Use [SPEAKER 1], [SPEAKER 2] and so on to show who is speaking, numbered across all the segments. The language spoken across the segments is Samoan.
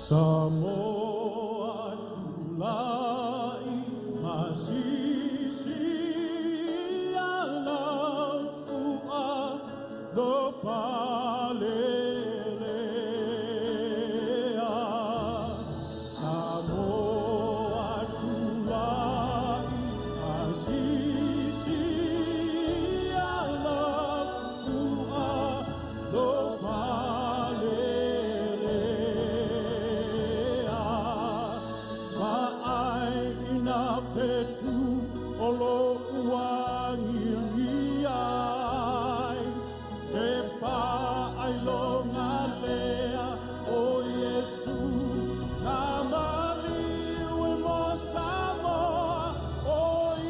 [SPEAKER 1] Samoa tulai masisi alafua lo palelea. Samoa tulai masisi alafua lo palelea. Ma'ai ina fetu o lo uangi ai, e whaai lea o Yesu, ngā maliu e mo Samoa, o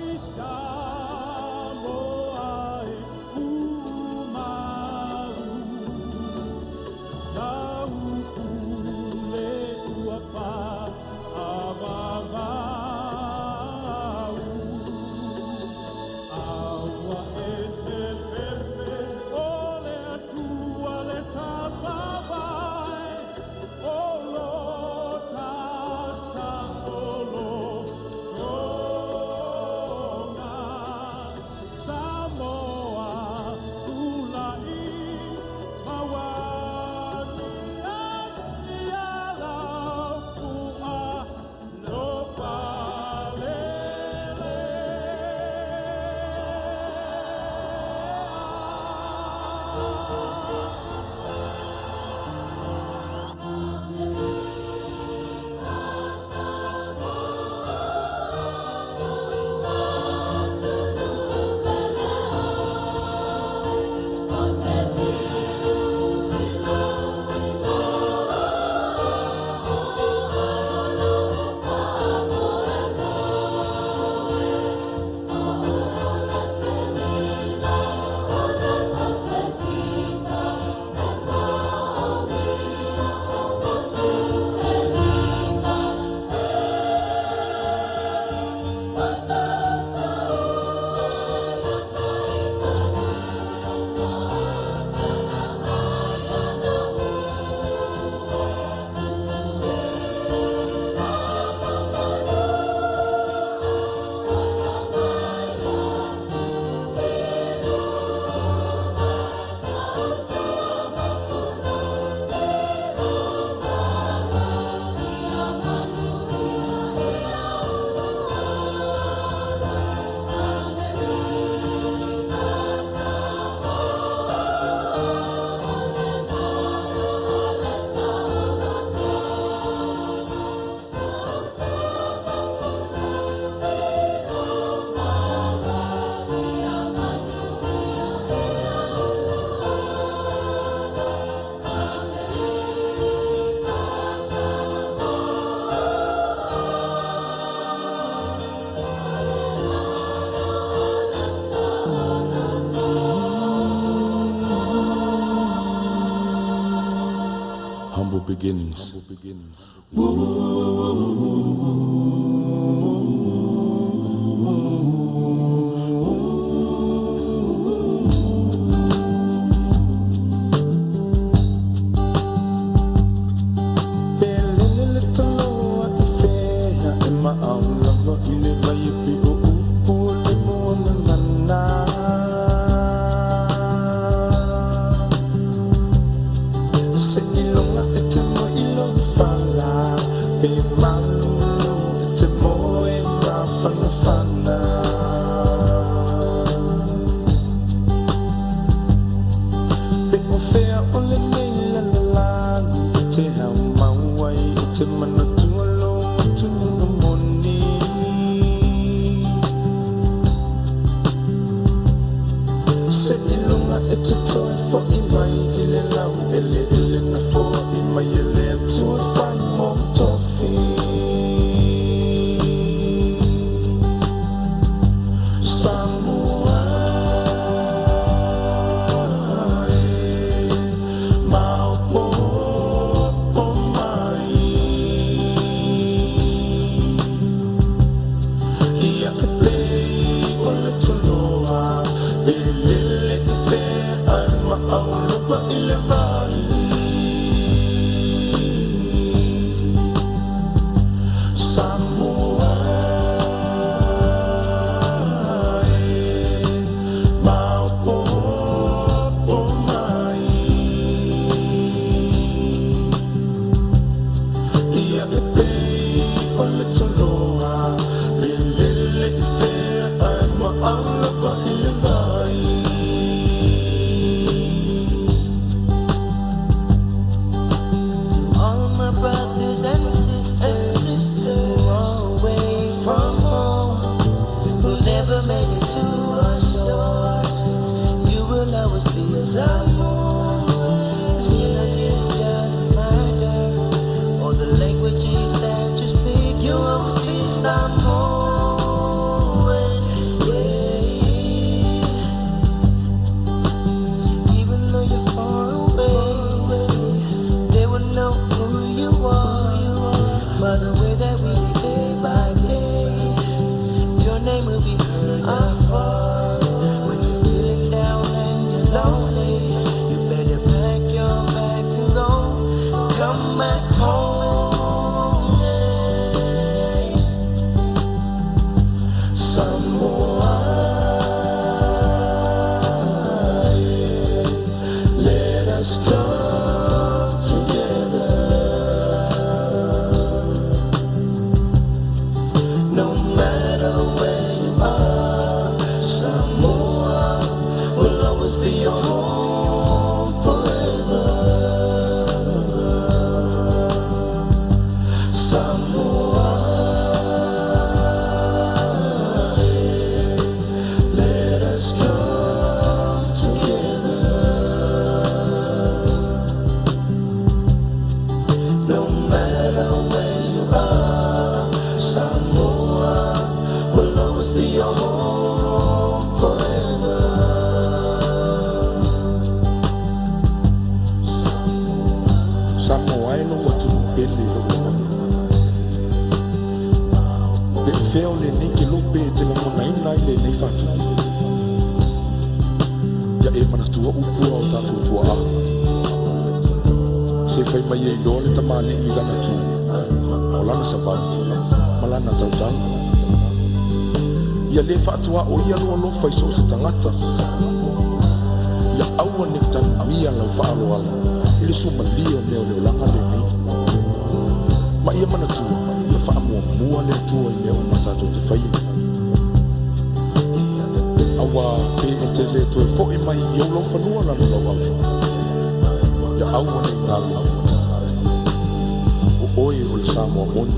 [SPEAKER 1] i Samoa e umau. Nā upule ua wha avavau. Aua e te fefe o le atua le tawhawai, o lo tasa o lo tonga. Samoa tulai mawani ai ia laufua lo palelea.
[SPEAKER 2] Humble beginnings.
[SPEAKER 3] Ilevai. Come back home, yeah. Samoa, yeah. Let us come together. No matter where you are, Samoa will always be your home forever. Samoa, yeah. Let us come together. No matter where you are, Samoa will always be your home forever.
[SPEAKER 2] Samoa e lou atunuu pele i lou lagona. Pe o fea o lenei kelope e te lagonaina ai lenei faatupu. Ia e manatua upu a o tatou tuaa. Se fai mai e iloa le tamalii i lana tu, o lana savali, ma lana tautala. Ia lē faatuaoia lou alofa i so o se tagata. Ia aua nei tanumia lau faaaloalo i le suamalie o mea o le olaga lenei. Ma ia manatua, ia faamuamua le Atua i mea uma tatou te faia. Auā pe e te lē toe foʻi mai i ou laufanua lalolauafu. Ia aua nei galo, o oe o le Samoa moni.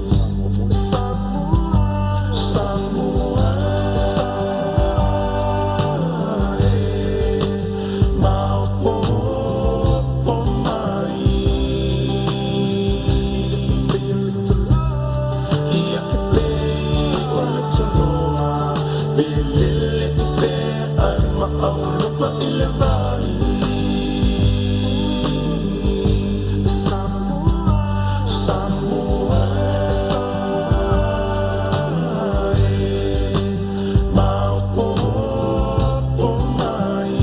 [SPEAKER 3] Samoa, eh, maopopo mai. Ia e pei o le toloa, pe lele i fea ai ma aulofa i le vai. Samoa, eh, maopopo mai.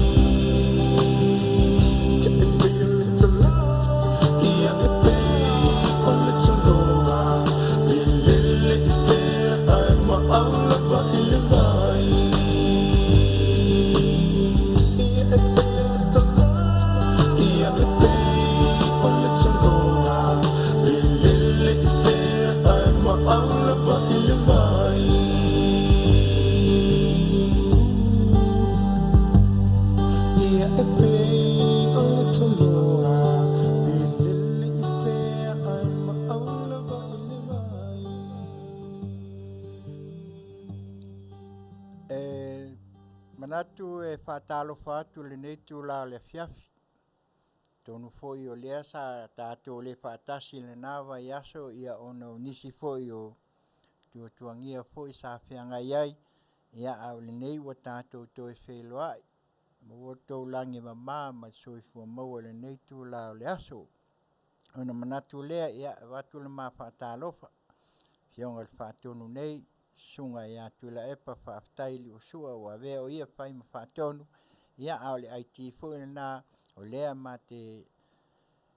[SPEAKER 3] Ia e pei o le toloa, ia e pei o le toloa, pe lele i fea ai ma aulofa i le vai. Ia e pei o le toloa, ia e pei o le toloa, pe lele i fea ai ma aulofa i le vai. Ia e pei o le toloa, pe lele i fea ai ma aulofa i le vai.
[SPEAKER 4] E manatu e faatalofa atu lenei itulā o le afiafi. Atonu foi o lea sa tatou le faatasi i lena vaiaso ia ona o nisi foi o tuatuagia foi sa feagai ai, ia a o lenei ua tatou toe feiloai. Maua outou lagi e mama ma le soifua maua i lenei itulā o le aso. Ona manatu lea, ia e avatu le ma faatalofa, Afioga i le Faatonu nei, Susuga ia Tuilaepa, faafetai i Liusua ua avea o ia fai ma faatonu, ia a o le IT foi lena o lea ma te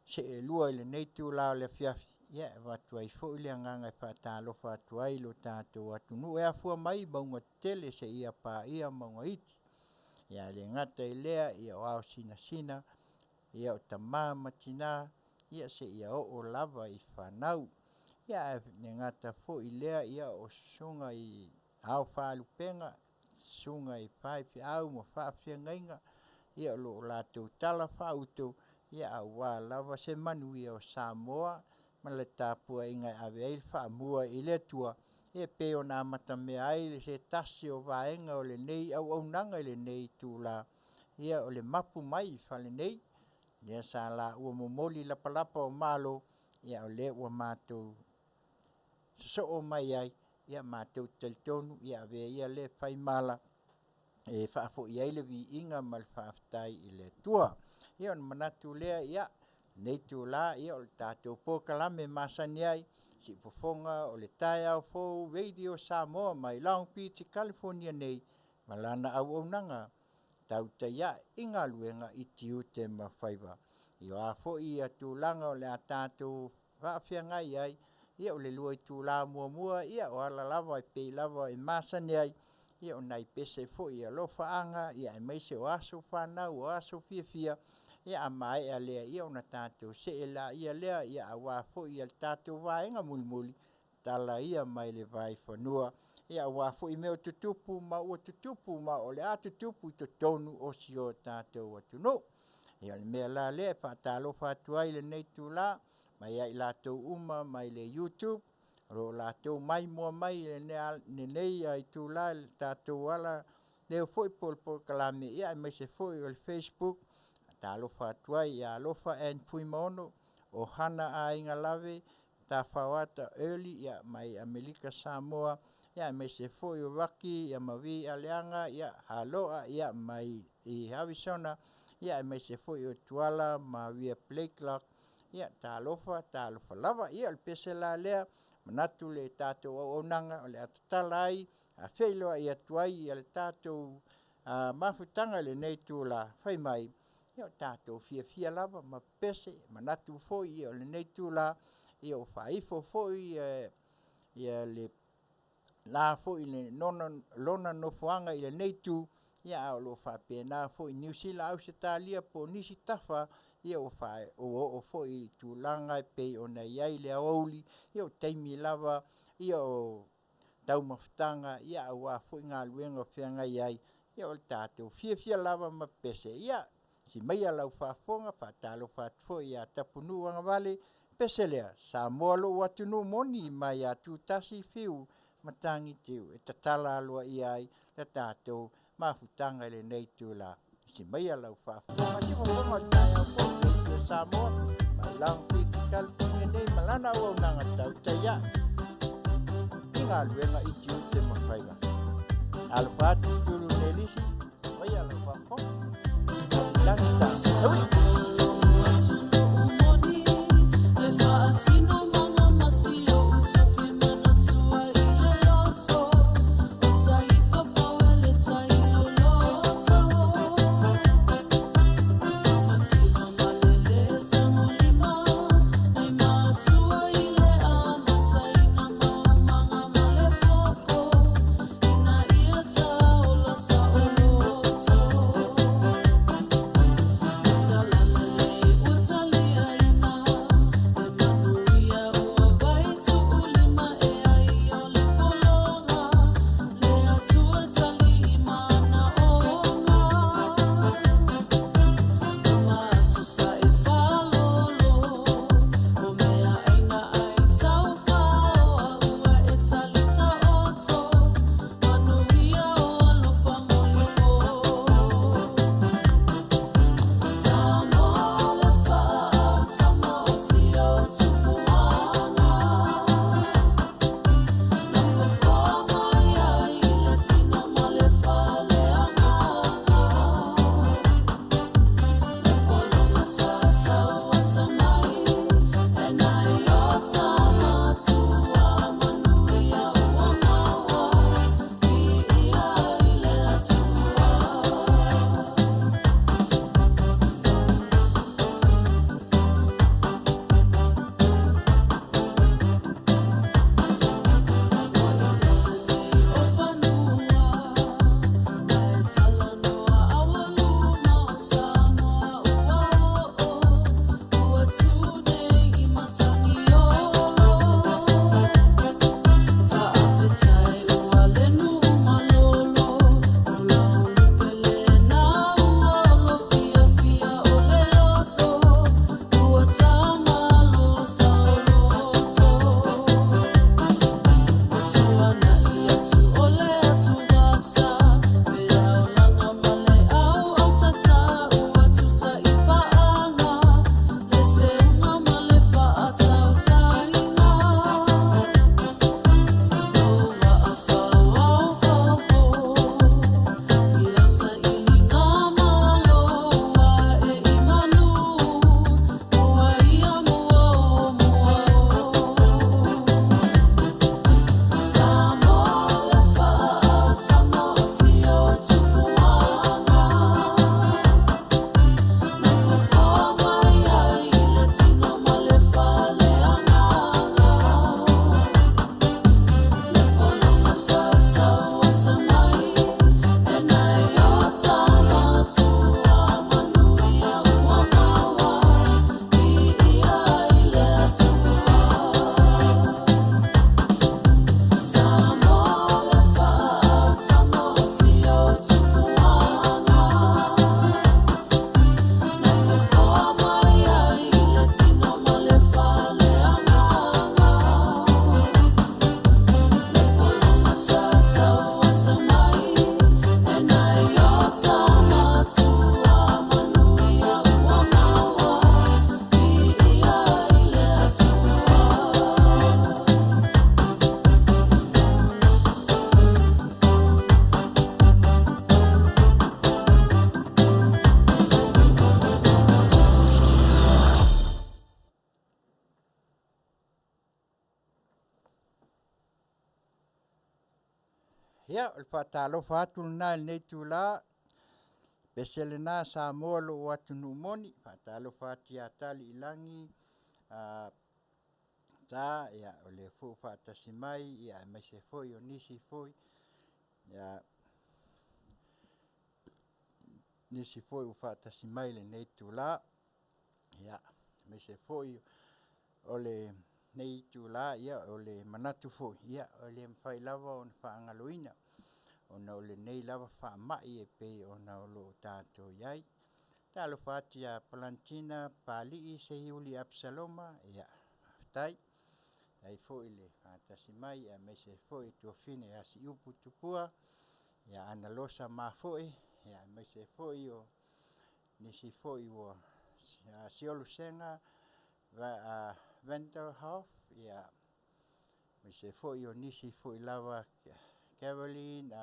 [SPEAKER 4] seelua i lenei itulā o le afiafi, ia e avatu ai foi le agaga e faatalofa atu ai i lo tatou atunuu e afua mai i mauga tetele seia paia mauga iti. Ia e le gata i lea, ia o ao sinasina, ia o tama ma tina, ia seia oo lava i fanau. Ia ae le gata foi i lea, ia o susuga i ao faalupega, susuga i faifeau ma faafeagaiga, ia o lo o latou tala faauto, ia aua lava se manuia o Samoa ma le tapuaiga e ave ai le faamua i le Atua, e pei ona amatamea ai se tasi o vaega o lenei auaunaga i lenei itulā, ia o le mapu mai i fale nei, lea sa laua momoli lapalapa o malo, ia o lea ua matou sosoo mai ai, ia matou te talitonu, ia avea ia lea faimala e faafoi ai le viiga ma le faafetai i le Atua. Ia ona manatu lea, ia, lenei itulā, ia o le tatou polokalame masani ai, Siufofoga o le Taeao Fou Radio Samoa mai Long Beach i Kalifonia nei ma lana auaunaga tautai ae i galuega i tiute ma faiva. I o a foi ia tulaga o le a tatou faafeagai ai, ia o le lua itula muamua, ia o ala lava e pei lava e masani ai, ia o nai pese foi e alofaaga, ia aemaise o aso fanau o aso fiafia, ia a maea lea, ia ona tatou see laia lea, ia aua foi le tatou vaega mulimuli, tala ia mai le vaifanua, ia aua foi mea o tutupu ma ua tutupu ma o le a tutupu i totonu o si o tatou atunuu. Ia o le mea la lea e faatalofa atu ai i lenei itula mai ia i latou uma mai le YouTube o lo o latou maimoa mai i lenei itula i le tatou ala lea foi po o le polokalame, aemaise foi o le Facebook. Faatalofa atu ai ia Alofa Ann Fuimaono, Ohana Aiga Lave, Tafaoata Early mai Amerika Samoa, aemaise foi o Raki ma Vi Aleaga Haloa mai Arizona, aemaise foi o Tuala ma Maria Blakelock. Ia talofa, talofa lava. Ia o le pese la lea, manatu le tatou auaunaga o le a tatala ai, a feiloai atu ai le tatou mafutaga i lenei itula, fai mai, ia o tatou fiafia lava ma pepese, manatu foi o lenei itula, ua faaifo foi le la foi i lona nofoaga i lenei itu, a o lo o faapena foi Niu Sila, Ausetalia po o nisi tafa, ua oo foi i tulaga e pei ona i ai le aoauli, ia o taimi lava ia o taumafataga aua foi galuega o feagai ai, ia o le tatou fiafia lava ma pepese. Ia, si'i maia lau faafofoga. E faatalofa atu foi ia Tapunuu agavale, pese lea, Samoa lou atunuu moni mai ia Tutasi, Fiu Matagitiu, e tatala aloaia ai le tatou mafutaga i lenei itula. Si'i maia lau faafofoga, siufofoga o le taeao fou Radio Samoa mai Long Beach, California nei ma lana auaunaga tautai ae i galuega i tiute ma faiva. Alofa atu Tulu Nelisi, maia lau faafofoga. Lagi Samoa. Ia o le faatalofa atu lena i lenei itula, pese lena Samoa lou atunuu moni. E faatalofa atu ia Taliilagi Ta o lea foi ua faatasi mai aemaise foi o nisi foi ua faatasi mai i lenei itula. Aemaise foi o lenei itula, o le manatu foi e le mafai lava ona faagaloina ona o lenei lava faamai e pei ona o lo o tatou i ai. Talofa atu ia Palanitina Papalii Seiuli Apesaloma, faafetai. Faafetai foi le faatasi mai aemaise foi tuafafine ia Siupu Tupua, Analosa Mafoe, aemaise foi o nisi foi ia Siolo Sega Vanderhoff, aemaise foi o nisi foi lava Caroline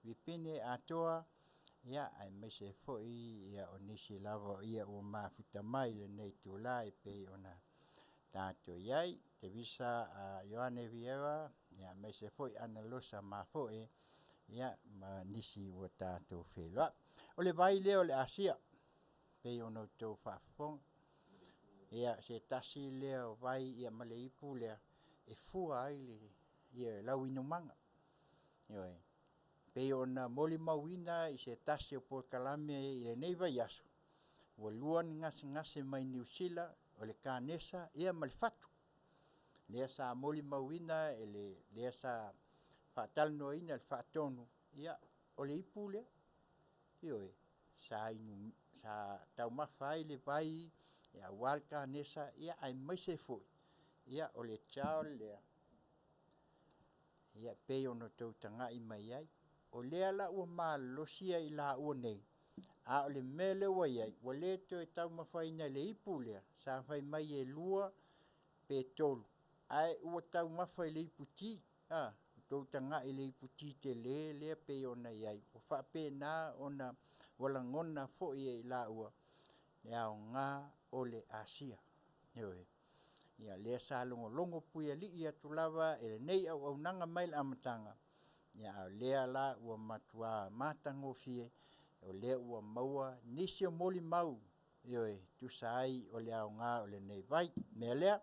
[SPEAKER 4] Vipine Atoa, aemaise foi o nisi lava ua mafuta mai i lenei itula e pei ona tatou i ai. Tevisa Ioane Vieira aemaise foi Analosa Mafoe ma nisi ua tatou feiloai. O le vai lea o le Asia e pei ona outou faafofoga. Ia, o se tasi lea o vai ma le ipu lea e fua ai lau inumaga. Ioe. E pei ona molimauina i se tasi o polokalame i lenei vaiaso, ua 2 ni gasegase mai Niu Sila, o le kanesa ma le fatu, lea sa molimauina lea sa faatalanoaina e le faatonu, ia o le ipu lea, ioe, sa taumafa ai le vai aua le kanesa, aemaise foi o le child lea e pei ona outou tagai mai ai. O lea la ua malolosi i laua nei, a o le mea lea ua i ai, ua le toe taumafaina i le ipu lea sa fai mai e 2 pe 3, ae ua taumafa i le iputi. Ua outou tagai i le iputi tele lea e pei ona i ai, ua faapena ona ua lagona foi e i laua le aoga o le asia. Ioe. Ia lea sa logologo puialii atu lava e lenei auaunaga mai le amataga, a o lea la ua matua matagofie, o lea ua maua nisi o molimau, ioe, e tusa ai o le aoga o lenei vai. O le mea lea,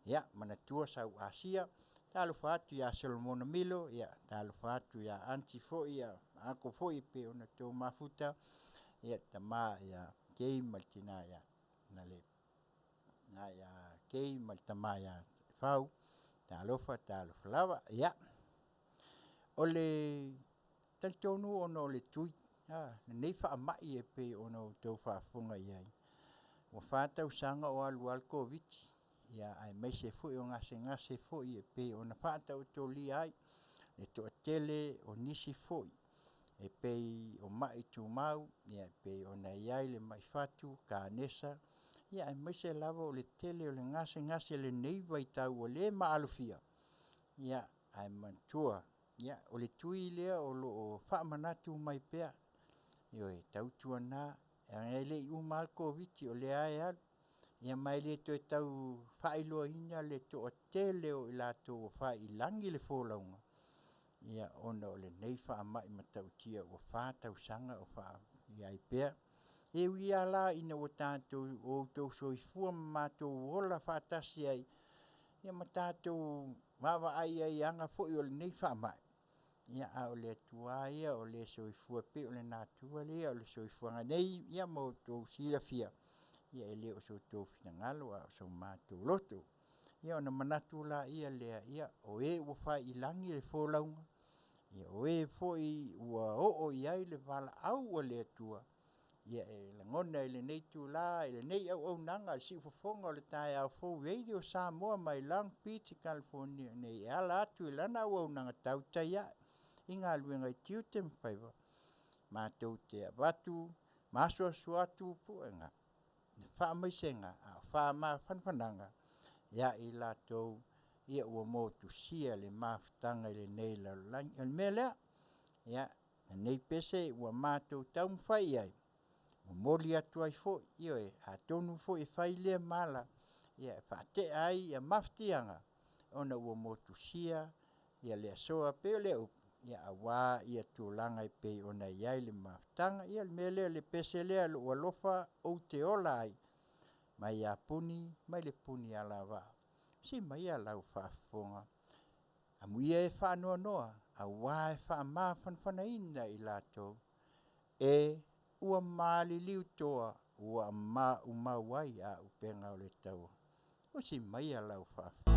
[SPEAKER 4] ia manatua sau asia. Talofa atu ia Solomona Milo, talofa atu ia Aunty foi ma Uncle foi e pei ona outou mafuta, le tama ia Kei ma le tina ia Kei ma le tama ia Lefau, talofa talofa lava. Ia, o le talitonu ona o le tui lenei faamai e pei ona outou faafofoga i ai, ua 4 tausaga o alu lava le Koviti-19, aemaise foi o gasegase foi e pei ona faataotolia ai le toatele o nisi foi e pei o mai tumau e pei ona i ai le mai fatu, kanesa, aemaise lava o le tele o le gasegase i lenei vaitau ua le maalofia. Ae manatua, o le tui lea o lo o faamanatu mai pea, ioe, tautuana, e le i uma lava le Koviti-19 o lea lava e alu, ma e le toe tau faailoaina le toatele o i latou ua fai i lagi le folauga ona o lenei faamai matautia ua 4 tausaga o i ai pea. E ui lava la ina ua outou soifua ma matou ola faatasi ai ma tatou vaavaai ai i aga foi o lenei faamai, a o le Atua lava ia o le soifua e pei o le natura ia o le soifuaga nei ma outou silafia, e le o so outou finagalo a o so matou loto. Ia ona manatu laia lea, o e ua fai i lagi le folauga, o e foi ua oo i ai le valaau a le Atua, ia e lagona i lenei itula i lenei auaunaga i le siufofoga o le taeao fou Radio Samoa mai Long Beach, California nei e ala atu i lana auaunaga tautai a'e i galuega i tiute ma faiva, matou te avatu ma asuasu atu puega, faamaisega a o faamafanafanaga ia i latou ua motusia le mafutaga i lenei lalolagi. O le mea lea, ia, lenei pese ua matou taumafai i ai e momoli atu ai foi, ioe, atonu foi e fai lea ma ala e faatea ai mafatiaga ona ua motusia le asoa. E pei o le upu, ia auā ia tulaga e pei ona i ai le mafutaga. Ia o le mea lea o le pese lea lou alofa ou te ola ai mai ia Puni mai le puni alavaa. Si maia lau faafofoga, amuia e faanoanoa auā e faamafanafanaina i latou e ua maliliu toa ua maumau ai auupega o le taua. Usi maia lau faafofoga.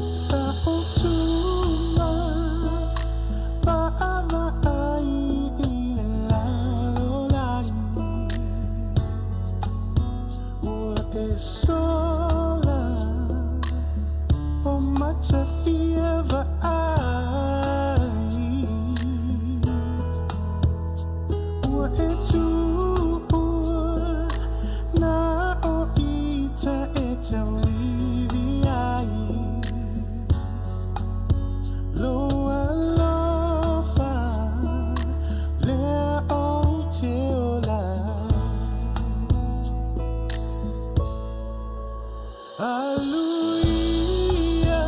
[SPEAKER 3] Sa utuma vaavaai i le lalolagi ua e sola o matafia vaai ua e tuua na o ita e tauivi ai lou alofa lea ou te ola Aluia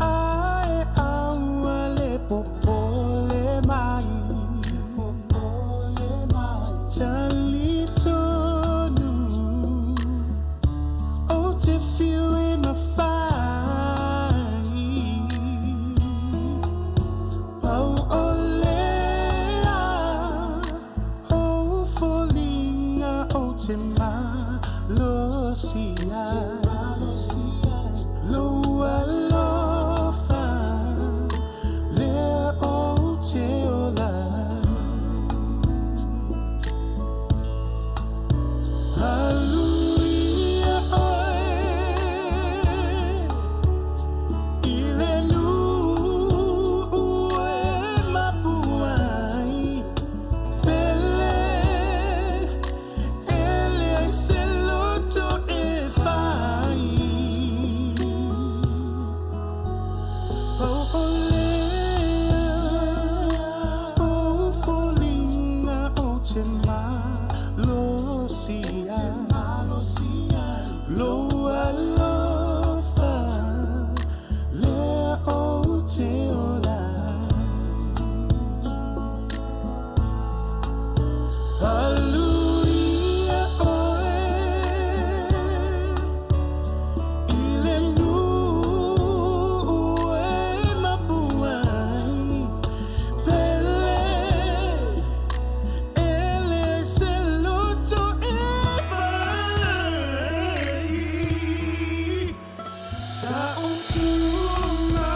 [SPEAKER 3] ae aua le popole mai Talitonu ou te fiu e mafai Pau o lea ou foliga ou te malosi ai Lou alofa lea ou te ola Aluia oe i le nuu e mapu ai pele e leai se loto e fai Pau o lea ou foliga ou te malosi ai Lou alofa lea ou te ola Aluia oe i le nuu e mapu ai pele e leai se loto e fai Sa utuma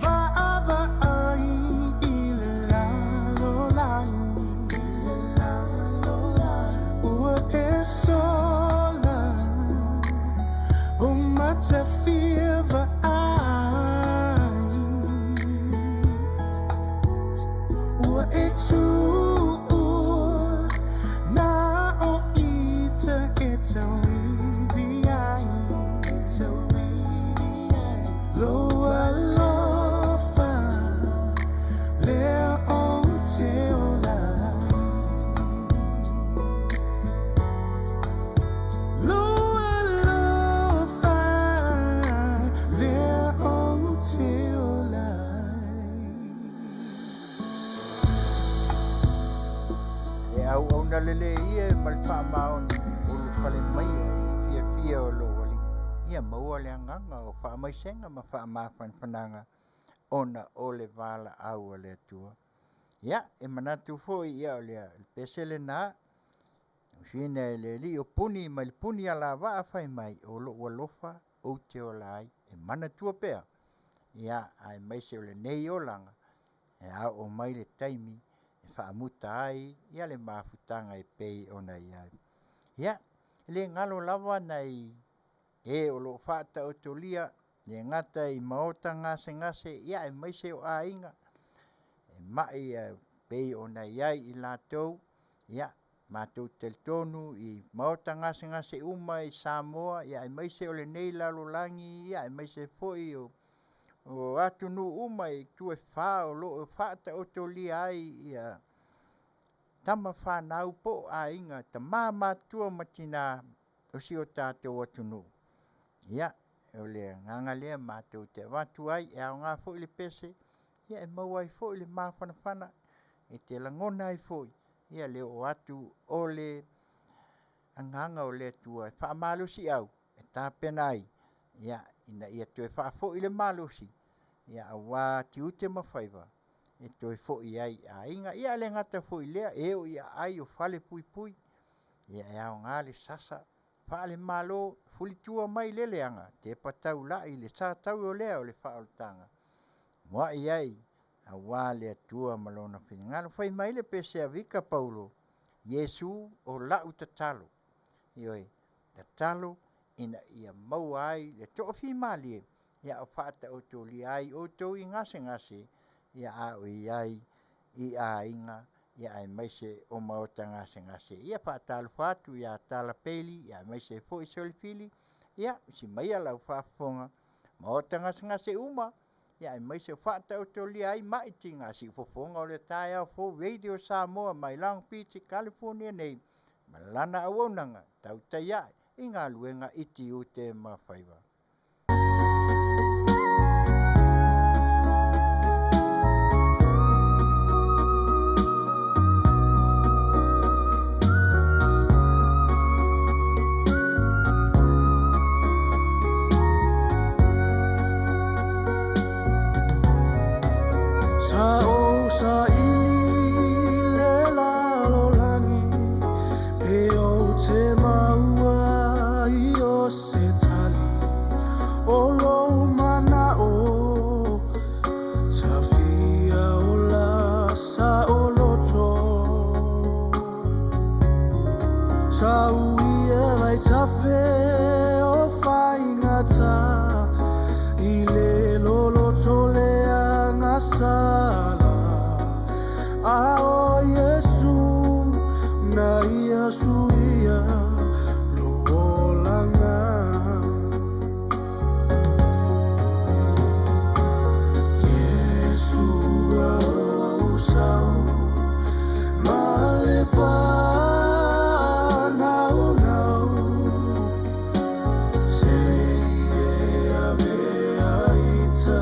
[SPEAKER 3] vaavaai i le lalolagi ua e sola o matafia vaai ua e tuua na o ita e tauivi ai Lou alofa lea ou te ola Lou alofa lea ou te ola
[SPEAKER 4] Le auauna lelei ia ma le faamaoni ulufale maia i le fiafia o lou alii. Ia maua le agaga o faamaisega ma faamafanafanaga ona o le valaau a le Atua. Ia, e manatu foi ia o le pese lena, usuina e le alii o Puni mai le puni alavaa fai mai o lou alofa ou te ola ai e manatua pea. Ia, aemaise o lenei olaga e ao mai le taimi e faamuta ai ia le mafutaga e pei ona i ai. Ia, e le galo lava nai e o lo o faataotolia le gata i maota gasegase ia aemaise o aiga e mai e pei ona i ai i latou, ia. Matou te talitonu i maota gasegase uma i Samoa, ia aemaise o lenei lalolagi, ia aemaise foi o atunuu uma i itu e fa o lo o faataotolia ai ia tama fanau po o aiga, tama matutua ma tina o si o tatou atunuu. Ia, o le agaga lea matou te avatu ai, e aoga foi le pese e maua ai foi le mafanafana e te lagona ai foi le oo atu o le agaga o le Atua e faamalosiau e tapena ai ina ia toe faafoi le malosi aua tiute ma faiva e toe foi ai i aiga. Ia e le gata foi i lea, e oo i aai o falepuipui, e aoga le sasa faale-Malo, fulitua mai le leaga, tepa taulai le sataui o le faaolataga, muai ai aua le Atua ma Lona finagalo. Fai mai le pese a Vika Paulo, “Iesu o lau tatalo”, ioe, tatalo ina ia maua ai le toafimalie a o faataotolia ai outou i gasegase a o i ai i aiga aemaise o maota gasegase. Ia e faatalofa atu ia Tala Bailey aemaise ai foi Selefili, ia usi maia lau faafofoga, maota gasegase uma aemaise o faataotolia ai mai tiga, siufofoga o le taeao fou Radio Samoa mai Long Beach Kalifonia nei ma lana auaunaga tautai ae i galuega i tiute ma faiva.
[SPEAKER 3] Sa ou saili le lalolagi pe ou te maua i o se tali o lou manao sa fia ola sa oloto sa ui e vaitafe o faigata i le loloto leaga sala a o Iesu na ia suia lou olaga. Iesu ua ou sau ma le faanaunau se i e ave ai ita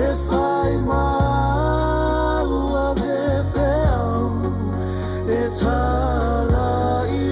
[SPEAKER 3] e fai ma au ave feau e tala i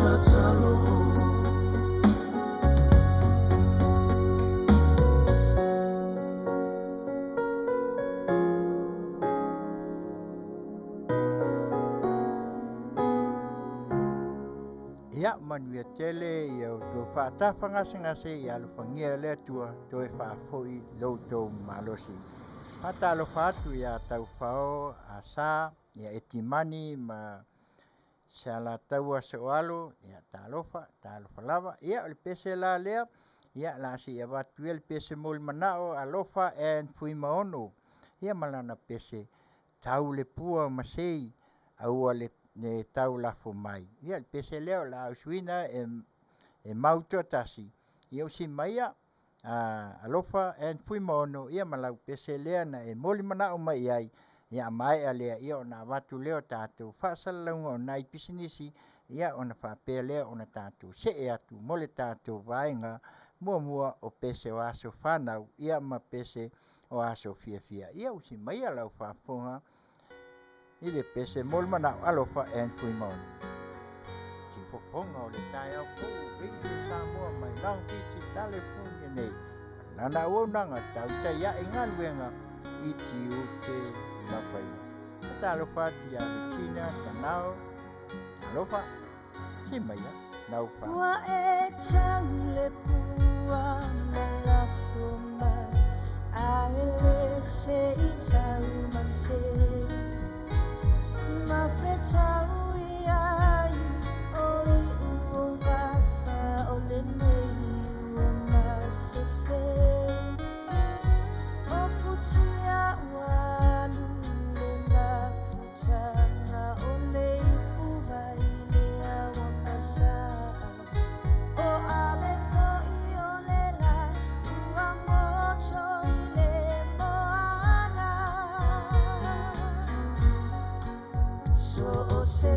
[SPEAKER 3] tatalo.
[SPEAKER 4] Ia manuia tele ia outou faatafagasegase ia alofagia e le Atua toe faafo'i lo outou malosi. Faatalofa atu iā Taufao Asa ia Etimani ma Sealataua Sooalo, ia talofa, talofa lava. Ia o le pese la lea, ia o le a se'i avatu ia le pese mo le mana'o Alofa Ann Fuimaono, ia ma lana pese, “Tau le pua ma sei aua le tau lafo mai.” Ia o le pese lea o le a usuina e Mautoatasi. Ia usi mai ia Alofa Ann Fuimaono ia ma lau pese lea na e molimanao mai i ai. Ia a maea lea, ia ona avatu lea o tatou faasalalauga o nai pisinisi, ia ona faapea lea ona tatou see atu mo le tatou vaega muamua o pese o aso fanau, ia ma pese o aso fiafia. Ia usi maia lau faafofoga i le pese mo le manao Alofa Ann Fuimaono. Siufofoga o le taeao fou Radio Samoa mai Long Beach i California nei, ma lana auaunaga tautai ae galuega i tiute ma faiva. Faatalofa atu ia Regina Tanao, talofa, si maia lau fa.
[SPEAKER 5] Ua e tau le pua ma lafo mai, ae le se i tau ma se. Ma fetau iai o iu o gafa o lenei ua masese. O futia ua alu le mafutaga o le ipuvai le aua pasa'a. O ave fo'i o le la ua moto i le moana. So o se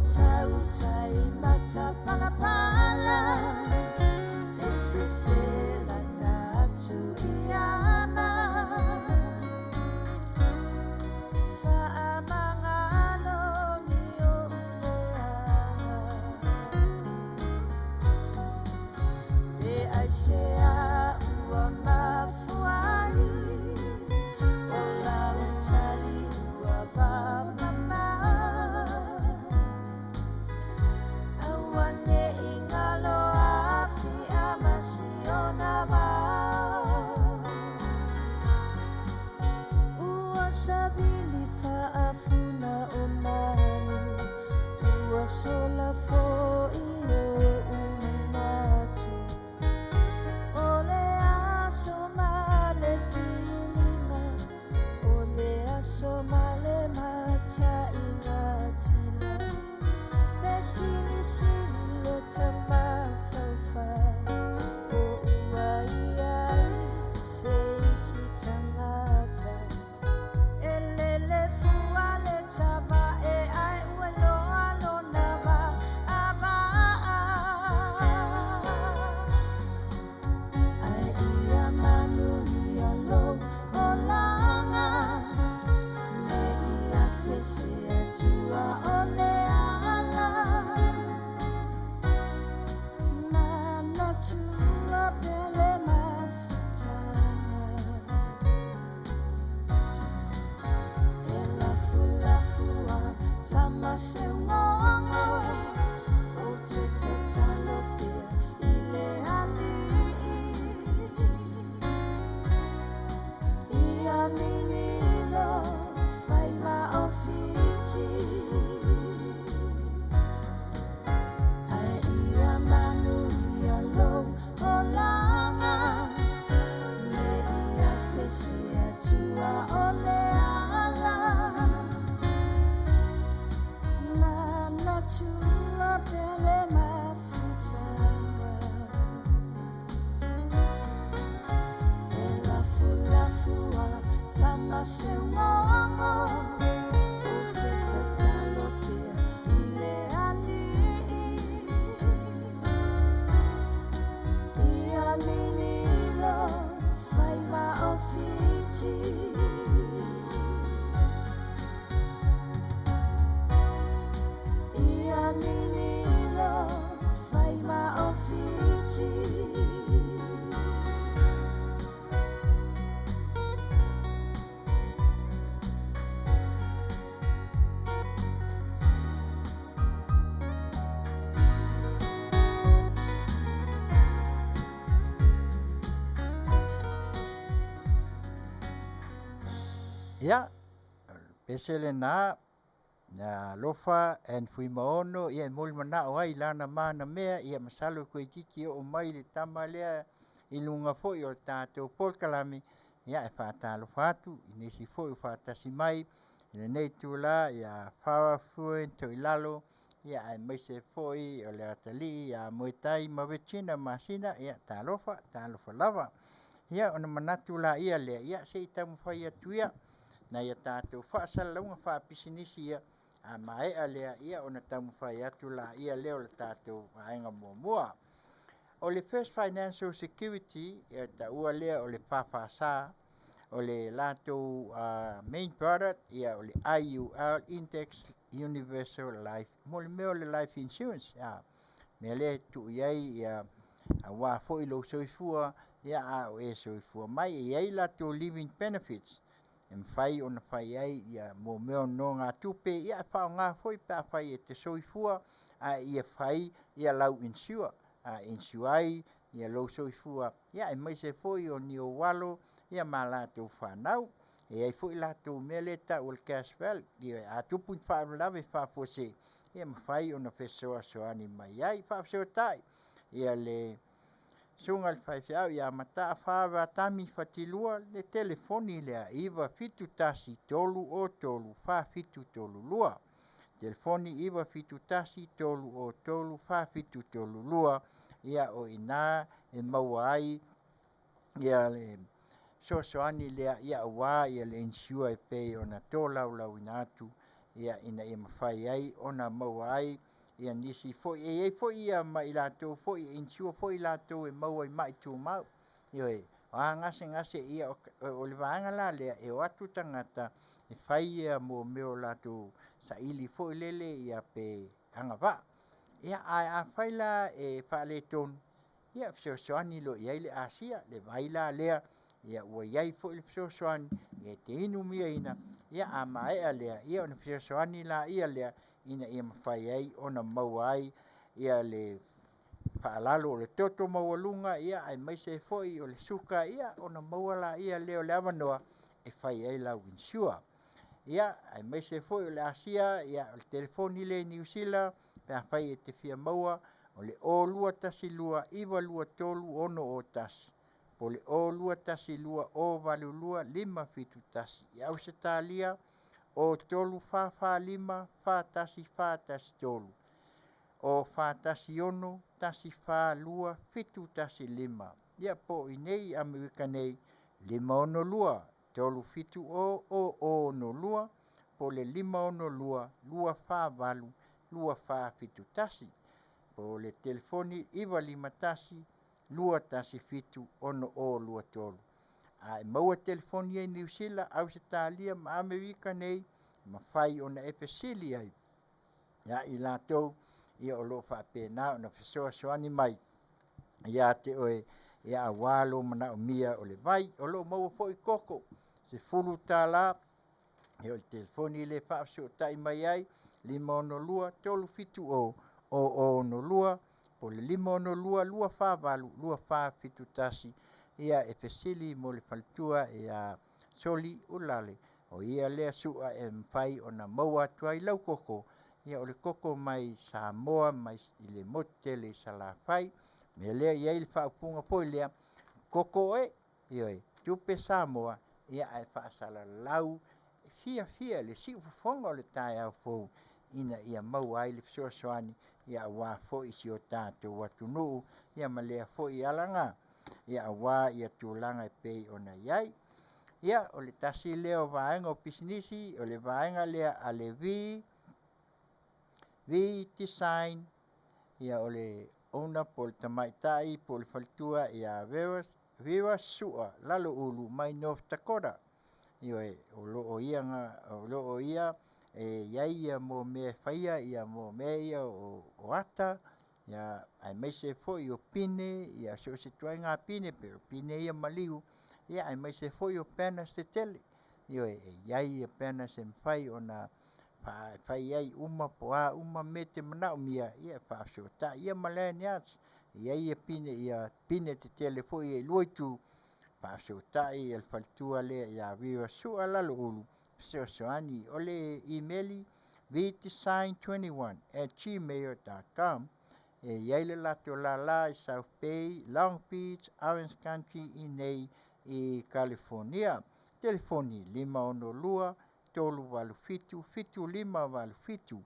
[SPEAKER 4] Ia, o le pese lena ia Alofa Anne Fuimaono, ia e molimanaʻo ai i lana manamea, ia masalo toeititi oo mai le tama lea i luga foi o le tatou polokalame, ia e faatalofa atu i nisi foi o faatasi mai i lenei itula ia Farah Fuen Toilalo, ia aemaise foi o le atalii ia Moetai ma Regina Masina, ia talofa, talofa lava. Ia ona manatu laia lea, ia se i taumafai atu ia nai a tatou faasalalauga faapisinisi ia, a maea lea ia ona taumafai atu laia lea o le tatou vaega muamua. O le First Financial Security e taua lea o le FFS, o le latou main product ia o le IUL Index Universal Life, mo le mea o le life insurance. Mea lea e tuu i ai ia aua foi lou soifua ia a o e soifua mai. E i ai latou living benefits e mafai ona fai ai ia mo mea o nonogatupe ia e faaaoga foi pe afai e te soifua ae ia fai ia lau insure, insure ai ia lou soifua ia aemaise foi o ni ou alo ia ma latou fanau. E i ai foi latou mea lea e tau o le cash value. Ioe, a tupu ni faalavelave faafuasei, e mafai ona fesoasoani mai ai. Faafesootai ia le susuga i le faifeau ia Mataafa Vatami Fatilua le telefoni lea 971 303 4732, telefoni 971 303 4732. Ia o i ina e maua ai le fesoasoani lea aua le insure e pei ona tolaulauina atu ina ia mafai ai ona maua ai nisi foi. E i ai foi ma i latou foi e insure foi i latou e maua i mai tumau. Ioe, o a gasegase, ia o le vaega la lea e o atu tagata e fai mo mea o latou saili foi lele ia pe agavaa. Ia ae afai la e faaletonu, ia e fesoasoani loa i ai le asia, le vai la lea ua i ai foi le fesoasoani e te inumiaina, ia a maea lea, ia ona fesoasoani lea ina ia mafai ai ona maua ai le faalalo o le toto maualuga, aemaise ai foi o le suka, ia ona maua lea o le avanoa e fai ai lau insure. Ia, aemaise foi o le Asia, ia o le telefoni lea i Niu Sila pe afai e te fia maua, o le 021 293 601 po o le 021 208 2571. I Ausetalia, 03445 41413, 041 142 715. Ia po o i inei i Amerika nei, 562 370 0062 po o le 562 248 2471 po o le telefoni 951 217 6023. A e maua telefoni ia i Niu Sila, Ausetalia ma Amerika nei, e mafai ona e fesili ai ia i latou o lo o faapena ona fesoasoani mai ia te oe aua lou manaomia o le vai. O lo o maua foi koko, $10, ia o le telefoni lea e faafesootai mai ai, 562 370 0062 po o le 562 248 2471 e fesili mo le faletua ia Soli Ulale. O ia lea Su'a e mafai ona maua atu ai lau koko, ia o le koko mai Samoa mai i le motu tele i Salafai. O le mea lea e i ai le faaupuga foi lea, koko oe, ioe, tupe Samoa, ae faasalalau e fiafia i le siufofoga o le taeao fou ina ia maua ai le fesoasoani aua foi si o tatou atunuu ma lea foi alaga aua tulaga e pei ona i ai. Ia, o le tasi lea o vaega o pisinisi, o le vaega lea a le V Design, ia o le owner po o le tamaitai po o le faletua ia Vera Sua Laloulu mai North Dakota. Ioe, o lo o ia e i ai ia mo mea e faia ia mo mea ia o ata, ia aemaise foi o pine, ia so o se ituaiga pine, pei o pine ia maliu, ia aemaise foi o banners tetele. Ioe, e i ai banners e mafai ona fai ai uma po o a uma mea e te manaomia, ia e faafesootai ia ma lanyards. E i ai pine tetele foi e lua itu e Faafesootai le faletua lea ia Viva Sua Laloulu fesoasoani. O le imeli vdesign21@gmail.com. E i ai le latou lala i South Bay, Long Beach, Orange Country i nei i Kalifonia. Telefoni 562 387 7587,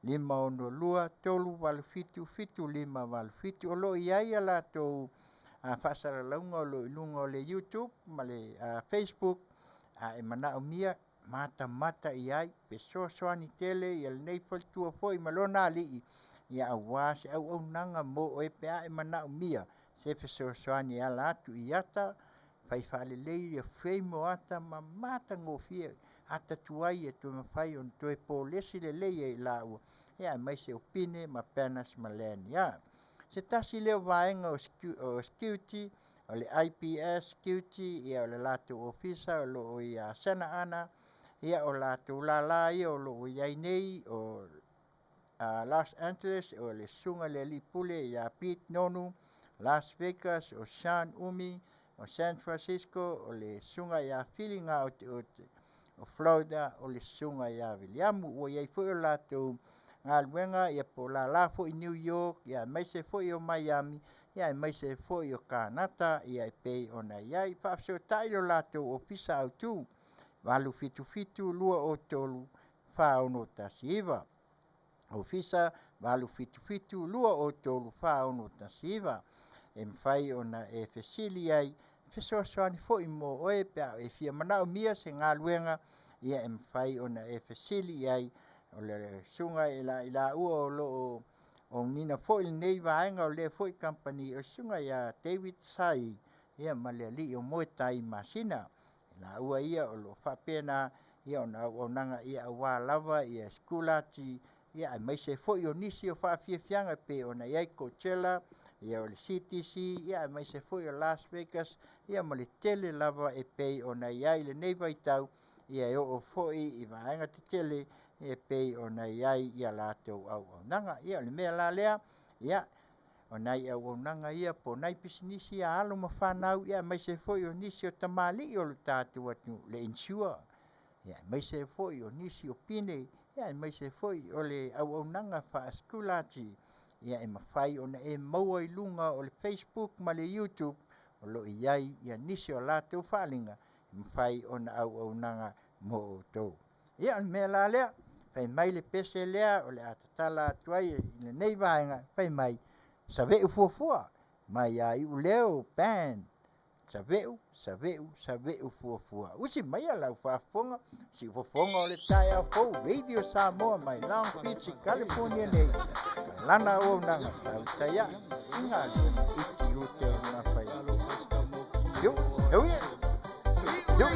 [SPEAKER 4] 562 387 7587. O lo o i ai a latou faasalalauga o lo o i luga o le YouTube ma le Facebook, a e manaomia matamata i ai, fesoasoani tele ia lenei faletua foi ma lona alii, ia aua se auaunaga mo oe pe a e manaomia se fesoasoani e ala atu i ata fai faalelei ia frame o ata ma matagofie ata tuai e toe mafai ona toe polesi lelei e i laua, ia aemaise o pine ma banners ma lanyard. Se tasi lea o vaega o security, o le IPS Security, ia o le latou ofisa o lo o i Santa Ana, ia o latou lala ia o lo o i ai nei o Los Angeles, o le susuga i le alii pule ia Pete Nonu, Las Vegas o Sean Umi, o San Francisco o le susuga ia Fili Gaoteote, o Florida o le susuga ia Viliamu. Ua i ai foi o latou galuega ia po o lala foi i New York, ia aemaise foi o Miami, ia aemaise foi o Kanata, ia e pei ona i ai. Faafesootai lo latou ofisa autu 877 203 4619, Ofisa 877 203 4619, e mafai ona e fesili ai, fesoasoani foi mo oe pe a e fia manaomia se galuega, ia e mafai ona e fesili i ai. O le susuga ia i laua o lo o ounina foi lenei vaega o lea foi kamupani, o le susuga ia David Sai ia ma le alii o Moetai Masina. O laua ia o lo o faapena ona auaunaga ia aua lava ia sikulati, ia aemaise foi o nisi o faafiafiaga e pei ona i ai Coachella, ia o le CTC, ia aemaise foi o Las Vegas, ia ma le tele lava e pei ona i ai lenei vaitau, ia e oo foi i vaega tetele e pei ona i ai ia latou auaunaga. Ia o le mea la lea, ia o nai auaunaga ia po o nai pisinisi a alo ma fanau, ia aemaise foi o nisi o tamalii o le tatou atunuu, le insure, ia aemaise foi o nisi o pine, ia aemaise foi o le auaunaga faasikulati, ia e mafai ona e maua i luga o le Facebook ma le YouTube o lo o i ai ia nisi o latou faaaliga e mafai ona auaunaga mo outou. Ia o le mea la lea, fai mai le pese lea o le a tatala atu ai i lenei vaega, fai mai, Save'u fuafua mai ia Iuleo Band. Save'u, save'u, save'u fuafua. Usi maia lau faafofoga, siufofoga o le taeao fou Radio Samoa mai Long Beach, California nei. Lana auaunaga tautai a'i i galuega i tiute o gafai. Yo, eu ia. Yo.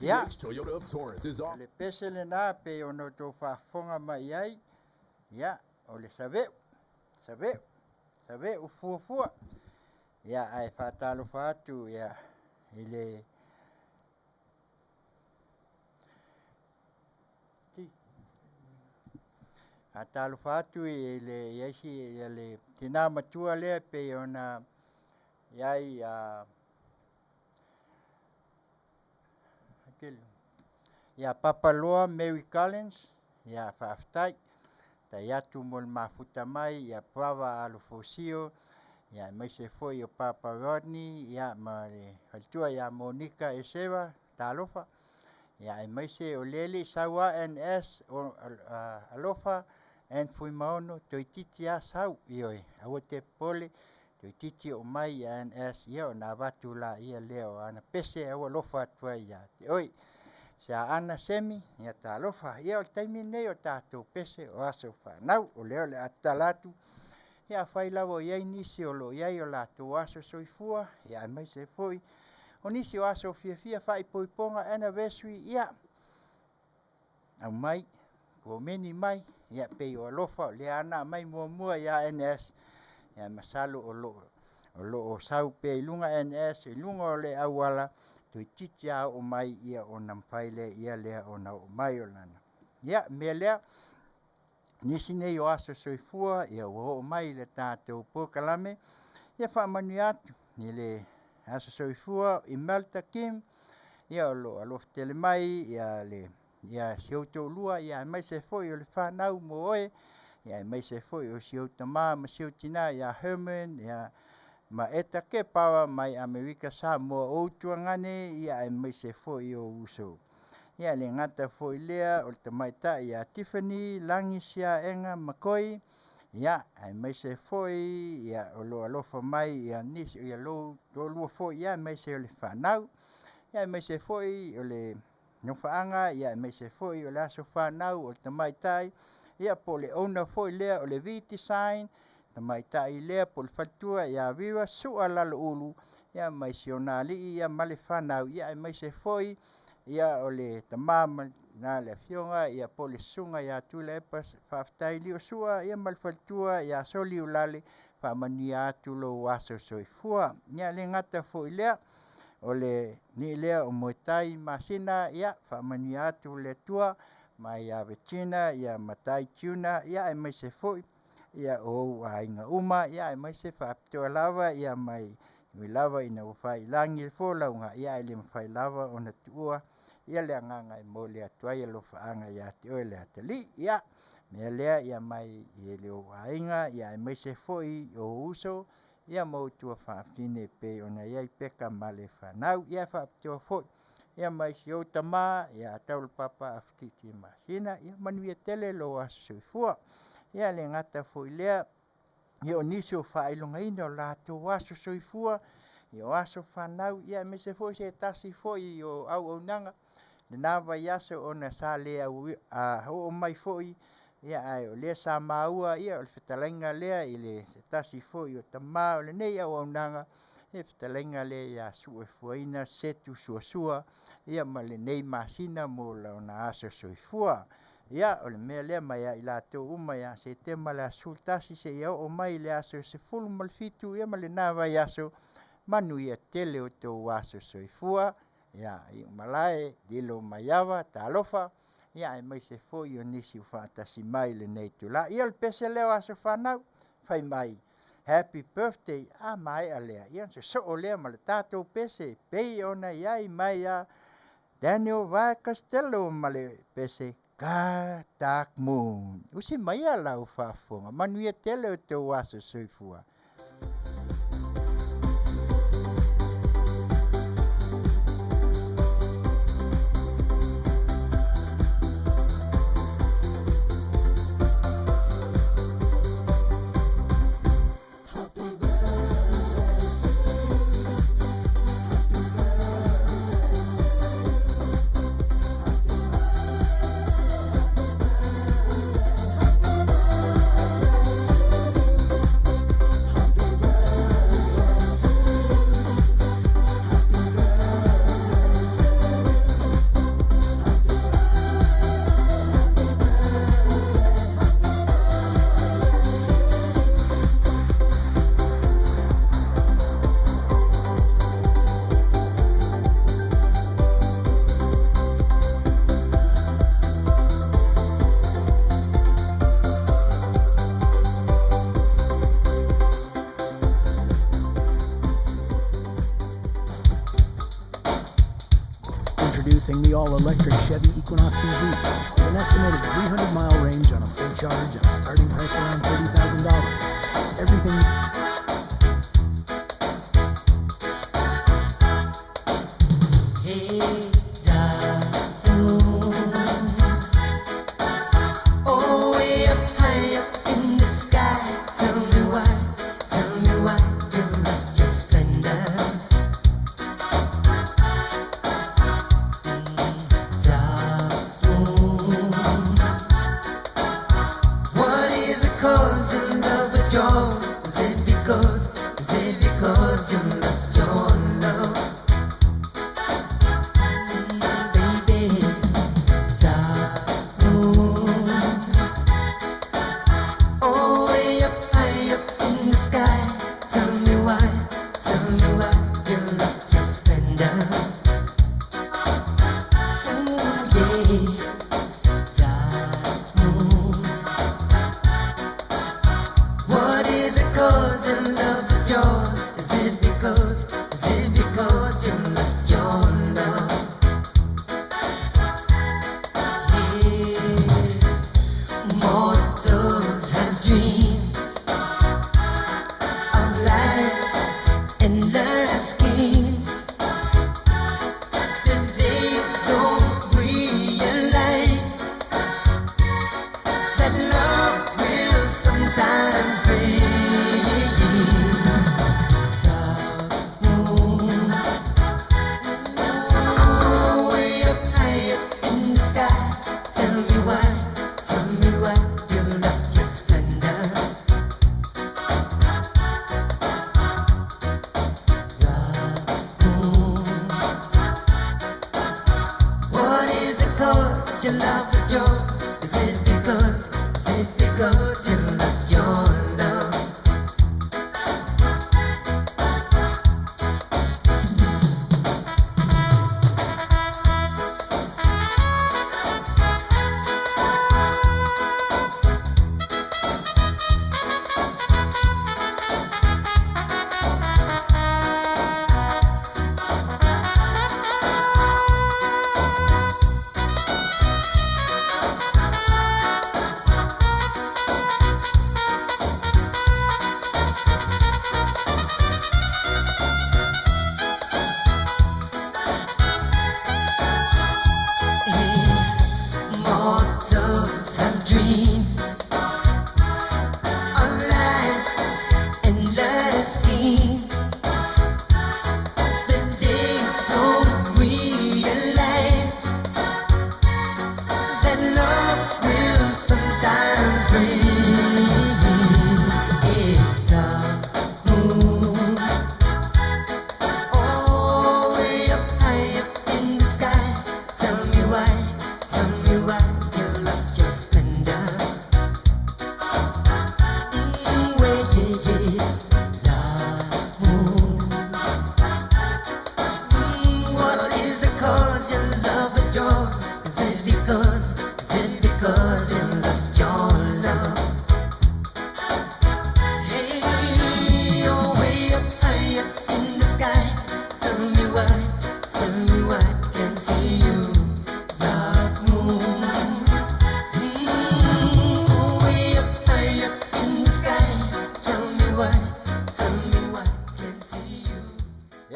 [SPEAKER 4] Ia, o le pese lenā pei ona outou faafofoga mai i ai, ia, o le save'u, save'u, save'u fuafua. Ia, ae faatalofa atu ia i le faatalofa atu i le i ai si le tinā matua lea pei ona i ai a ia Papaloa Mary Collins, ia faafetai. Faafetai atu mo le mafuta mai ia Brother Alofosio, ia aemaise foi o Papa Rodney, ia ma le faletua ia Monika Esera, talofa. Ia aemaise o lea e le i sau lava NS Alofa and Fuimaono, toeitiiti lava sau, ioe, aua e te popole, toeitiiti oo mai ia NS ia ona avatu laia o ana pese ae ua alofa atu ai ia te oe. Saaana Semi, ia talofa. Ia o le taimi lenei o tatou pese o aso fanau. O lea o le a tatala atu. Ia afai lava o i ai nisi o lo o i ai o latou aso soifua, ia aemaise foi o nisi o aso fiafia, faaipoipoga, anniversary, ia aumai, komeni mai, ia pei o alofa o lea na aumai muamua ia NS, ia masalo o lo o sau pea i luga NS i luga o le auala, toeitiiti lava oo mai ia ona mafai lea ona oo mai o lana. Ia, o le mea lea, o nisi nei o aso soifua ua oo mai i le tatou polokalame, ia faamanuia atu i le aso soifua Imelta Kim, ia o lo o alofa tele mai si ou toalua aemaise foi o le fanau mo oe, aemaise foi o si ou tama ma si ou tina ia Herman ma Etta Kepaara mai Amerika Samoa. O ou tuagane aemaise foi o ou uso. Ia e le gata foi i lea o le tamaitai ia Tiffany Lagisiaega Makoi, ia aemaise foi o lo o alofa mai nisi lou toalua foi aemaise o le fanau, aemaise foi o le nofaaga aemaise foi o le aso fanau o le tamaitai po o le owner foi lea o le V Design, tamaitai lea po o le faletua ia Vera Sua Laloulu mai si ona alii ma le fanau, aemaise foi o le tama ma le afioga po o le susuga ia Tuilaepa Faafetai Lio Sua ma le faletua ia Soliulale, faamanuia atu lou aso soifua. Ia e le gata foi i lea, o le alii lea o Moetai Masina, ia faamanuia atu le Atua mai ia Regina Matai Juna, aemaise foi o ou aiga uma, aemaise faapitoa lava mai ui lava ina ua fai i lagi le folauga, ae le mafai lava ona tuua le agaga e momoli atu ai alofaaga ia te oe le atalii. Ia, o le mea lea, ia mai i ou aiga aemaise foi o ou uso ma ou tuafafine e pei ona i ai Peka ma le fanau. Ia e faapitoa foi mai si ou tama ia Taulapapa Afatiti Masina, ia manuia tele lou aso soifua. Ia e le gata foi i lea, o nisi o faailogaina o latou aso soifua, o aso fanau, aemaise foi o se tasi foi o auaunaga i lena vaiaso ona sa le oo mai foi. Ia ae o lea sa maua ia o le fetalaiga lea i le se tasi foi o tamā o lenei auaunaga, ia fetalaiga lea ia Soofuaina Setu Suasua ia ma lenei masina mo lona aso soifua. Ia o le mea lea mai ia i latou uma ia Setema le aso 11 seia oo mai le aso 17 ia ma lena vaiaso, manuia tele o outou aso soifua. Ia iumalae Lilo Maiava, talofa, ia aemaise foi o nisi ua faatasi mai i lenei itula. Ia o le pese lea o aso fanau, fai mai, happy birthday, a maea lea, ia ona sosoo lea ma le tatou pese e pei ona i ai mai ia Daniel Vae Costello ma le pese Ka Dark Moon. Usi maia lau faafofoga, manuia tele o outou aso soifua.
[SPEAKER 6] Introducing the all-electric Chevy Equinox EV with an estimated 300-mile range on a full charge and a starting price around $30,000. It's everything.
[SPEAKER 7] Hey, dark moon. Oh, way up high up in the sky. Tell me why, tell me why you lost your splendor. Dark moon. What is the cause your love withdraws? Is it because you lost your love? Baby, dark moon. Oh, way up high up in the sky. Tell me why, tell me why you lost your splendor. Ooh, yeah, dark moon. What is the cause in love with yours? Is it because you lost your love? Yeah. Mortals have dreams of life's endless schemes, but they don't realize that love will sometimes bring dark moon. Oh, way up high up in the sky. Tell me why, tell me why you lost your splendor. Dark moon. What is the cause your love withdraws? Is it because you lost your love?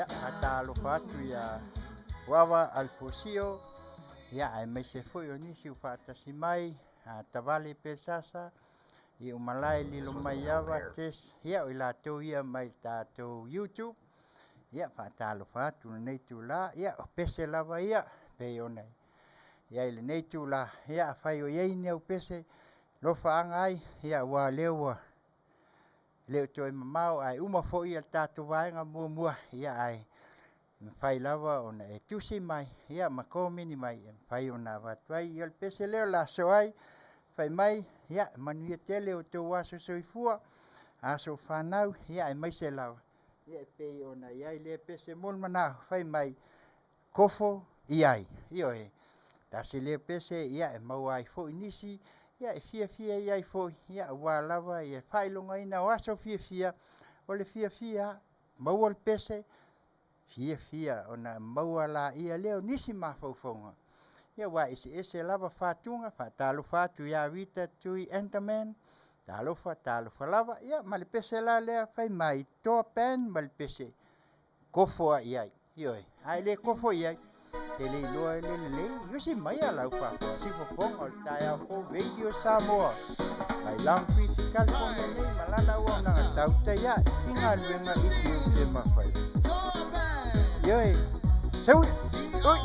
[SPEAKER 4] Ia, faatalofa atu ia Uava Alfosio, ia aemaise foi o nisi ua faatasi mai, a Tavale Pesasa, i Umalae Lilo Maiava, Tess, ia o i latou ia mai tatou YouTube. Ia faatalofa atu i lenei itula, ia o pese lava ia pei ona i ai i lenei itula. Ia afai o i ai ni au pese alofaaga ai, ia aua o lea ua le o toe mamao ae uma foi le tatou vaega muamua, ia ae mafai lava ona e tusi mai ma komeni mai e mafai ona avatu ai. Ia o le pese lea o le aso ai, fai mai, ia manuia tele outou aso soifua, aso fanau, aemaise lava e pei ona i ai lea pese mo le manao, fai mai, kofo i ai. Ioe, tasi lea pese e maua ai foi nisi e fiafia i ai foi aua lava le faailogaina o aso fiafia, o le fiafia lava, maua le pese, fiafia ona maua laia o nisi mafaufauga, aua e eseese lava fatuga. Faatalofa atu ia Rita Tui Enterman, talofa talofa lava. Ia ma le pese la lea fai mai, Toa Band ma le pese, kofo ai i ai. Ioe, a e le kofo i ai, e te le iloa ai le lelei. Usi maia lau faafofoga, siufofoga o le taeao fou Radio Samoa mai Long Beach, California nei ma lana auaunaga tautai ae i galuega i tiute ma faiva. Ioe, saui, oi!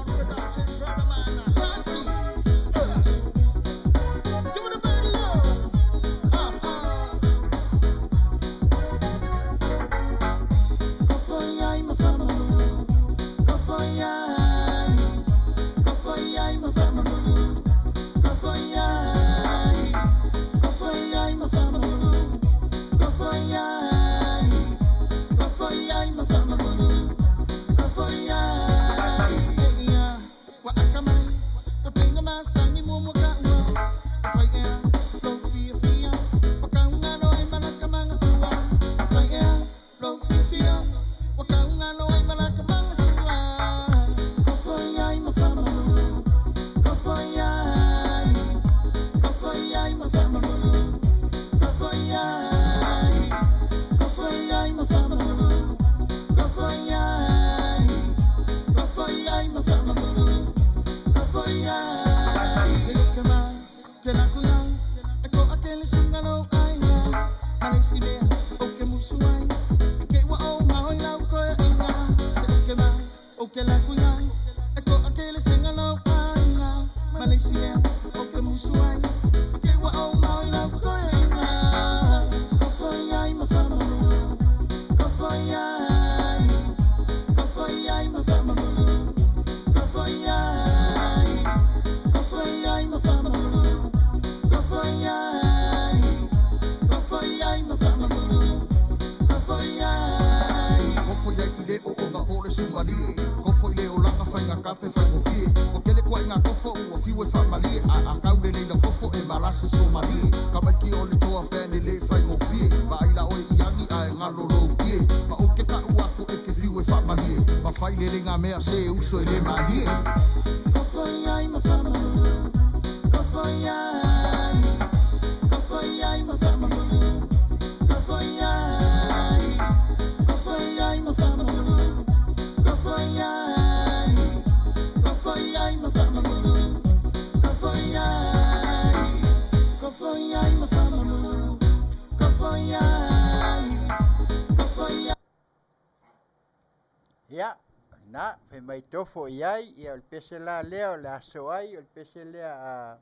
[SPEAKER 4] Ia, o lena, fai mai tofo i ai, ia o le pese la lea o le aso ai, o le pese lea a,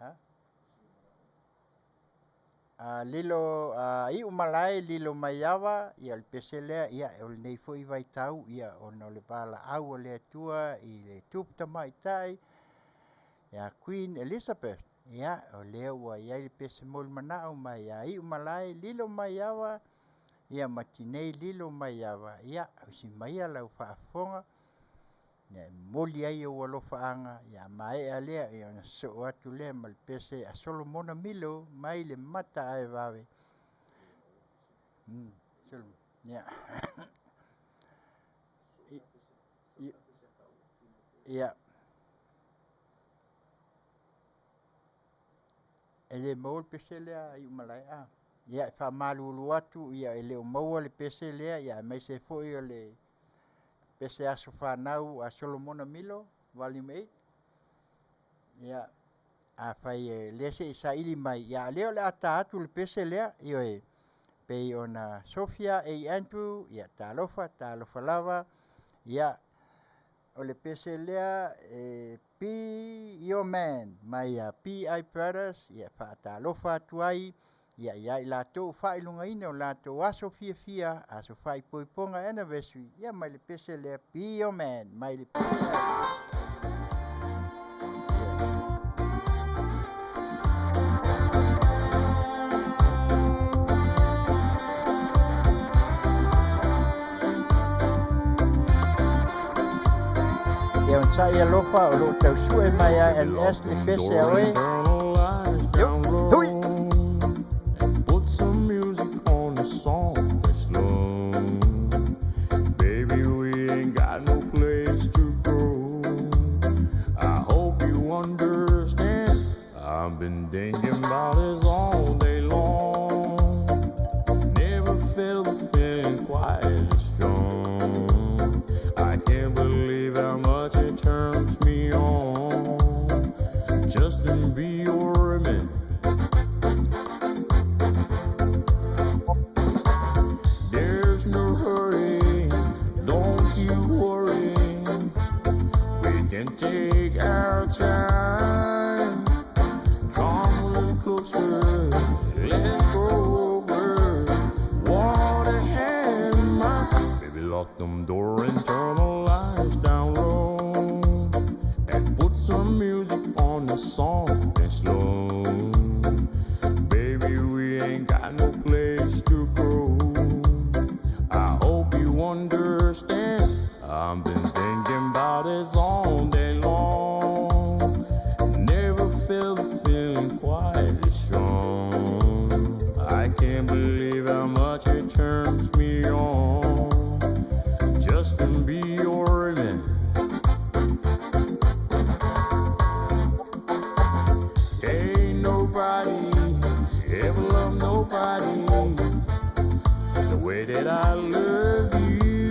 [SPEAKER 4] a, a Lilo a Iumalae Lilo Maiava, ia o le pese lea, ia o lenei foi vaitau, ia ona o le valaau a le Atua i le Tupu Tamaitai ia Queen Elizabeth, ia o lea ua i ai le pese mo le manao mai ia Iumalae Lilo Maiava, ia ma Tinei Lilo Maiava, ia usi maia lau faafofoga, ia e momoli ai ou alofaaga, ia maea lea, ia ona sosoo atu lea ma le pese a Solomona Milo mai le Mataaevave. Ia. Ia. E le maua le pese lea a Iumalae a? Ia e faamalulu atu ia e le o maua le pese lea ia aemaise foi o le pese aso fanau a Solomona Milo Volume 8. Ia afai o lea se i saili mai, ia ae o lea o le a ta atu le pese lea, ioe, e pei ona Sofia A Andrew, ia talofa, talofa lava. Ia o le pese lea e Be Your Man mai ia PI Brothers, ia e faatalofa atu ai ia i latou ua faailogaina ia o latou aso fiafia, aso faaipoipoga anniversary, ia mai le pese lea Be Your Man mai le Ia onosai alofa o lo o tau sue mai e LS le pese a oe. Hui!
[SPEAKER 8] Put some music on the song that's slow. Baby, we ain't got no place to go. I hope you understand. I've been thinking about this all day long. Never felt a feeling quite as strong. I can't believe how much it turns me on. Just to be your man. There's no hurry, don't you worry. We can take our time. Come a little closer, let's go over. What a hand in mine. Baby, lock them door and turn the lights down low. And put some music on the soft and slow. Baby, we ain't got no place to go. I hope you understand. I've been thinking about this all day long. Never felt a feeling quite as strong. I can't believe how much it turns me on. Just to be your man. Ain't nobody ever loved nobody the way that I love you.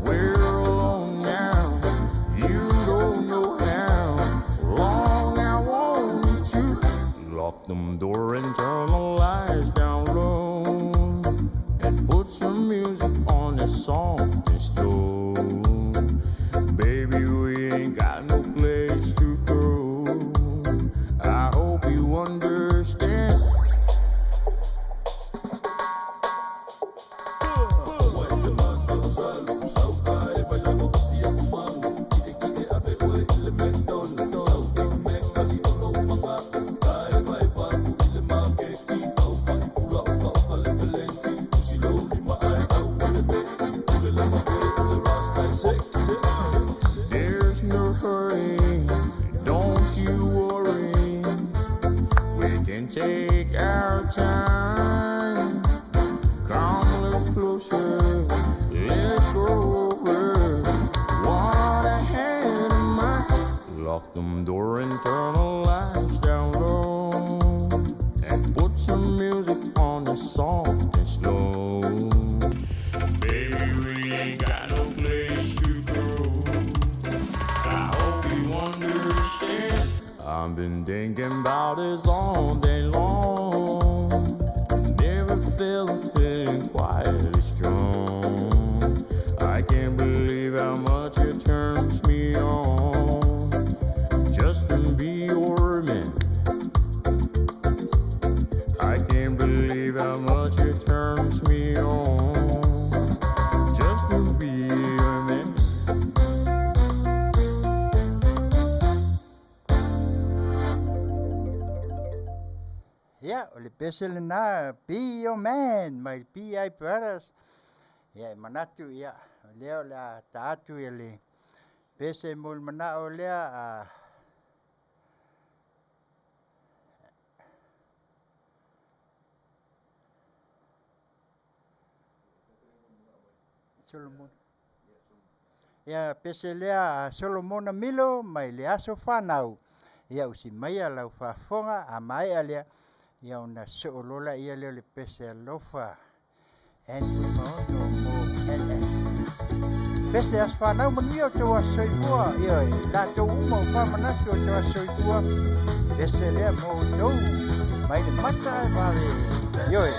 [SPEAKER 8] We're alone now. You don't know how long I want you. Lock them door and turn the lights down low. And put some music on the soft and slow. Baby, we ain't got no place to go. I hope you understand. There's no hurry, don't you worry. We can take our time. Come a little closer, let's go over what I had in mind. Lock them door and turn the lights down low. And put some music on the soft and slow. Baby, we ain't got no place to go. I hope you understand. I've been thinking about this all day long. Never felt a feeling quite as strong. I can't believe how much it turns me on. Just to be your man. I can't believe how much it turns me on. Just to be your man.
[SPEAKER 4] Ia, o le pese lena Be Your Man mai le PI Brothers. Ia e manatu ia, o lea o le a ta atu ia le pese mo le manao lea a Solomona. Ia pese lea a Solomona Milo mai le aso fanau. Ia usi maia lau faafofoga a maea lea. Ia ona soo loa laia lea o le pese alofa Andrew Maono mo LS. Pese aso fanau manuia o tou aso soifua, ioe, latou uma o faamanatu o tou aso soifua, pese lea mo outou mai le mata ae vave, ioe.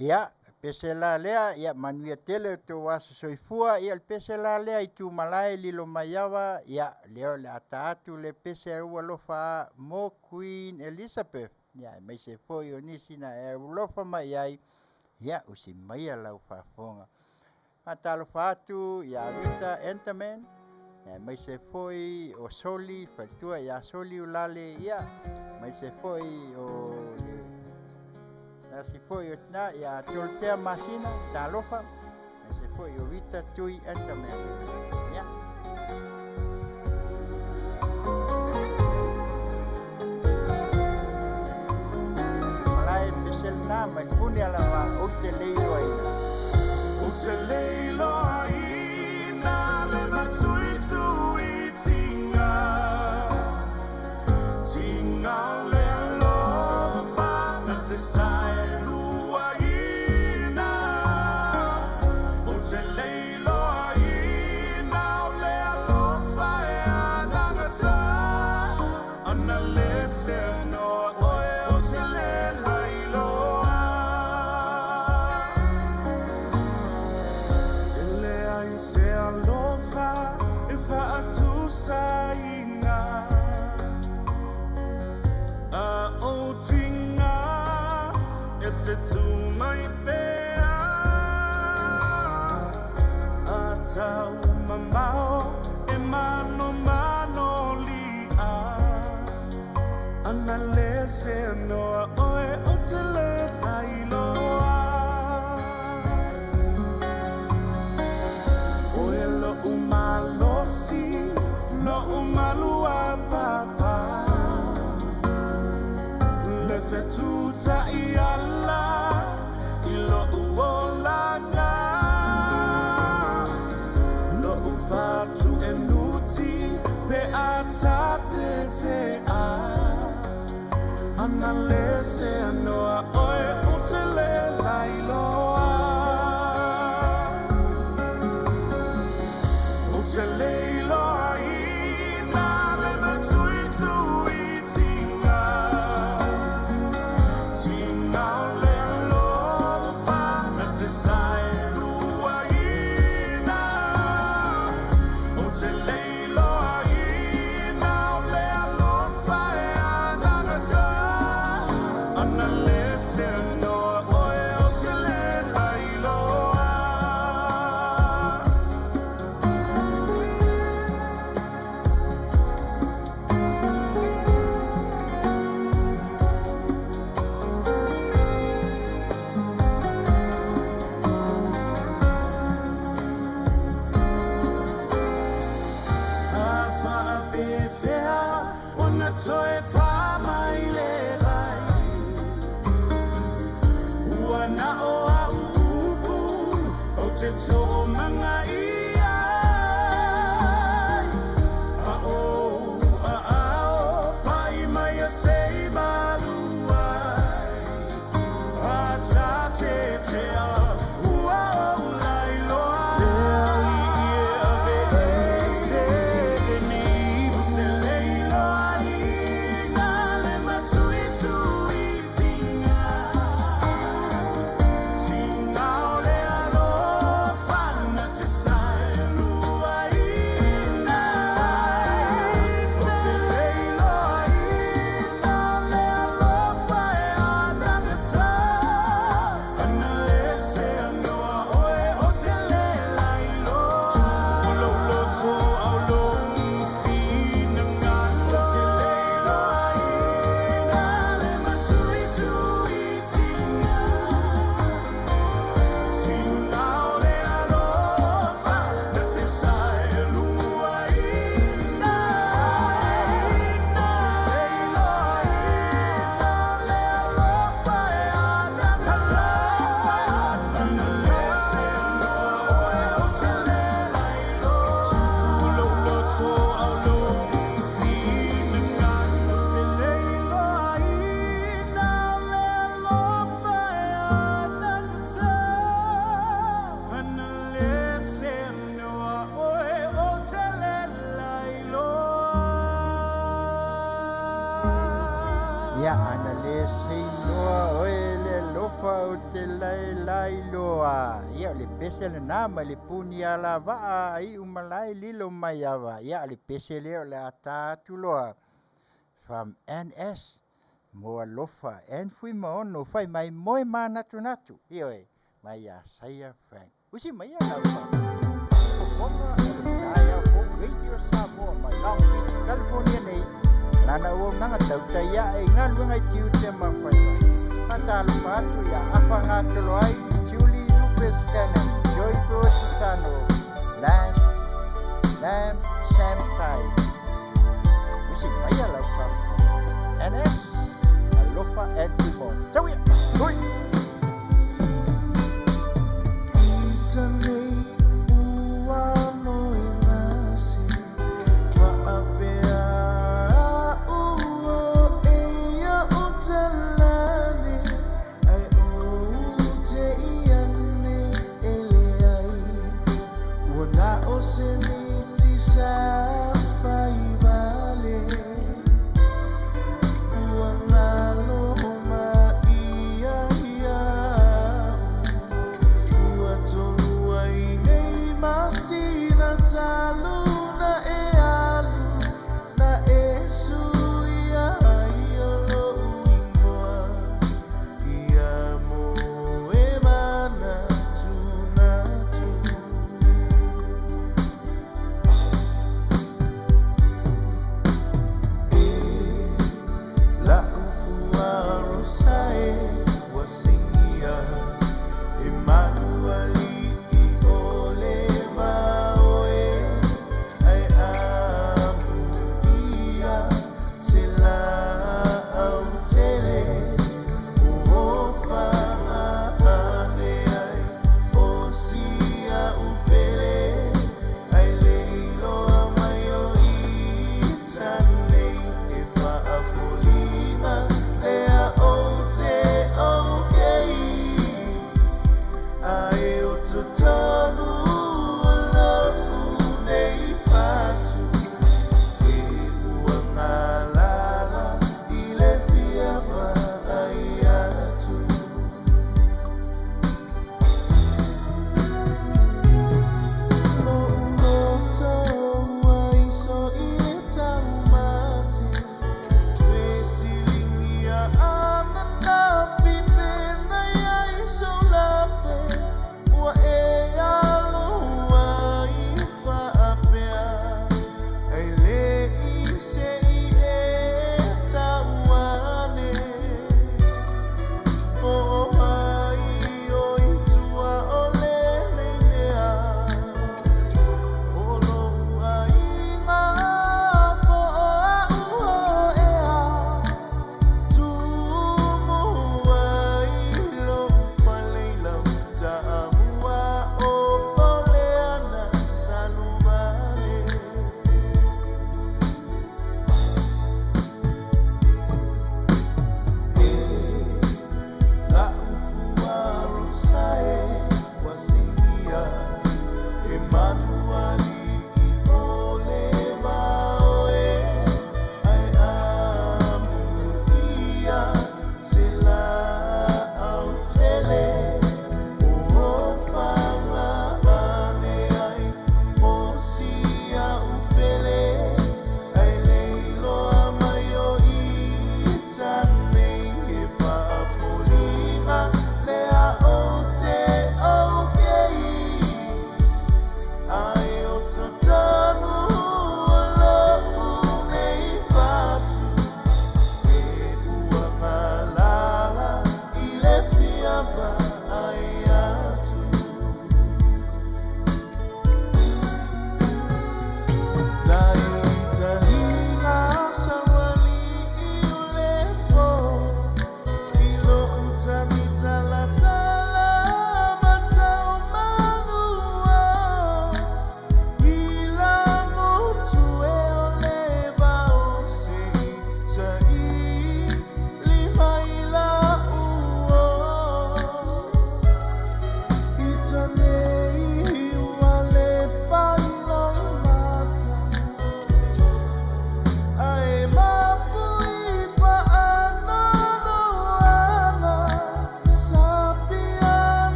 [SPEAKER 4] Ia, pese la lea, ia manuia tele o tou aso soifua, ia le pese la lea i Tumalae Lilomaiava, ia lea o le a ta atu le pese a ua alofa mo Queen Elizabeth, ia aemaise foi o nisi na e alofa mai ai, ia usi maia lau faafofoga. Faatalofa atu ia Vita Enterman, aemaise foi o Soli, faletua ia Soli Ulale, ia aemaise foi o le tasi foi o tina ia Toltea Masina, talofa, aemaise foi o Vita Tui Enterman. Ia. Malae pese lena mai le pune alava ou te leiloaina.
[SPEAKER 8] Ou te leiloaina le matuitui tiga. Tiga o le alofa na te saeluaina. Ou te leiloaina o le alofa e anagata. Ana le se noa oe ou te le lailoa. E leai se alofa e faatusaina. A o tiga e te tū mai pea. A tau mamao e manomano li'a. Ana le se noa oe ou te le lailoa. Oe lo'u malosi, lo'u maluapapa. Le fetutai ala
[SPEAKER 3] Ana le se anoa oe o se le lailoa. O te leiloa i nā le matui tui tinga. Tinga o le alofa na te sae lua ina. O te leiloa ina o le alofa e anagata. Ana le se anoa oe o te le lailoa. A whaapewhea o na toe whamai le vai. Ua na o a upu o te tō manga ia. A o a ao pai mai a sei maluai. A tā te te a ua o lai loa. Le ali ie a ve e se e ni. O te leiloa i ngā le matui tui tinga. Tinga o le alofa na te sae lua ina. O te leiloa ina le alofa e anagata. Ana le se anoa oe o te le lailoa. Tulo loto au lo fina ngalo. O te leiloa ina le matui tui tinga. Tinga o le alofa na te sae lua ina. O te leiloa ina le alofa e anagata. Ana le se anoa oe o te le lailoa. Tulo loto au lo fina ngalo. O te leiloa ina le alofa e anagata. Ana le se anoa oe o te le lailoa.
[SPEAKER 4] Ia ana le seiloa oe le alofa o te lailailoa. Ia o le pese lenā mai le puni alavaa ai umalae lilo mai ava. Ia o le pese lea o le a tā atu loa. From NS mo alofa and Fuimaono fai mai moe manatunatu. Ioe, mai ia Saia Frank. Usi mai ia lau faafofoga o le taeao fou Radio Samoa mai Long Beach, California nei. Lana auaunaga tautai ae i galuega i tiute ma faiva. Faatalofa atu ia Afa Gatoloai, Julie Lupes Cannon, Joy Sano, Lance Lam Sam Tai. Usi mai ia lau faafofoga. NS, Alofa and Fuimaono. Tau ia! Hui!
[SPEAKER 3] Tanei ua moe gase Whaapea ua eia o talane Ai o te iane e le ai Ua na o se miti sa whai vale Ua ngalo ma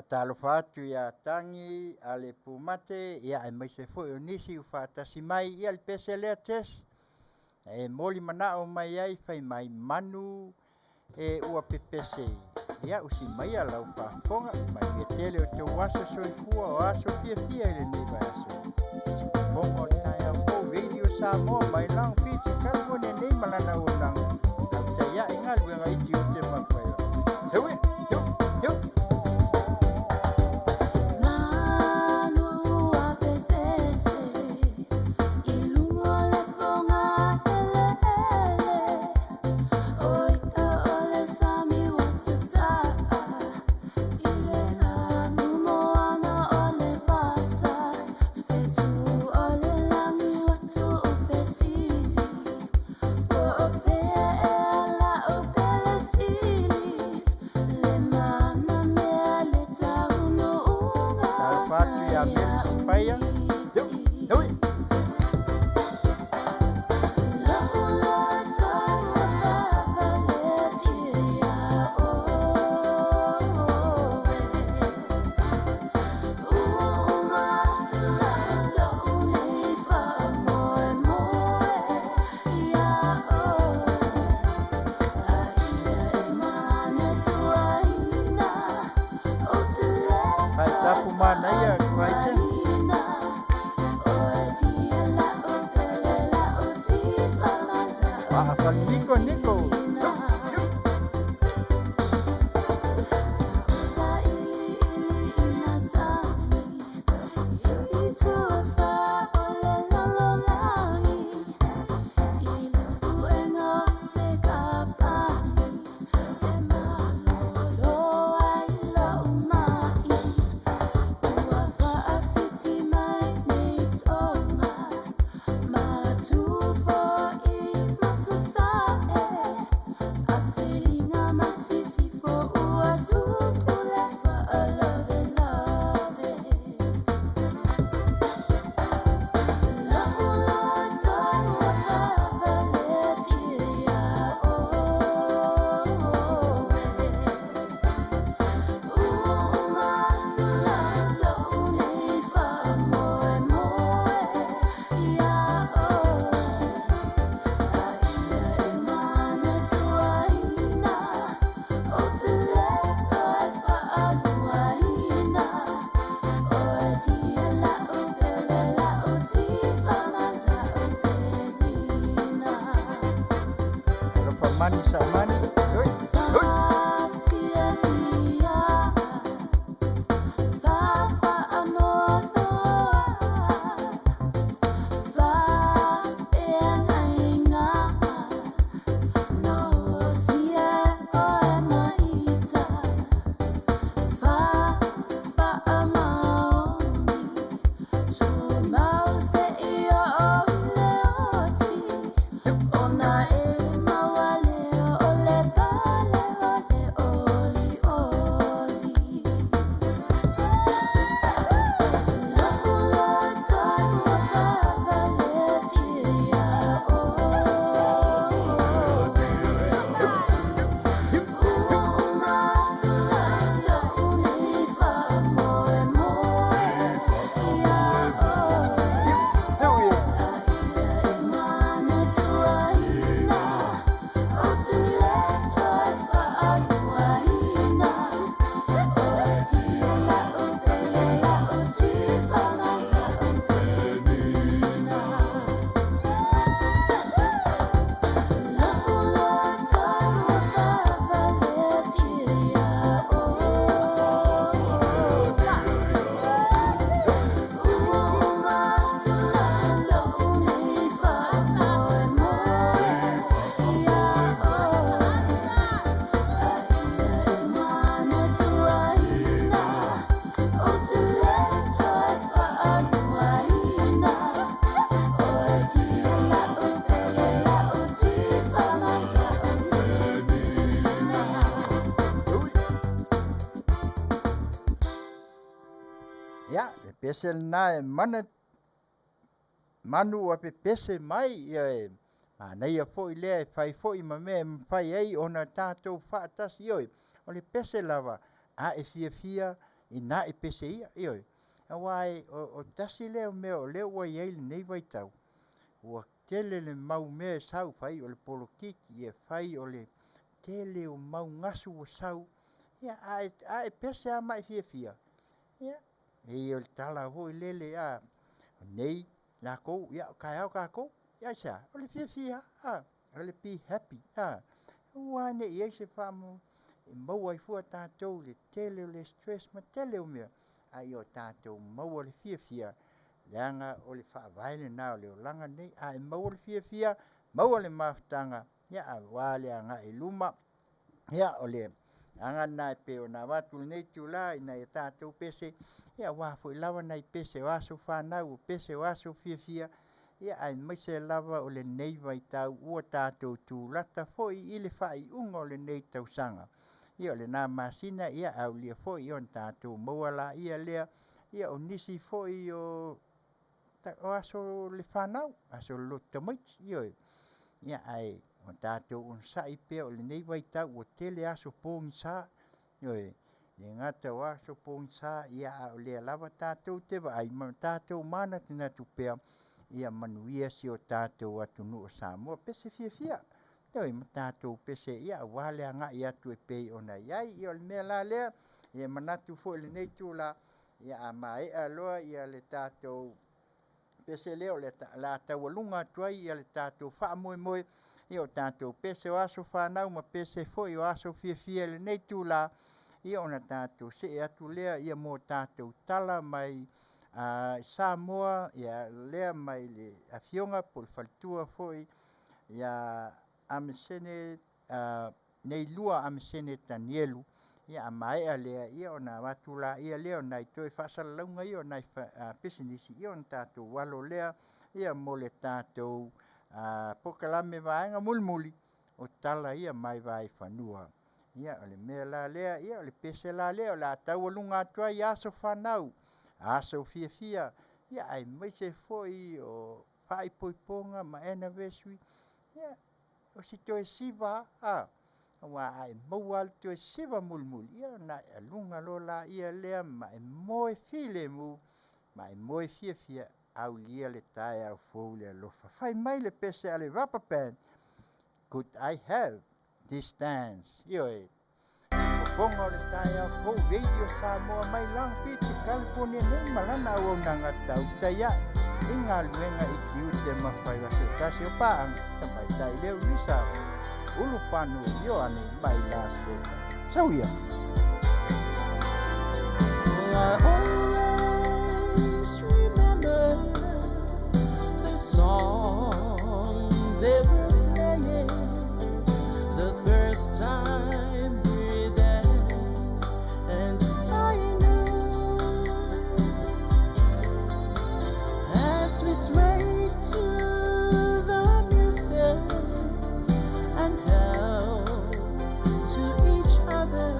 [SPEAKER 4] Faatalofa atu ia Tagi Ale Pumate, ia aemaise foi o nisi ua faatasi mai. Ia le pese lea Tess, e moli manao mai ai fai mai manu e ua pepese. Ia usi maia lau faafofoga, manuia tele o tou aso soifua o aso fiafia i lenei vaiaso. Fofoga o le taeao fou Radio Samoa mai Long Beach, California nei ma lana auaunaga. Tautai ae galuega i tiute ma faiva. Heu e, heu, heu.
[SPEAKER 5] Manu a pepese i luga o le foga eleele, o ia o le sami ua tataa i le anu moana o le vasa, fetu o le lagi ua tuufesili, po o fea ea lau pele sili, le manamea le taunuuga
[SPEAKER 4] Talofa atu ia Meli Sipaia. Heu, heu e. Hai tapu manaia Crichton. Maafali Niko Niko. Heu, heu. Alofa mani samani. Oi, oi. Heu e. Ia, le pese lena e mana manu ua pepese mai ia e manaia foi lea e fai foi ma mea e mafai ai ona tatou faatasi. Ioe, o le pese lava a e fiafia ina e pese ia, ioe. Aua o tasi lea o mea o lea ua i ai lenei vaitau, ua tele le mau mea e sau, fai o le polokiki, e fai o le tele o mau gasu ua sau, ia a e pese lava ma e fiafia, ia, pei o le tala foi lele, a, nei lakou, ia taeao tatou. Aisea? O le fiafia lava, o le be happy, a. Aua ne i i ai se e maua ai fua tatou i le tele o le stress ma le tele o mea, a ia o tatou maua le fiafia, leaga o le faavae lena o le olaga lenei. A e maua le fiafia, maua le mafutaga, aua le agai i luma. Ia, o le agaga lena e pei ona avatu i lenei itula i nai a tatou pese, aua foi lava nai pese o aso fanau, o pese o aso fiafia, aemaise lava o lenei vaitau ua tatou tulata foi i le faaiuga o lenei tausaga. Ia o lena masina e aulia foi ona tatou maua lea o nisi foi o aso o le fanau, aso o le lotu tamaiti, ioe. Ia ae tatou onosai pea o lenei vaitau ua tele aso pogisa, ioe. E le gata o aso pogisa, a o lea lava tatou te vaai ma tatou manatunatu pea ia manuia si o tatou atunuu o Samoa. Pese fiafia, ioe, ma tatou pese aua le agai atu e pei ona i ai. Ia o le mea la lea, e manatu foi i lenei itula, a maea loa le tatou pese lea, o le a taualuga atu ai le tatou faamoemoe, ia o tatou pese o aso fanau ma pese foi o aso fiafia i lenei itula, ia ona tatou see atu lea mo tatou tala mai Samoa, lea mai le afioga po o le faletua foi ia Amisene Leilua Amisene Tanielu. A maea lea, ona avatu lea o nai toe faasalalauga ia o nai pisinisi, ia ona tatou alo lea mo le tatou polokalame vaega mulimuli o tala ia mai vaifanua. Ia o le mea la lea, ia o le pese la lea o le a taualuga atu ai aso fanau, aso fiafia, aemaise foi o faaipoipoga ma anniversary. Ia, o si toe siva lava, aua a e maua lava le toe siva mulimuli, ia ona e aluga loa lea ma e moe filemu ma e moe fiafia aulia le taeao fou i le alofa. Fai mai le pese a le Rubber Band, could I have this dance? Ioe, fofoga o le taeao fou Radio Samoa mai Long Beach, California nei ma lana auaunaga tautai ae i galuega i tiute ma faiva se tasi o paaga tamaitai leo Richard Ulupano Ioane mai Las Vegas. Sau ia.
[SPEAKER 9] I always remember the song they were playing the first time we danced, and I knew as we swayed to the music and held to each other,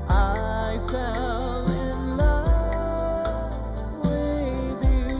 [SPEAKER 9] I fell in love with you.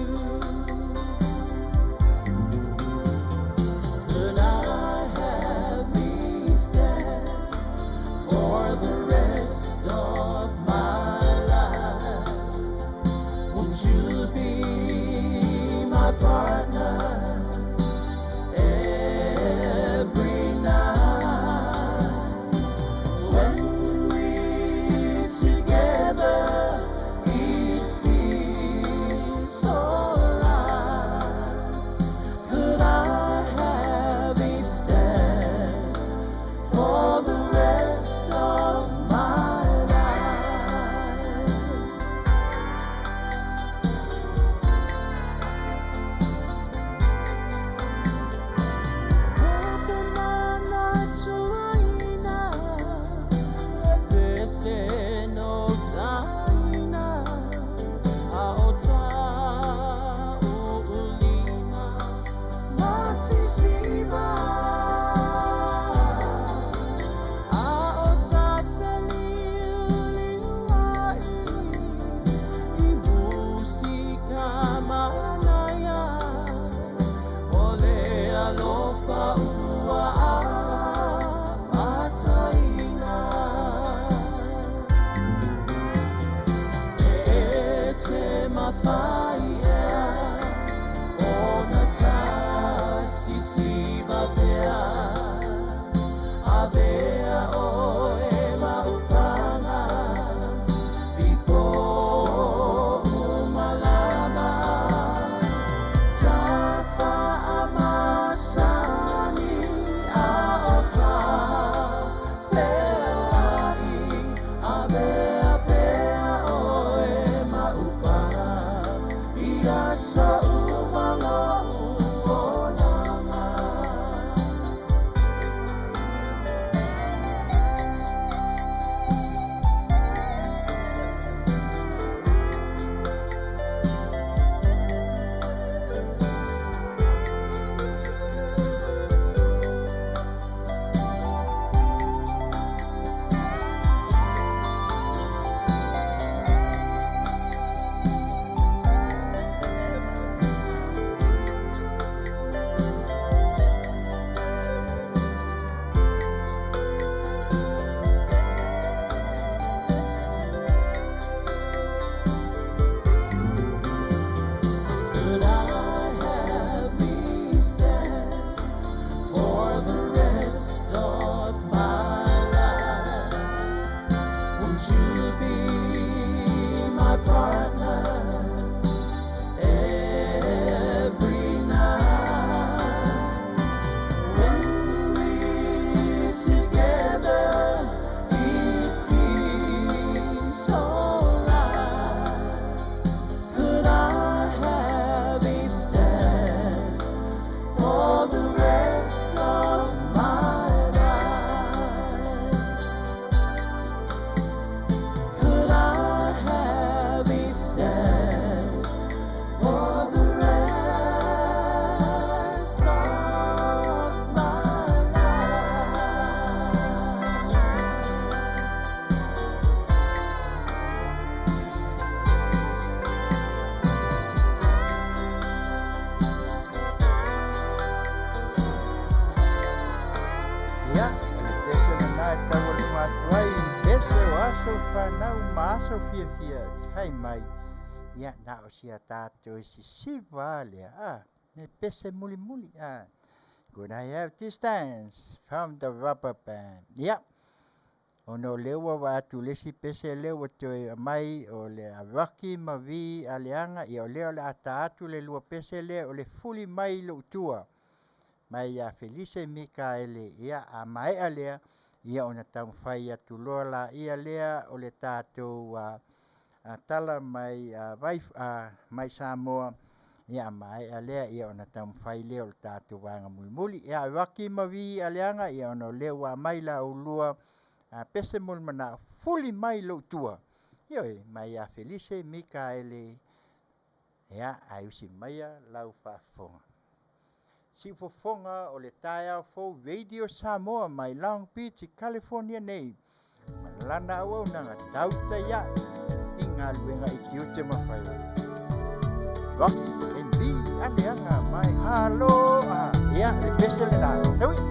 [SPEAKER 4] aso fanau ma aso fiafia fai mai, ia na o sia tatou sisiva lea, a le pese mulimuli, a. Could I have distance from the rubber band? Ia, ona o lea ua vaai atu i le isi pese lea ua toe aumai o le a Rocky ma Vi Aleaga, ia o lea o le a ta atu le lua pese lea o le fuli mai lou tua mai ia Felise Mikaele. Ia a maea lea, ia ona taumafai atu loa laia lea o le tatou tala mai mai Samoa. Ia a maea lea, ia ona taumafai lea o le tatou vaega mulimuli. Ia Rocky ma Vi Aleaga, ia ona o lea ua aumai la ulua pese mo le manao, fuli mai lou tua. Ioe, mai ia Felise Mikaele. Ia, ae usi maia lau faafofoga. Siufofoga o le taeao fou Radio Samoa mai Long Beach i California nei ma lana auaunaga tautai ae i galuega i tiute ma faiva. Rocky and Vi Aleaga mai halo. Ah, ia, le pese lena. Taui.
[SPEAKER 1] Oh,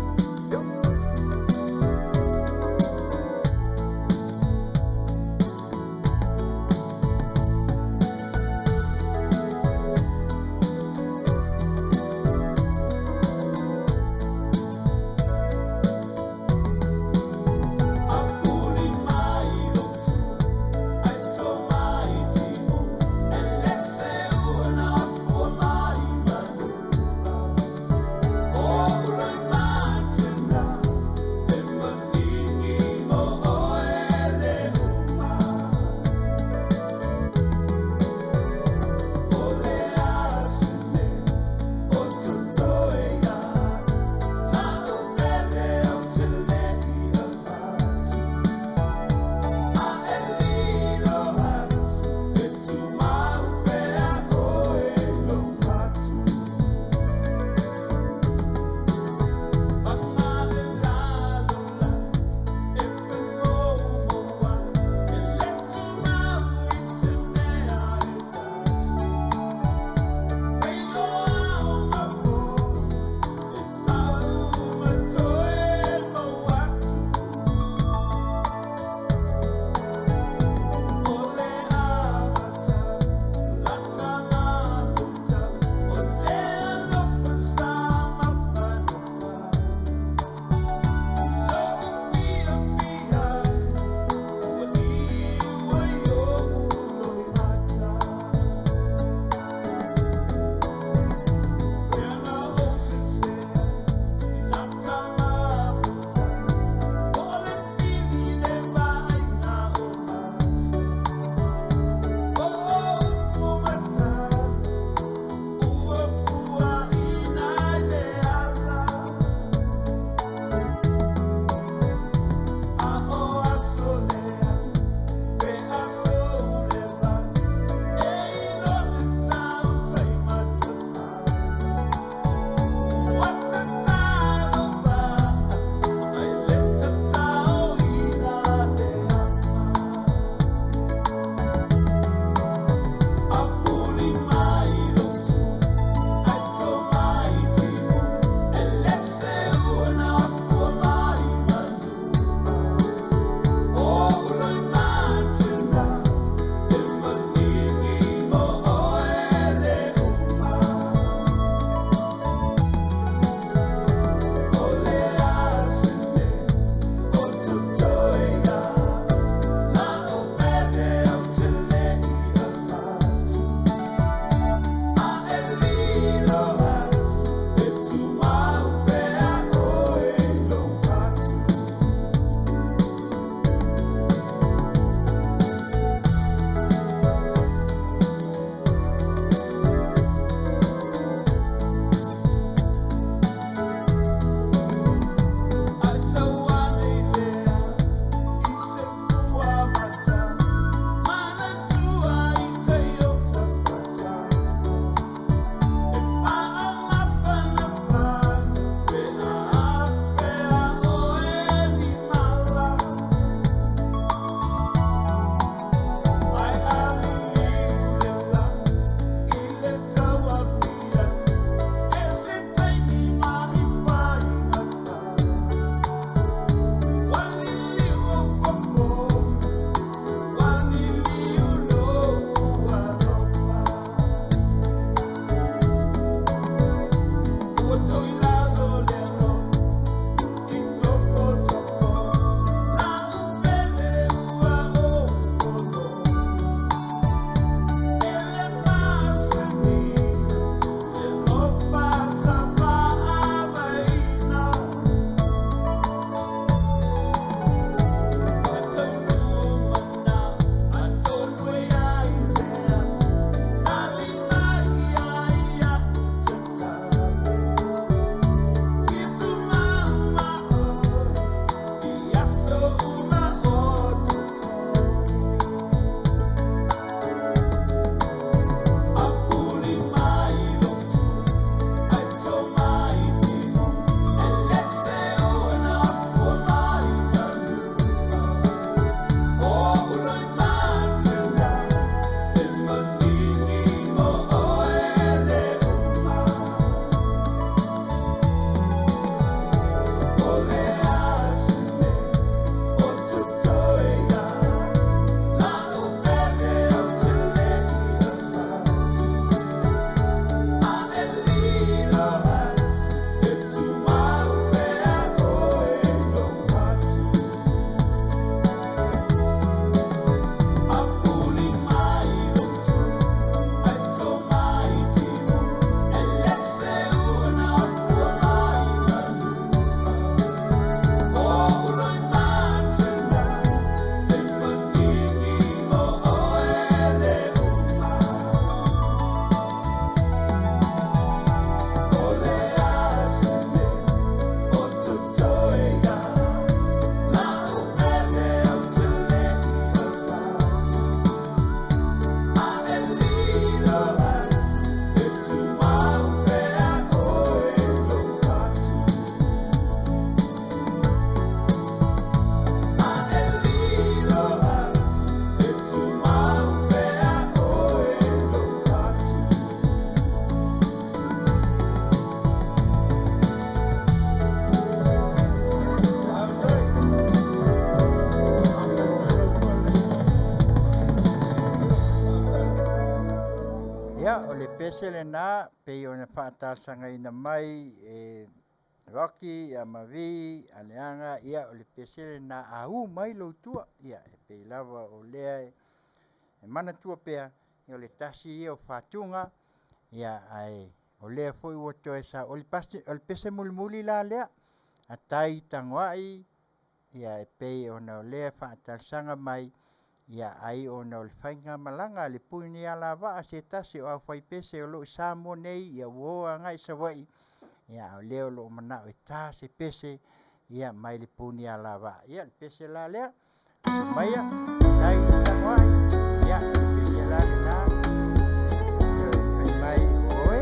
[SPEAKER 4] pese lenā pei ona faatalosagaina mai e Rocky ia ma Vi Aleaga, ia o le pese lenā a ū mai lou tua, ia e pei lava o lea e manatua pea, ia o le tasi ia o fatuga, ia ae o lea foi ua toe sa o le pasi o le pese mulimuli la lea a tai tagoai, ia e pei ona o lea faatalosaga mai, ia ai ona o le faigamalaga a le Punialavaa se tasi o aufaipese o loo i Samoa nei, ia ua o agai i Savaii, ia a o lea o loo manao e ta se pese ia mai le Punialavaa. Ia le pese la lea maia tai tagoai, ia le pese la lenā fai mai oe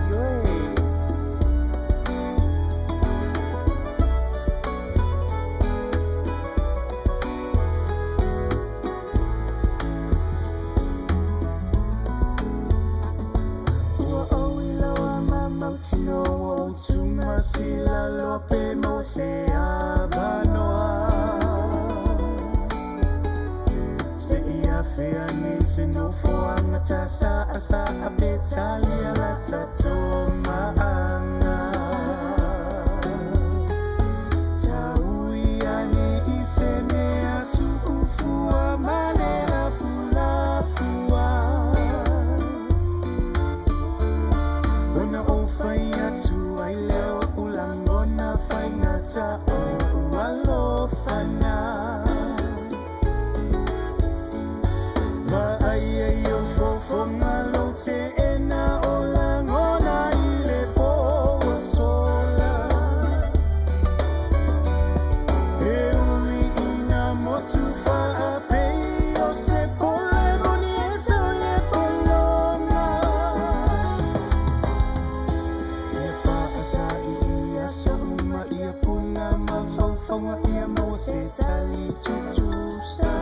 [SPEAKER 4] ioe.
[SPEAKER 9] Ua ou iloa ma mautinoa ua ou tumasilaloa pe maua se avanoa. Se i afea nei se nofoaga tasaasaa pe talia la tatou maaga. Taui ane i se mea tuufua ma le lafulafua. Ona ou fai atu ai lea o lagona faigata o alofa na. Vaai ai o fofoga lou teena o lagona i le po ua sola. E ui ina motu faapei o se pole moni e tau le pologa. Ia faatai ia souma ia puna mafaufauga ia maua se tali tutusa.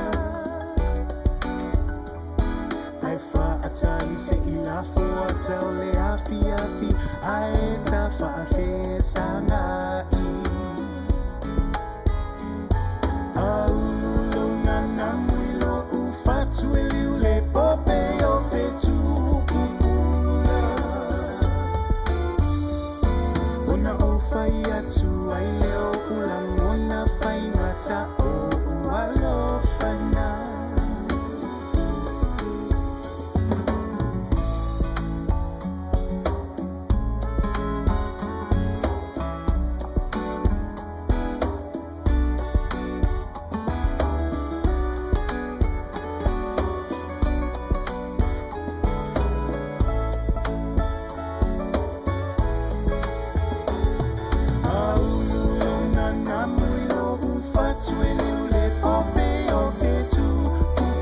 [SPEAKER 9] Ae faatali se i lafo ata o le afiafi ae ta faafesagai. Aulu lou nanamu i lou fatu e liu le pope o fetukupula. Ona ou fai atu ai lea o lagona faigata o alofa na. Aulu lou nanamu i lou fatu e liu le pope o fetukupula.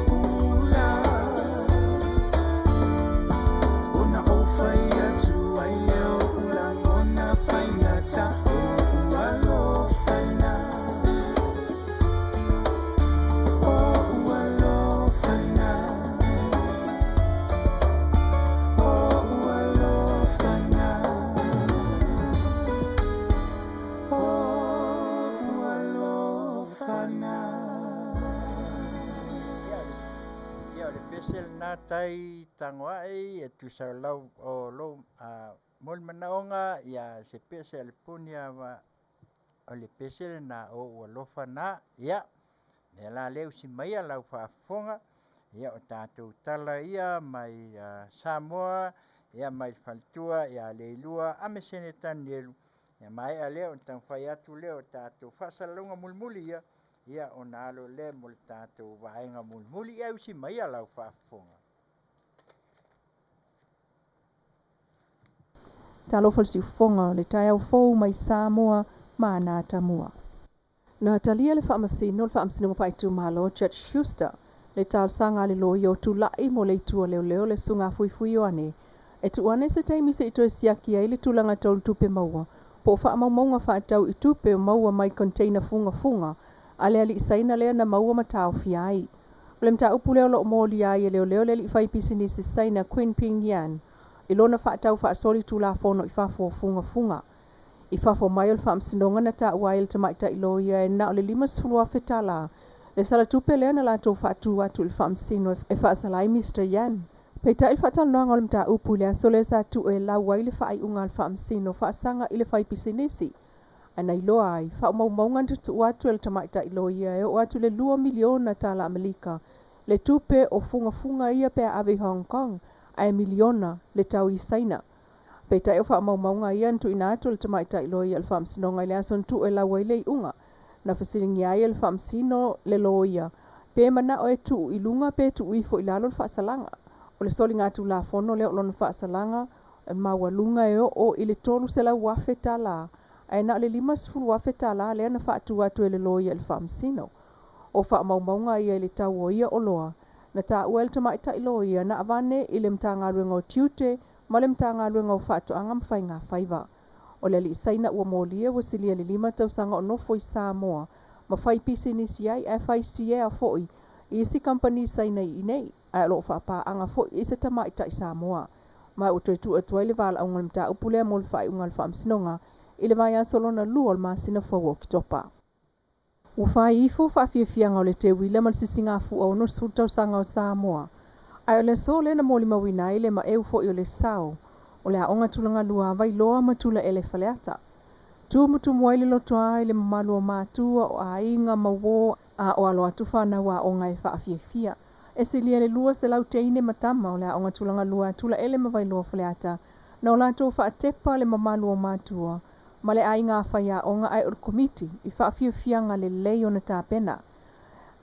[SPEAKER 9] Ona ou fai atu ai lea o lagona faigata o alofa na. O alofa na. O alofa na. O alofa na.
[SPEAKER 4] Ia o le pese lenā tai tagoai e tusa o lau o lou mo le manaoga, ia se pese a le Puniava o le pese lenā o ou alofa na. Ia lea la lea usi maia lau faafofoga, ia o tatou tala ia mai Samoa, ia mai le faletua ia Leilua a Mesene Tanielu, ia maea lea ona taumafai atu lea o tatou faasalalauga mulimuli ia, ia ona alo lea mo le tatou vaega mulimuli. Ia usi maia lau faafofoga.
[SPEAKER 10] Talofa le siufofoga o le taeao fou mai Samoa ma ana atamua. Na talia le faamasino o le Faamasinoga Faaitumalo Judge Schuster le talosaga a le loia o Tula'i mo le itu a leoleo le Susuga Fuifui Ioane e tuu ane se taimi se i toe siaki ai le tulaga tau le tupe maua po o faamaumauga faatatau i tupe o maua mai container fugafuga a le alii Saina lea na maua ma taofia ai. O le mataupu lea o lo o molia ai e leoleo le alii faipisinisi Saina Qin Ping Yan i lona faatau faasolitulafono i fafo o fugafuga. I fafo mai o le faamasinoga na taua ai e le tamaitai loia e na o le $50,000 tala le salatupe lea na latou faatu atu i le faamasino e faasala ai Mister Yan. Peitai le faatalanoaga o le mataupu i le aso lea sa tuuelau ai le faaiuga a le Faamasino faasaga i le faipisinisi ae na iloa ai faamaumauga na tuutuu atu e le tamaitai loia e oo atu i le $2 miliona tala Amerika le tupe o fugafuga ia pe a ave i Hong Kong ae miliona le tau i Saina. Peitai o faamaumauga ia na tuuina atu e le tamaitai loia i le Faamasinoga i le aso na tuuelau ai le iuga. Na fesiligia ai e le Faamasino le loia pe manao e tuu i luga pe tuu ifo i lalo le faasalaga. O le soligatulafono lea o lona faasalaga e maualuga e oo i le $300,000 tala ae na o le $50,000 tala lea na faatu atu e le loia i le Faamasino. O faamaumauga ia i le tau o ia oloa na taua e le tamaitai loia na avane i le Matagaluega o Tiute ma le Matagaluega o Faatoaga ma Faigafaiva. O le alii Saina ua molia ua silia i le 5 tausaga o nofo i Samoa ma fai pisinisi ai ae fai siea foi i isi kamupani Saina i inei ae o lo o faapaaga foi i se tamaitai Samoa. Ma ua toe tuu atu ai le valaauga o le mataupu lea mo le faaiuga a le Faamasinoga i le vaiaso lona lua o le masina fou o Oketopa. Ua fai ifo faafiafiaga o le teuila ma le sisigafua 60 tausaga o Samoa. Ae o le aso lea na molimauina ai le maeu foi o le sao o le aoga tulagalua a Vailoa ma Tulaele Faleata. Tumutumu ai le lotoa i le mamalu o matua o aiga ma uō a o alo atu fanau aoga e faafiafia. E silia i le 200 teine ma tama o le aoga tulagalua a Tulaele ma Vailoa Faleata na o latou faatepa le mamalu o matua ma le aiga faiaoga ae o le komiti i faafiafiaga lelei ona tapena.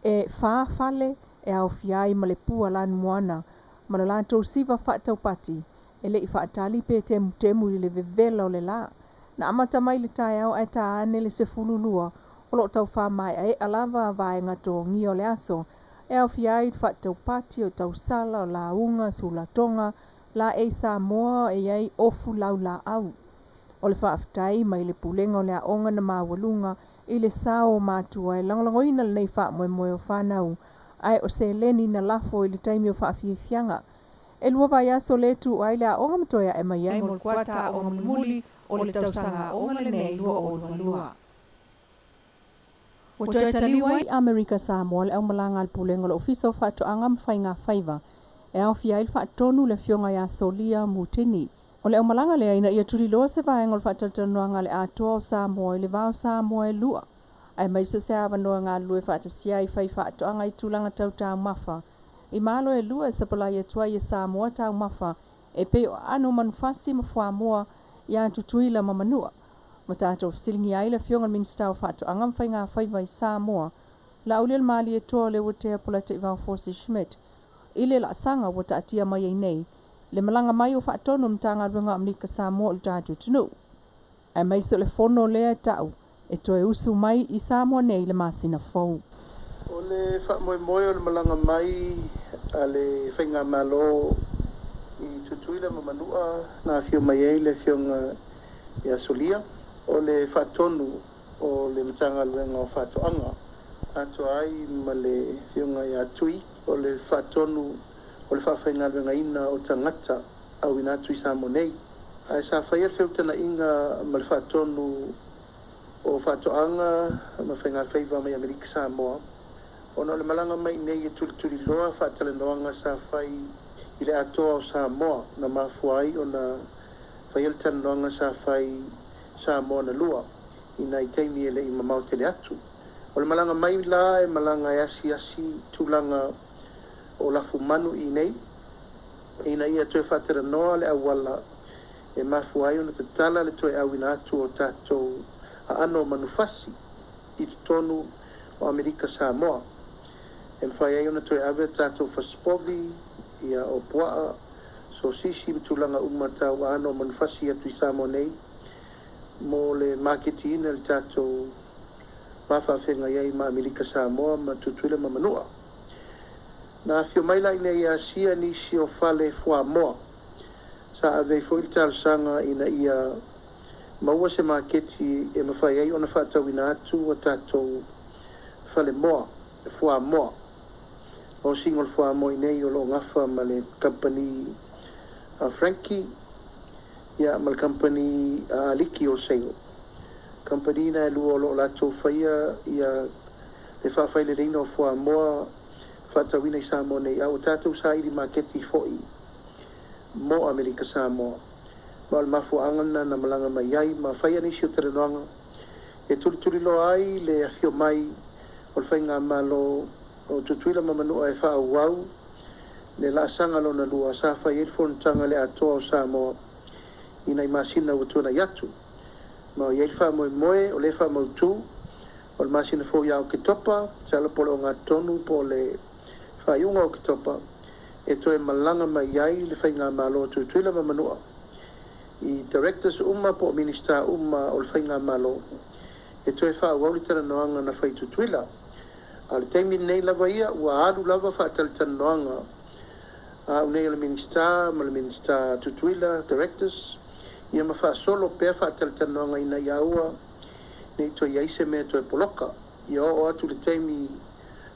[SPEAKER 10] E 4 fale e aofia ai ma le pua lanumoana ma lo latou siva faataupati e le'i faatali pe temutemu i le vevela o le lā. Na amata mai le taeao ae tā ane le 12 o loo taufāmae'ae'a lava vaega togia o le aso e aofia ai le faataupati o tausala o lauga sulatoga laei Samoa e i ai ofu laulaau. O le faafetai mai le pulega o le aoga na maualuga i le sao o matua e lagolagoina lenei faamoemoe o fanau ae o seleni na lafo i le taimi o faafiafiaga. E 2 vaiaso lē tuua ai le aoga ma toe ae mai ai mo le kuata aoga mulimuli o le tausaga aoga lenei 2022. Ua toe taliu ai Amerika Samoa le aumalaga a le pulega o le Ofisa o Faatoaga ma Faigafaiva e aofia ai le faatonu le afioga ia Solia Mutini. O le aumalaga lea ina ia tuliloa se vaega o le faatalatalanoaga a le atoa o Samoa i le va o Samoa e lua aemaise o se avanoa galulue faatasia ai fai faatoaga i tulaga tau taumafa i malo e lua e sapalai atu ai e Samoa taumafa e pei o aano o manufasi ma fuamoa ia Tutuila ma Manua. Ma tatou fesiligia ai le afioga i le Minisita o Faatoaga ma Faigafaiva i Samoa, Laaulialemalietoa Leuatea Polataivao Fosi Schmidt i le laasaga ua taatia mai ai nei le malaga mai o faatonu o le Matagaluega o Amerika Samoa o le tatou atunuu aemaise o le fono lea e tau e toe usu mai i Samoa nei le masina fou.
[SPEAKER 11] O le faamoemoe o le malaga mai a le faigamalo i Tutuila ma Manua na afio mai ai le afioga ia Solia, o le faatonu o le Matagaluega o Faatoaga atoa ai ma le afioga ia Tui, o le faatonu o le faafaigaluegaina o tagata auina atu i Samoa nei. Ae sa faia le feutagaiga ma le faatonu o Faatoaga ma Faigafaiva mai Amerika Samoa, ona o le malaga mai nei e tulituliloa faatalanoaga sa fai i le atoa o Samoa na mafua ai ona faia le talanoaga sa fai Samoa na lua i nai taimi e le'i mamao tele atu. O le malaga mai la e malaga e asiasi tulaga o lafumanu i nei, ina ia toe faatalanoa le auala e mafua ai ona tatala le toe auina atu o tatou aano o manufasi i totonu o Amerika Samoa, e mafai ai ona toe ave tatou fasipovi ia o puaa, sosisi ma tulaga uma tau aano o manufasi atu i Samoa nei mo le maketiina le tatou mafaafeagai ai ma Amerika Samoa ma Tutuila ma Manua. Na afio mai la ina asia nisi o fale fuamoa sa ave ai foi le talosaga ina ia maua se maketi e mafai ai ona faatauina atu a tatou falemoa fuamoa. O singo le fuamoa i nei o loo gafa ma le kamupani a Frankie ia ma le kamupani a Aliki o Sale. Kamupani na e lua o loo latou faia ia le faafaileleiga o fuamoa faatauina i Samoa nei, a ua tatou saili maketi foi mo Amerika Samoa. Ma o le mafuaaga lena na malaga mai ai ma faia nisi o talanoaga e tulituliloa ai le afio mai o le Faigamalo o Tutuila ma Manua e faaauau le laasaga lona lua sa fai ai le fonotaga le atoa o Samoa i nai masina ua tuanai atu. Ma i ai le faamoemoe o lea e faamautu o le masina fou ia Oketopa, masalo po o le ogatotonu po o le faaiuga o Oketopa, e toe malaga mai ai le Faigamalo a Tutuila ma Manua i directors uma po o Minisita uma o le Faigamalo e toe faaauau le talanoaga na fai i Tutuila. A o le taimi lenei lava ia ua alu lava faatalatalanoaga a au nei o le Minisita ma le Minisita a Tutuila, directors, ia ma faasolo pea faatalatalanoaga ina ia aua ne i toe i ai se mea e toe poloka. Ia oo atu le taimi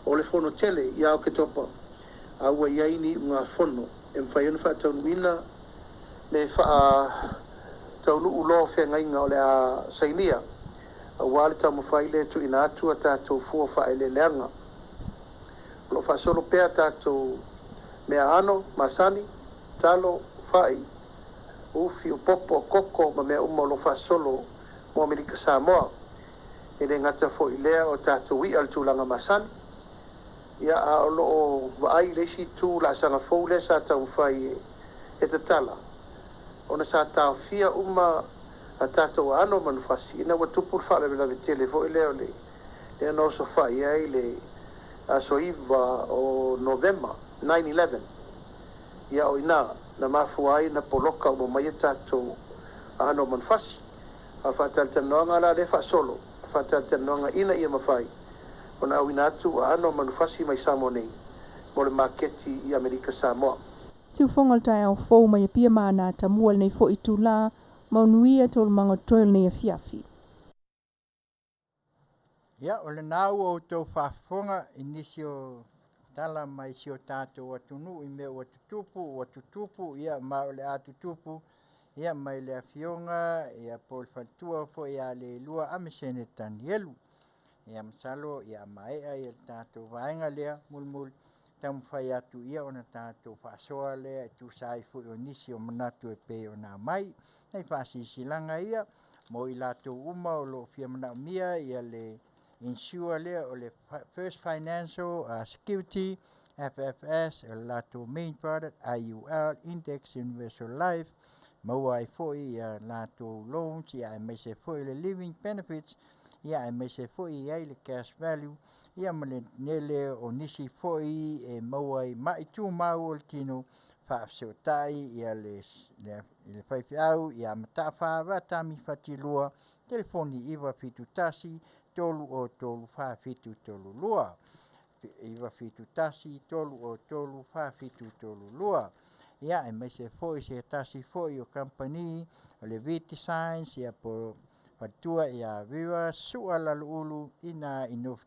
[SPEAKER 11] o le fono tele ia Oketopa, a ua i ai ni iugafono e mafai ona faataunuuina le faataunuu loa o feagaiga o le a sainia aua le taumafai lea e tuuina atu a tatou fua faaeleeleaga. O lo o faasolo pea a tatou meaaano masani, talo, fai, ufi, o popo, o koko ma mea uma o lo o faasolo mo Amerika Samoa. E le gata foi i lea o tatou i'a i le tulaga masani, ia a o lo o vaai i le isi itu laasaga fou lea sa taumafai e tatala, ona sa taofia uma a tatou aano o manufasi ina ua tupu le faalavelave tele foi lea o le lea na osofai ai le aso 9 o Novema, 9/11. Ia o i ina na mafua ai ona poloka uma mai a tatou aano o manufasi. A o faatalatalanoaga la lea e faasolo, faatalatalanoaga ina ia mafai ona auina atu aano o manufasi mai Samoa nei mo le maketi i Amerika Samoa.
[SPEAKER 10] Siufoga o le taeao fou mai Apia ma Anatamua i lenei foi itulā, manuia taualumaga o totoe o lenei afiafi.
[SPEAKER 4] Ia, o lena ua outou faafofoga i nisi o tala mai si o tatou atunuu i mea ua tutupu, ua tutupu, ia ma o le a tutupu, ia mai le afioga ia po o le faletua foi ia Leilua Amesene Tanielu. Ia masalo ia maea ia le tatou vaega lea mulimuli taumafai atu ia ona tatou faasoa lea e tusa ai foi o nisi o manatu e pei ona aumai. Nai faasilasilaga ia mo i latou uma o lo o fia manaomia ia le insure lea o le First Financial Security FFS, o le latou main product IUL Index Universal Life, maua ai foi ia latou loans ia aemaise foi le living benefits ia aemaise foi e i ai le cash value ia ma le tele o nisi foi e maua ai mai tumau o le tino faafesootai ia le faifeau ia Mataafa Vatami Fatilua telefoni 971 303 4732 971 303 4732. Ia aemaise foi se tasi foi o kamupani o le V Designs ia po o faletua ia Viva Sua Laluulu ina i North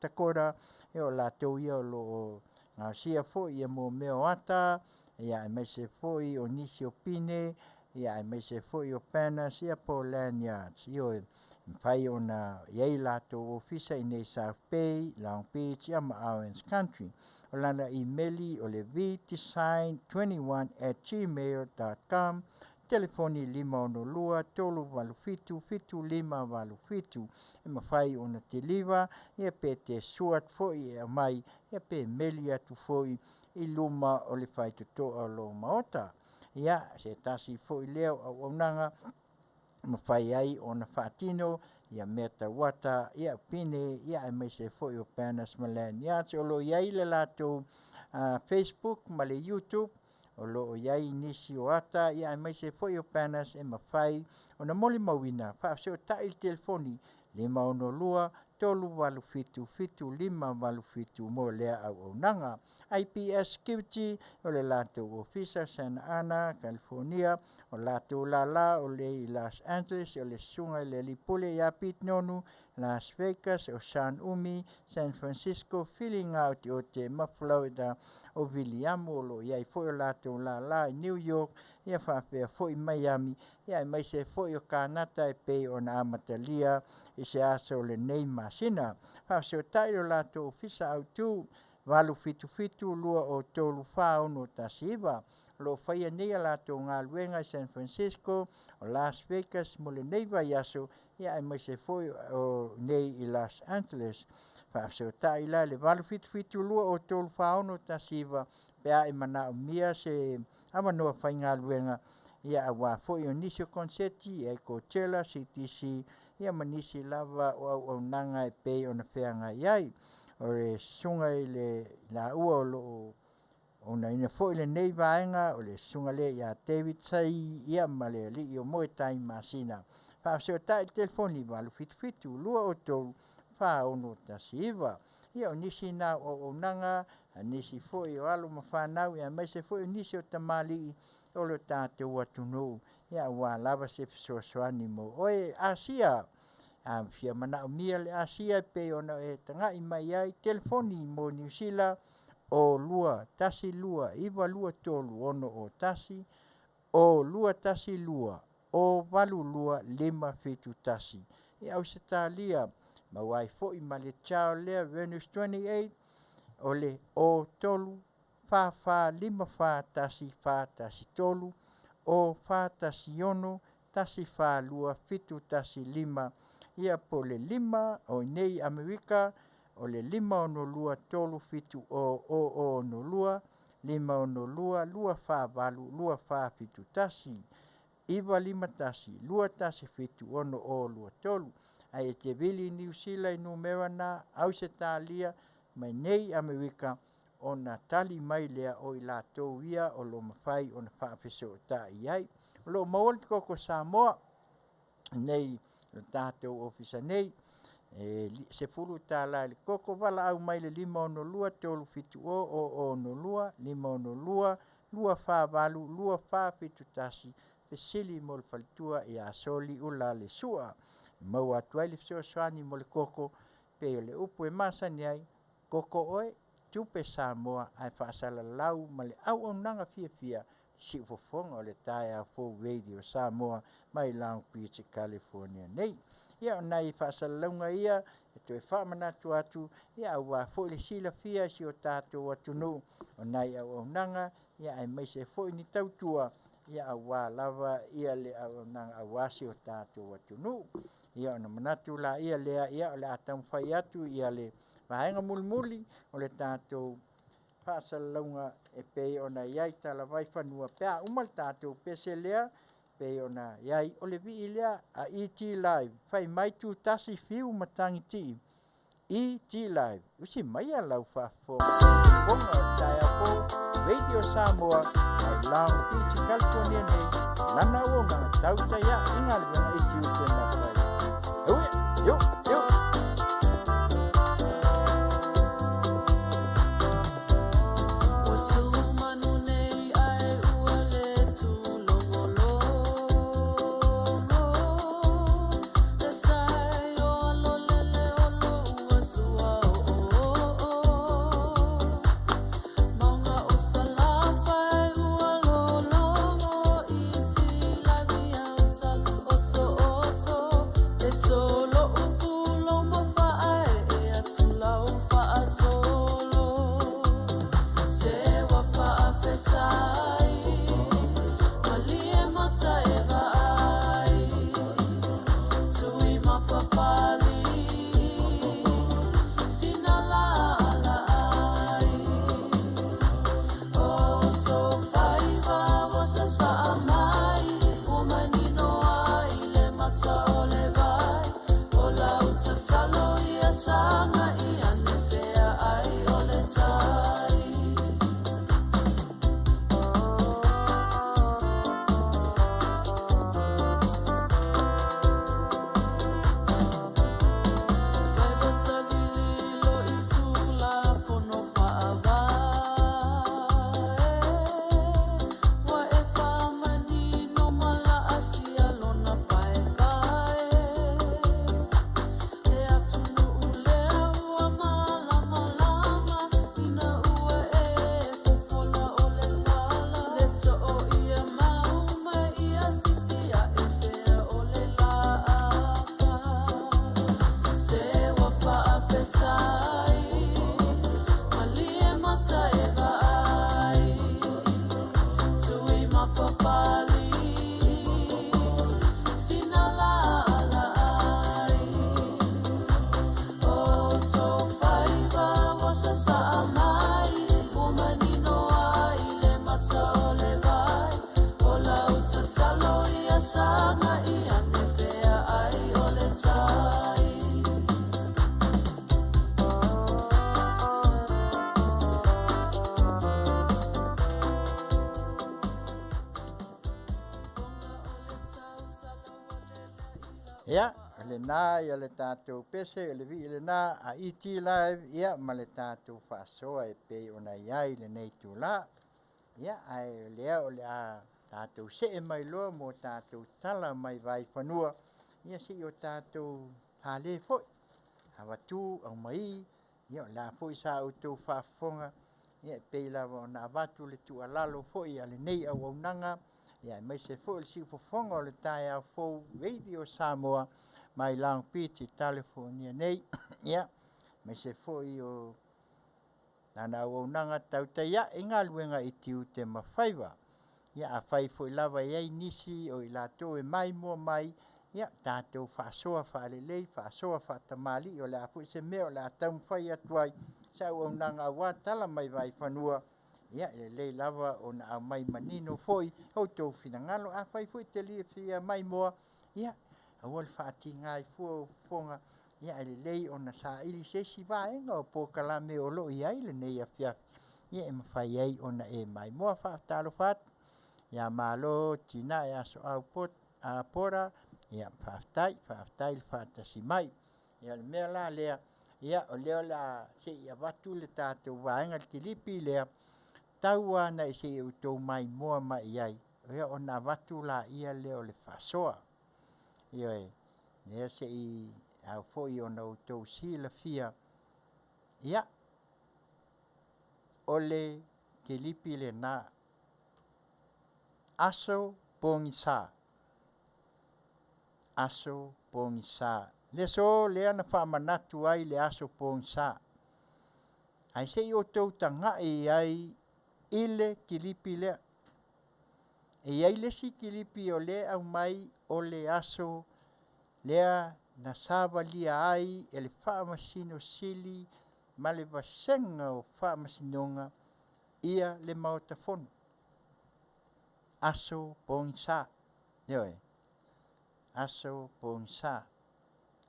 [SPEAKER 4] Dakota, ia o latou ia o lo o gaosia foi ia mo mea o ata, ia aemaise foi o nisi o pine, ia aemaise foi o banners ia po o lanyards. Ioe, mafai ona i ai latou ofisa i inei South Bay, Long Beach ia ma Orange Country. O lana imeli o le vdesign21@gmail.com, telefoni 562 387 7587. E mafai ona deliver ia pe te sua atu foi e aumai ia pe meli atu foi i luma o le faitotoa o lou maota. Ia, se tasi foi lea o auaunaga e mafai ai ona faatino ia mea tauata, ia pine, ia aemaise foi o banners ma lanyards. O lo o i ai le latou Facebook ma le YouTube, o lo o i ai nisi o ata, ia aemaise foi o banners e mafai ona molimauina. Faafesootai i le telefoni 562 387 7587 mo lea auaunaga. IPS Security o le latou ofisa Santa Ana, California, o latou lala o le i Los Angeles, o le susuga i le alii pule ia Pete Nonu, Las Vegas, o Sean Umi, San Francisco, Filiga Oteote ma Florida, o Viliamu o lo o i ai foi o latou lala i New York, ia faapea foi Miami, ia aemaise foi o Kanata e pei ona amatalia i se aso o lenei masina. Faafesootai lo latou ofisa autu 877 203 4619. O lo o faia nei a latou galuega i San Francisco, o Las Vegas mo lenei vaiaso, ia aemaise foi o nei i Los Angeles. Faafesootai la i le 877 203 4619 pe a e manaomia se avanoa faigaluega, ia aua foi o nisi o koneseti, e Coachella, CTC, ia ma nisi lava o auaunaga e pei ona feagai ai. O le susuga i le laua o lo o onaina foi lenei vaega, o le susuga lea ia David Sai ia ma le alii o Moetai Masina. Faafesootai i le telefoni 877 203 4619. Ia o nisi na o auaunaga a nisi foi o alo ma fanau, aemaise foi o nisi o tamalii o le tatou atunuu, ia aua lava se fesoasoani mo oe. Asia, a fia manaomia le asia e pei ona e tagai mai ai, telefoni mo Niu Sila o 2 1 2 9 2 3 6 0 1, o 2 1 2 0 8 2 5 7 1. I Ausetalia, maua ai foi ma le Charles lea Venus 28, o le 0 3 4 4 5 4 1 4 1 3, o 4 1 6 1 4 2 7 1 5. Ia po o le 5 o nei Amerika, o le 5 6 2 3 7 0 0 0 6 2, 5 6 2 2 4 8 2 4 7 1, 9 5 1 2 1 7 6 0 2 3. Ae e te vili i Niu Sila i numera na, Ausetalia ma nei Amerika, ona tali mai lea o i latou ia o lo o mafai ona faafesootai ai. O lo o maua le koko Samoa nei le tatou ofisa nei, e $10 i le koko, valaau mai le 562 370 0062, 562 248 2471, fesili mo le faletua ia Soli Uelale Sua. E maua atu ai le fesoasoani mo le koko, pei o le upu e masani ai, koko oe, tupe Samoa, ae faasalalau ma le auaunaga fiafia, siufofoga o le Taeao Fou Radio Samoa mai Long Beach, California nei. Ia o nai faasalalauga ia e toe faamanatu atu, ia aua foi le silafia e si o tatou atunuu o nai auaunaga, ia aemaise foi ni tautua, ia aua lava ia le auaunaga aua si o tatou atunuu. Ia ona manatu laia lea, ia o le a taumafai atu ia le vaega mulimuli o le tatou faasalalauga e pei ona i ai talavai fanua pe a uma le tatou pese lea, pei ona i ai o le vii lea a ET Live, fai mai tutasi fiu matagiti ET Live. Usi mai a lau faafofoga o le Taeao Fou Radio Samoa mai Long Beach, California nei, lana auaunaga tautai ae i galuega i tiute ma faiva. Ui, iu, iu. Lena ia le tatou pese o le vii lena a ET Live ia ma le tatou faasoa e pei ona i ai lenei itulā. Ia ae o lea o le a tatou see mai loa mo tatou tala mai vaifanua ia seia o tatou fale foi avatu aumai. Ia o le a foi sa outou faafofoga ia e pei lava ona avatu le tuualalo foi a lenei auaunaga ia aemaise foi o le siufofoga o le taeao fou Radio Samoa mai Long Beach i Kalifonia nei ia aemaise foi o lana auaunaga tautai ae i galuega i tiute ma faiva. Ia afai foi lava e i ai nisi o i latou e maimoa mai, ia tatou faasoa faalelei, faasoa faatamalii, o le a foi se mea o le a taumafai atu ai se auaunaga aua tala mai vaifanua, ia e lelei lava ona aumai manino foi outou finagalo. Afai foi e te le fia maimoa, ia aua le faatiga ai fua o fofoga, ia ae lelei ona saili se isi vaega o polokalame o lo o i ai lenei afiafi, ia e mafai ai ona e maimoa. Faatalofa atu ia malo Tinae Asoau Pora, ia faafetai, faafetai le faatasi mai. Ia o le mea la lea, ia o lea o le a se i avatu le tatou vaega le kilipi lea, tau lava ina se i outou maimoa mai i ai, ia ona avatu laia lea o le faasoa. Ioe, lea se i ao foi ona outou silafia, ia, o le kilipi lena, Aso Pogisa, Aso Pogisa. Le aso lea na faamanatu ai le aso pogisa. Ae se i outou tagai ai i le kilipi lea. E i ai le isi kilipi o lea e aumai o le aso lea na savalia ai e le Faamasino Sili ma le Vasega o Faamasinoga ia le Maota Fono. Aso pogisa. Ioe. Aso pogisa.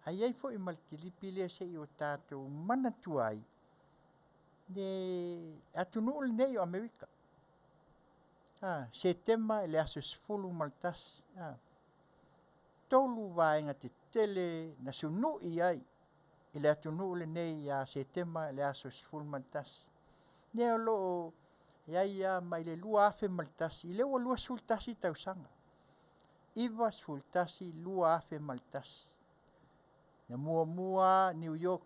[SPEAKER 4] Ae i ai foi ma le kilipi lea se i o tatou manatua ai le atunuu lenei o Amerika. Setema i le aso 11, tolu vaega tetele na sunui ai i le atunuu lenei ia Setema i le aso 11. Lea o lo o i ai lava mai le 2001, lea ua 21 tausaga, 91, 2001. Na muamua New York,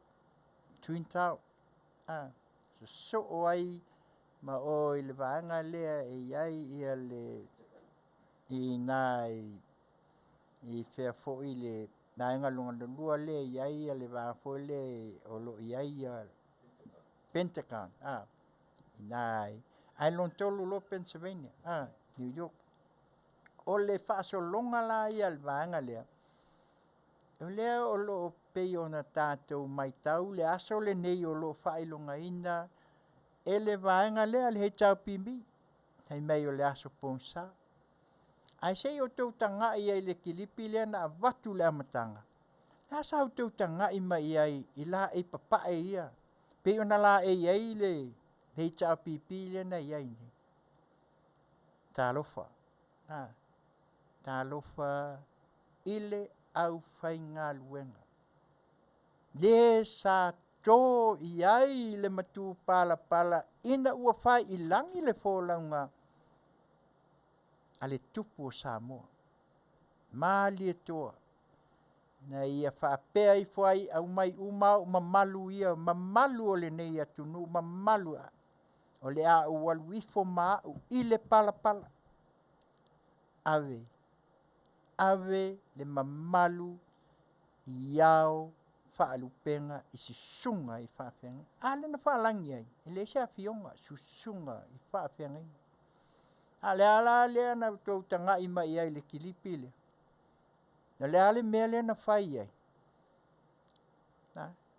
[SPEAKER 4] Twin Tower, sosoo ai ma o i le vaega lea e i ai ia le i ina i fea foi le vaega lona lua lea e i ai le vaega foi lea o lo o i ai ia Pentagon, ina ae lona tolu loa Pennsylvania, New York. O le faasologa la ia a le vaega lea, o lea o lo o pei ona tatou matau le aso lenei o lo o faailogaina e le vaega lea le HRPP, fai mai o le aso pogisa. Ae se i outou tagai ai i le kilipi lea na avatu i le amataga, le a sa outou tagai mai i ai i laei papae ia, pei ona laei ai le HRPP lea na i ai nei. Talofa, talofa i le aufaigaluega, le sa to i ai le matupalapala ina ua fai i lagi le folauga a le Tupu o Samoa. Malietoa, na ia faapea ifo ai, aumai uma au mamalu ia, mamalu o lenei atunuu, mamalu o le a ou alu ifo ma au i le palapala. Ave, ave le mamalu i ao faalupega i susuga i faafeagaiga. A lea na faalagi ai, e leai se afioga, susuga i faafeagaiga. A o le a la lea na outou tagai mai ai i le kilipi lea? O le a le mea lea na fai ai?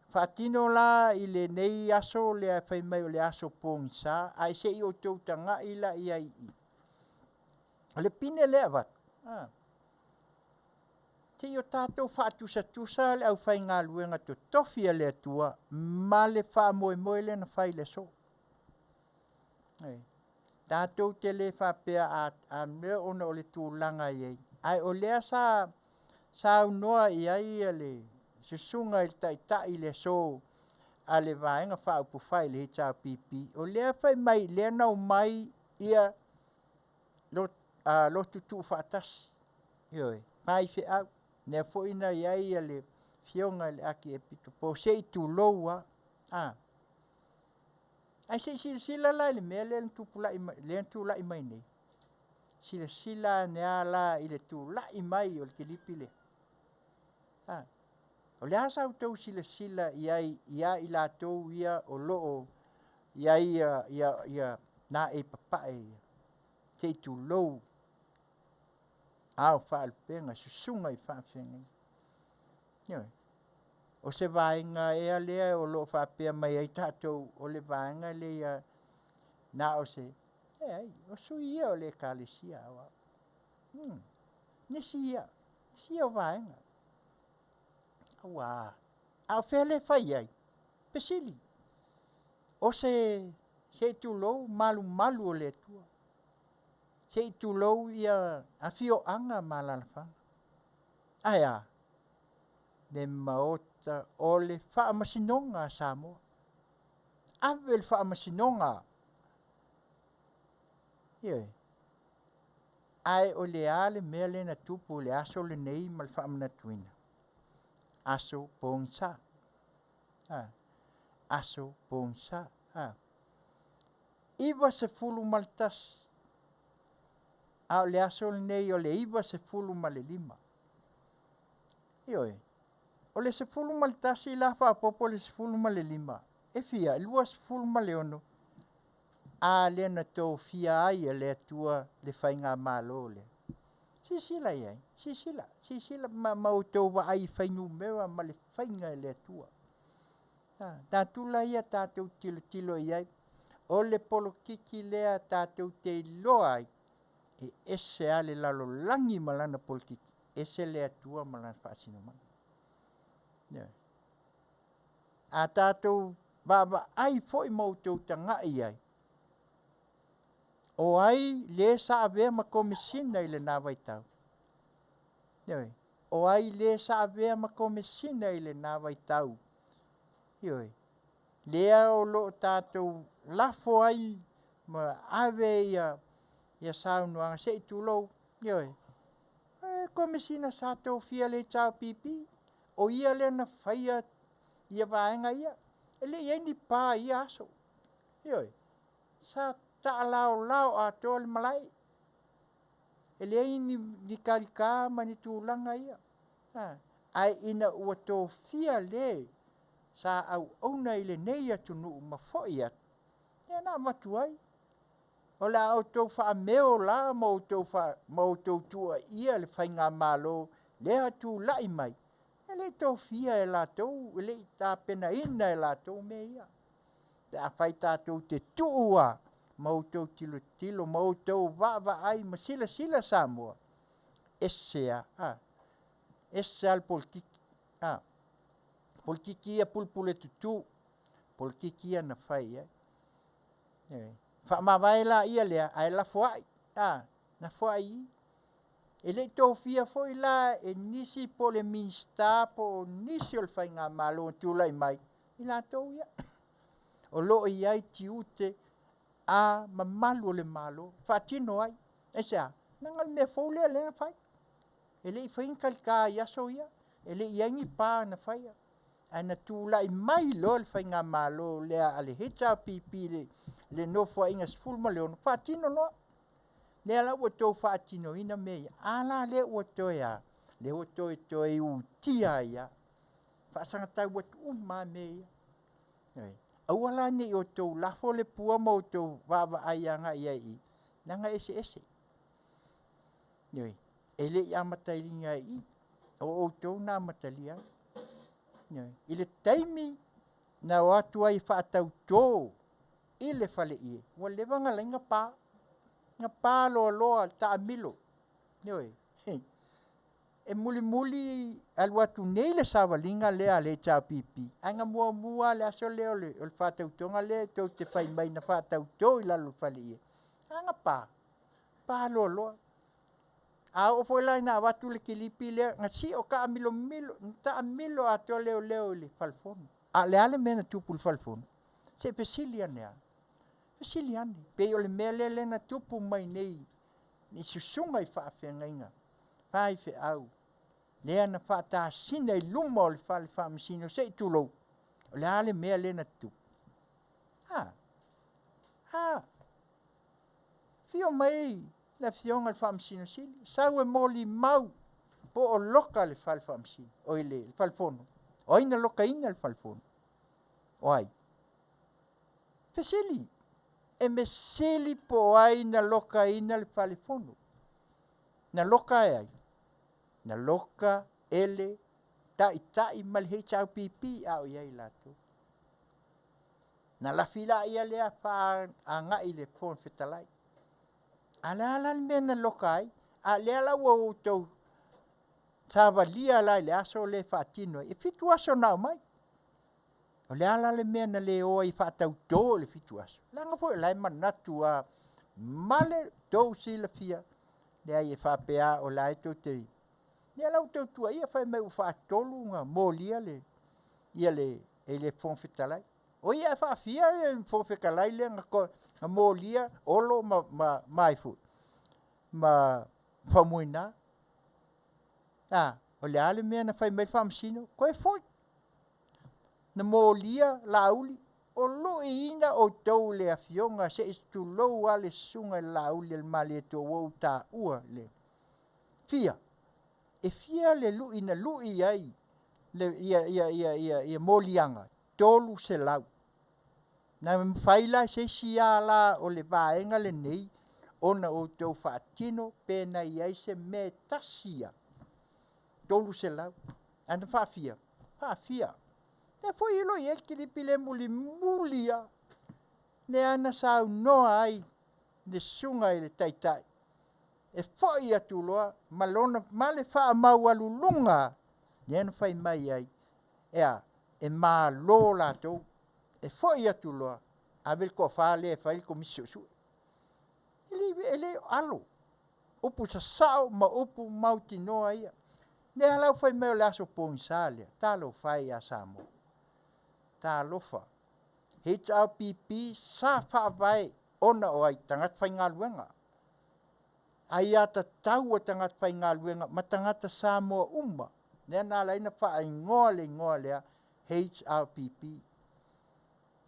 [SPEAKER 4] Faatino la i lenei aso lea fai mai o le aso pogisa, ae se i outou tagai la i ai i i. O le pine lea e avatu, se i o tatou faatusatusa le aufaigaluega totofi a le Atua ma le faamoemoe lea na fai i le aso. Tatou te le faapea a mea ona o le tulaga e i ai, ae o lea sa Saunoa i ai le susuga i le taitai i le aso a le Vaega Faaupufai le HRPP, o lea fai mai lea na omai ia lotu tuufaatasi, ioe, faifeau, lea foi na i ai le afioga i le Akiepikopo, se i tulou lava. Ae se i silasila la i le mea lea na tulai mai nei? Silasila ane lava la i le tulai mai o le kilipi lea. O le a sa outou silasila i ai ia i latou ia o lo o i ai laei papae ia, se i tulou, ao faalupega, susuga i faafeagaiga. Ioe. O se vaega ea lea o lo o faapea mai ai tatou o le vaega lea na o se... Leai, o sui ia o le Ekalesia Aoao. Nisi ia, nisi ia o vaega. Aua, a o fea lea e fai ai? Fesili. O se, se i tulou, malumalu o le Atua. Se i tulou ia afioaga ma alaalafaga. Ae a? Le maota o le faamasinoga a Samoa. Ave le faamasinoga. Ioe. Ae o le a le mea lea na tupu i le aso lenei ma le faamanatuina? Aso pogisa. Aso pogisa. 91, a o le aso lenei o le 95. Ioe. O le 11 la faaopoopo i le 15, e fia? E 26. A lea na tofia ai e le Atua le faigamalo lea. Silasila i ai, silasila, silasila ma outou vaai i fuainumera ma le faiga e le Atua. Tatou laia tatou tilotilo i ai, o le polokiki lea tatou te iloa ai, e ese lava le lalolagi ma lana polokiki, ese le Atua ma lana faasinomaga. A tatou vaavaai foi ma outou tagai i ai, o ai le sa avea ma komesina i lena vaitau? Ioe. O ai le sa avea ma komesina i lena vaitau? Ioe. Lea o lo o tatou lafo ai ma ave ia saunoaga se i tulou. Ioe. E komesina sa tofia e le HRPP, o ia lea na faia ia vaega ia. E le i i ai ni pa i ia aso. Ioe. Sa taalaolao atoa le malae. E leai ni talita ma ni tulaga ia. Ae ina ua tofia le sa auauna i lenei atunuu ma foi atu, ia na avatu ai. O le a outou faameo la ma outou tuuaia le faigamalo lea tulai mai, e le i tofia e latou, e le i tapenaina e latou mea ia. Pe afai tatou te tuu lava ma outou tilotilo ma outou vaavaai ma silasila Samoa, ese lava, ese lava le polokiki. Polokiki ia pulepuletutu, polokiki ia na fai ai. Faamavae laia lea ae lafoai, lafoai i i. E le i tofia foi la e nisi po o le Minisita po o nisi o le faigamalo na tulai mai i latou ia. O lo o i ai tiute a mamalu o le Malo faatino ai. Aisea? Leaga o le mea fou lea lea na fai. E le i faia ni talita i aso ia, e le i i ai ni pa na faia. Ae na tulai mai loa le faigamalo lea a le HRPP i le Nofoaiga 16, faatino loa. Lea la ua outou faatinoina mea ia. A la lea ua toe a? Lea ua toe utia ai lava. Faasagatau atu uma lava mea ia. Aua la ne i outou lafo le pua ma outou vaavaai agai i ai i i, leaga e eseese. Ioe. E le i amataina i i, o outou na amatalia ai. Ioe. I le taimi na o atu ai e faatauto i le faleie, ua leva ona laina pa. Na pa loaloa taamilo. Ioe. E mulimuli alu atu nei le savaliga lea a le HRPP, ae na muamua lava le aso lea o le faatautoga lea tou te fai mai na faatauto i lalo o le faleie, a na pa, pa loaloa. A oo foi la ina avatu le kilipi lea, na sio taamilomilo, na taamilo atoa leoleo i le falefono. A o le a le mea na tupu i le falefono? Se i fesili ane lava. Fesili ane, pei o le mea lea lea na tupu mai nei i susuga i faafeagaiga, faifeau, lea na faatasina i luma o le fale faamasino se i tulou, o le a le mea lea na tupu? A, a, afio mai le afioga i le Faamasino Sili, sau e molimau po o loka le fale faamasino, oi le falefono. O ai na lokaina le falefono? O ai? Fesili. E mesili po o ai na lokaina le falefono. Na loka e ai? Na loka e le taitai ma le HRPP a o i ai latou. Na lafi laia lea faagai i le Fofoga Fetalai. A o le a la le mea na loka ai? A o lea la ua outou savalia la i le aso lea e faatino ai, e 7 aso na aumai. O le a la le mea na le o ai e faatauto i le 7 aso? Leaga foi o la e manatu lava ma le tou silafia, leai e faapea o la e tou te, lea la ua outou tuuaia fai mai ua faatolu ona molia le, ia le, e le Fofoga Fetalai. O ia e faafia le Fofoga Fetalai lea na molia Olo ma ai foi ma Faumuina. A, o le a le mea na fai mai le Faamasino? Toe foi. Na molia Laauli, o luiina outou i le afioga se i tulou lava le susuga i le Laauli a le Malietoa ua ou taua le fia. E fia le lui na lui ai le, ia, ia, ia, ia, ia moliaga? 300. Na mafai la e se isi lava la o le vaega lenei ona outou faatino pe na i ai se mea e tasi ia 300. Ae na faafia? Faafia. Lea foi e i ai le kilipi lea mulimuli lava, lea na saunoa ai le susuga i le Taitai e foi atu loa ma lona ma le faamaualuluga lea na fai mai ai, e a? E malo latou, e foi atu loa, ave le toafa lea e fai le Komisi Suesue. E le o alo, upu sasao ma upu mautinoa ia. Lea la ua fai mai o le aso pogisa lea, talofa e ia Samoa. Talofa. HRPP sa faavae ona o ai? Tagata faigaluega. Aiatatau a tagata faigaluega ma tagata Samoa uma. Lea na ala ai ona faaigoa le igoa lea HRPP.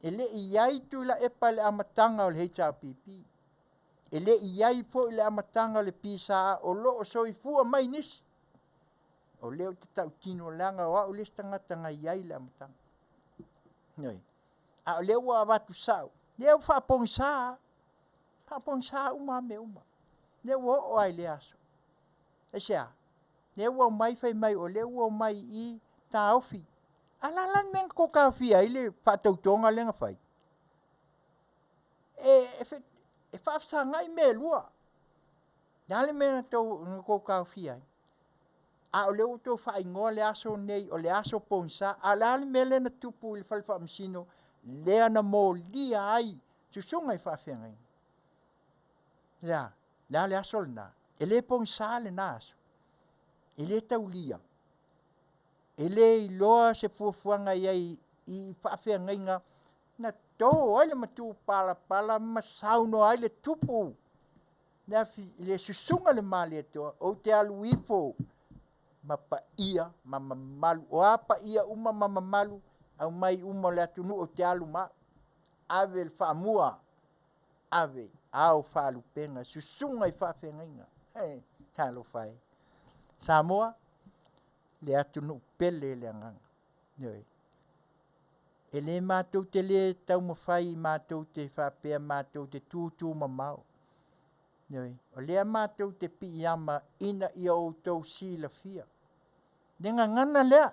[SPEAKER 4] E le i i ai Tuilaepa i le amataga o le HRPP. E le i i ai foi le amataga o le PSA o lo o soifua mai nisi. O lea ou te tautino leaga o au le isi tagata na i ai i le amataga. Ioe. A o lea ua avatu sao, lea ua faapogisa lava. Faapogisa uma lava mea uma. Lea ua oo lava i lea aso. Aisea? Lea ua omai fai mai o lea ua omai i i taofi. A o le a la le mea na tou taofia ai le faatautoga lea na fai? E faafesagai mea e lua. O le a le mea na tou taofia ai? A o lea ua outou faaigoa le aso lenei o le aso pogisa. A o le a le mea lea na tupu i le fale faamasino lea na molia ai susuga i faafeagaiga? Le a? Le a le aso lena? E le pogisa lena aso. E le taulia. E le iloa se fuafuaga i ai i faafeagaiga na to ai le matupalapala ma saunoa ai le tupu le susuga i le Malietoa, ou te alu ifo ma paia ma mamalu. O a paia uma ma mamalu, aumai uma o le atunuu ou te alu ma au. Ave le faamua, ave ao faalupega, susuga i faafeagaiga. He, talofa e. Samoa, le atunuu pele le agaga. Ioe. E le matou te le taumafai matou te faapea matou te tutu mamao. Ioe. O lea matou te piiama ina ia outou silafia. Le gagana lea,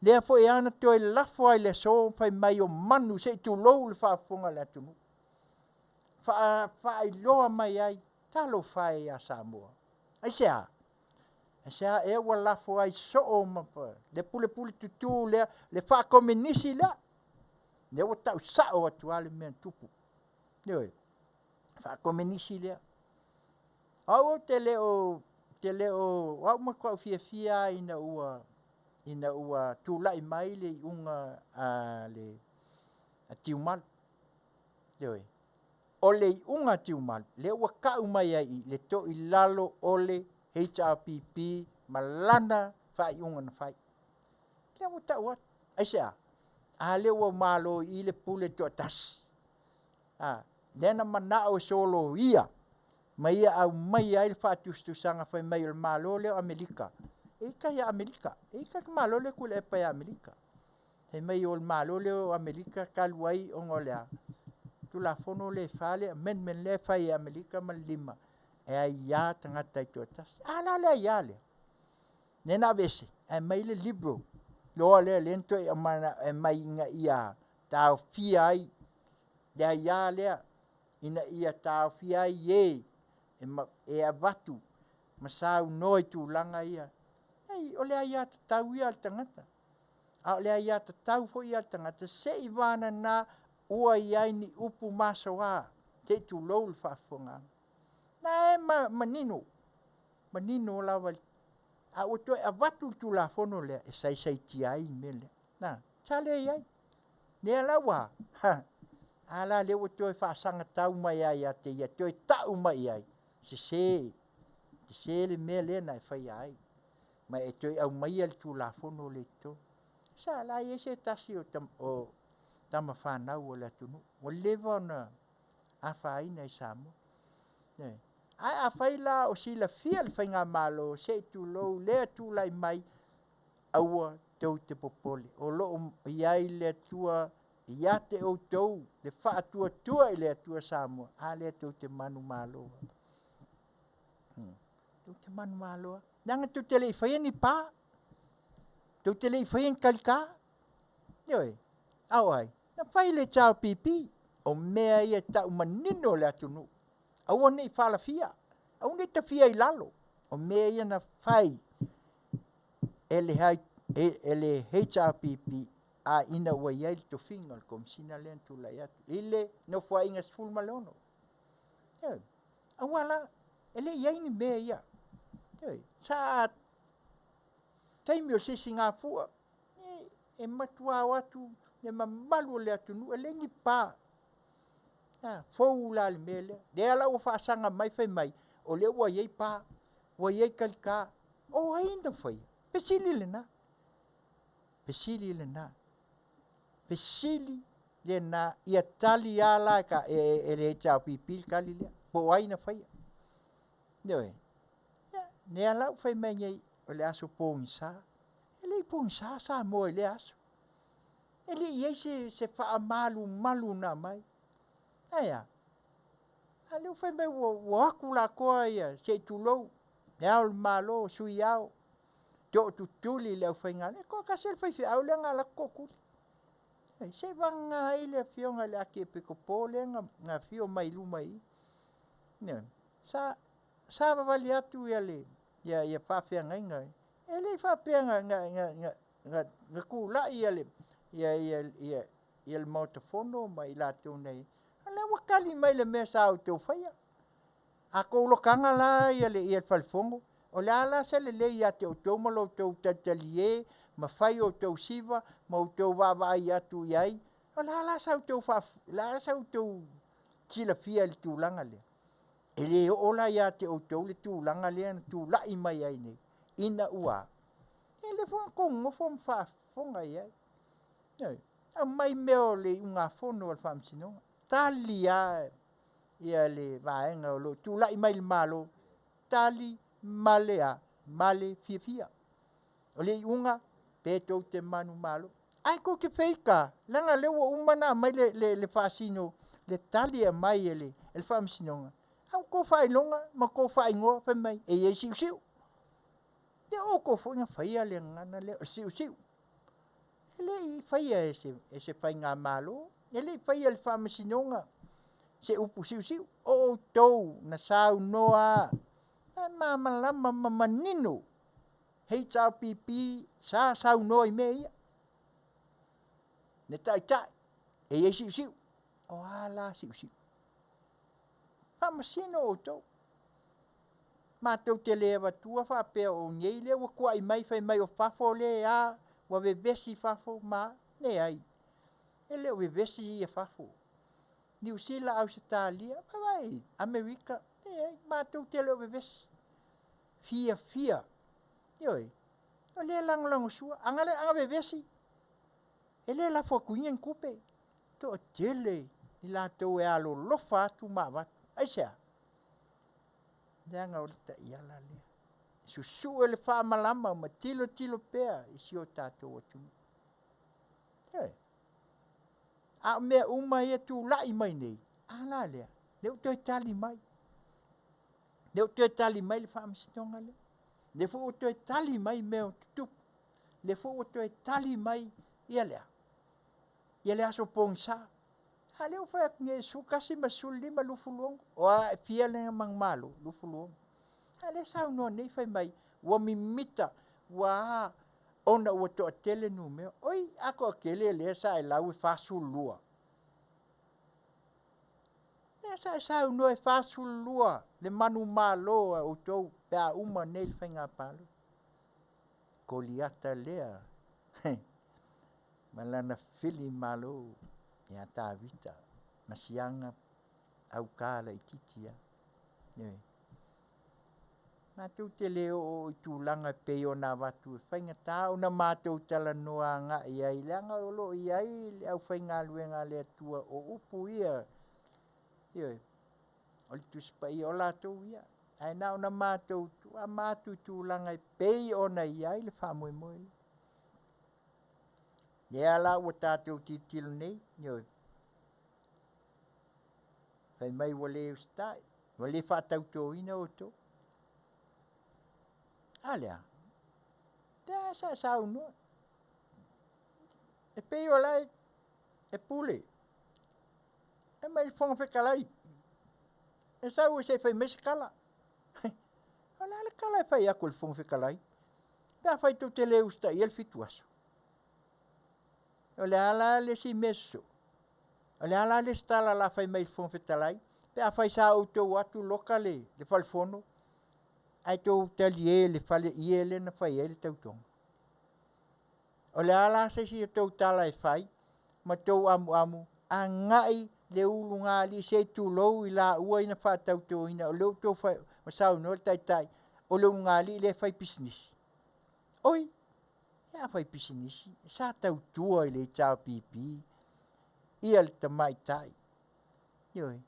[SPEAKER 4] lea foi e ana toe lafo ai le aso fai mai o manu se i tulou le faafofoga a le atunuu. Faailoa mai ai, talofa e ia Samoa. Aisea? Aisea ea ua lafo ai soo ma le pulepule tutu lea, le faakomenisi lea. Lea ua tau sao atu lava le mea na tupu. Ioe, faakomenisi lea. Au ou te le o te le o o au matua'u fiafia a ina ua ina ua tula'i mai le iuga a le a Tiumalu. Ioe. O le iuga a Tiumalu lea ua ta'u mai ai i le to'ilalo o le HRPP ma lana faaiuga na fai. Lea ua ta'u atu. Aisea? A lea ua malo i i le pule toatasi. A, lea na mana'o e soloia ma ia aumaia ai le faatusatusaga fai mai o le Malo lea o Amerika. E i tai ia Amerika. E i tai Malo lea Tuilaepa ia Amerika. Fai mai o le Malo lea o Amerika talu ai ona o le a? Tulafono lea e fa le amendment lea e fai e Amerika ma le lima e aiā tagata taitoatasi. A la le aiā lea? Lea na aveese ae aumai le Liberal loa lea lea na toe aumai ina ia taofia ai le aiā lea ina ia taofia ai e e avatu ma saunoa i tulaga ia. Ei, o le aiatatau ia a le tagata. A o le aiatatau foi ia a le tagata seivanana ua i ai ni upu masoa, se i tulou le faafofogaaga. Na e manino, manino lava a ua toe avatu le Tulafono lea e saisaitia ai le mea lea. Na, sa leai ai. Lea la ua, ha, a la lea ua toe faasagatau mai lava ia te ia, toe ta'u mai i ai, sese, sese le mea lea na e faia ai, ma e toe aumaia le Tulafono lea i totonu. Sa la i ai se tasi o tama fanau a le atunuu ua leva ona afaina i Samoa. Ioe. Ae afai la o silafia e le faigamalo, se i tulou lea tulai mai, aua tou te popole, o lo o i ai le Atua ia te outou, le faatuatua i le Atua Samoa, a lea tou te manumalo ai. Tou te manumalo ai. Leaga tou te le i faia ni pa, tou te le i faia ni talita. Ioe. A o ai? Na fai le HRPP. O mea ia e tau manino le atunuu. Aua ne i falafia, aua ne i tafia i lalo. O mea ia na fai e le, e le HRPP a ina ua i ai le tofiga o le Komesina lea na tulai atu i le Nofoaiga 16. Ioe. Aua la, e le i ai ni mea ia. Ioe. Sa taimi o Sisigafua, e matua o atu le mamalu o le atunuu, e leai ni pa. A, fou la le mea lea. Lea la ua faasaga mai fai mai, o lea ua i ai pa, ua i ai talita. O ai na faia? Fesili lena. Fesili lena. Fesili lena ia tali a la e, ka, e, e, e le HRPP le tali lea. Po o ai na faia. Ioe. Ia, lea la ua fai mai nei, o le aso pogisa. E le i pogisa Samoa i lea aso. E le i ai se, se faamalumalu na aumai. Ae a? A lea ua fai mai ua, ua atu lakoa ia, se i tulou, le Ao o le Malo, Sui Ao, tootutuli le aufaigaluega. E toatasi le faifeau lea na alu atu tootuli. Se i vagana ai le afioga i le Akiepikopo lea na, na afio mai i luma i i. Ioe. Sa, savavali atu ia le ia ia faafeagaiga e le i faapea na na na na na, na tula'i ia le ia ia ia ia le Maota Fono ma i latou nei. A lea ua tali mai le mea sa outou faia. A tou lokaga la ia le ia le falefono, o le a la se lelei ia te outou ma lo outou talitalie ma fai outou siva ma outou vaavaai atu i ai, o le a la sa outou faa, le a sa outou silafia i le tulaga lea? E le oo la ia te outou le tulaga lea na tulai mai ai nei, ina ua, e le foi na tou nonofo ma faafofoga i ai. Ioe. Aumai mea o le iugafono a le Faamasinoga, tali lava ia le vaega o lo o tulai mai i le Malo, tali ma le a? Ma le fiafia. O le iuga, pe tou te manumalo. Ae tou te feita, leaga o lea ua uma ona aumai le, le, le faasino, le tali e aumai e le, e le Faamasinoga, a ua tou faailoga ma tou faaigoa fai mai, e i ai siusiu. Ia o outou foi na faia le gagana lea o le siusiu. E le i faia e se, e se faigamalo, e le i faia e le Faamasinoga se upu siusiu. O outou na saunoa e malamalama ma manino HRPP sa saunoa i mea ia. Le taitai, e i ai siusiu. O a la siusiu? Faamasino outou. Matou te le avatua faapea o nei lea ua tuai mai fai mai o fafo lea a ua vevesi fafo ma leai. E le o vevesi ia fafo. Niu Sila, Ausetalia, vaavaai, Amerika, leai, matou te le o vevesi. Fiafia. Ioe. O lea e lagolagosua. Ana le ana vevesi, e le lafo atuina ni tupe. Toatele i latou e alolofa atu ma avatu. Aisea? Leaga o le taiala lea. Susue le faamalama ma tilotilo pea i si o tatou atunuu. Ioe. A o mea uma ia e tulai mai nei, a la lea, lea ua toe tali mai. Lea ua toe tali mai le faamasinoga lea. Lea foi ua toe tali mai mea o tutupu. Lea foi ua toe tali mai ia lea. Ia le aso pogisa. A lea ua fai atu nei 11 ma 15 26. O a e fia le manumalo? 26. A lea e saunoa nei fai mai ua mimita ua a ona ua toatele numera. Oi, a toatele lea sa e lau e 42. Lea sa e saunoa e 42 le manumalo a outou pe a uma nei le faiga palota. Koliata lea ma lana fili malo ia Tavita ma siaga aukā laitiiti lava. Ioe. Matou te le oo i tulaga e pei ona avatu e faigata ona matou talanoa agai ai leaga o lo o i ai le aufaigaluega a le Atua o upu ia, ioe, o le Tusi Paia, o latou ia. Ae na ona matou tuuama atu i tulaga e pei ona i ai le faamoemoe lea. Lea la ua tatou tilotilo nei, ioe, fai mai ua le usitai, ua le faatautoina outou. A lea, lea sa saunoa. E pei o la e pule. E mai le Fofoga Fetalai, e sau se i fai mai se tala. O le a le tala e fai atu e le Fofoga Fetalai pe afai tou te le usitaia le 7 aso? O le a la le isi mea sosoo? O le a la le isi tala o le a fai mai e le Fofoga Fetalai pe afai sa outou o atu loka le falefono ae tou talie le faleie lea na fai ai le tautoga? O le a la se isi a tou tala e fai ma tou amuamu agai le ulugalii se i tulou i laua na faatautoina o lea ua outou saunoa le taitai o le ulugalii lea e fai pisinisi. Oi, e a fai pisinisi? Sa tautua i le HRPP ia le tamaitai. Ioe,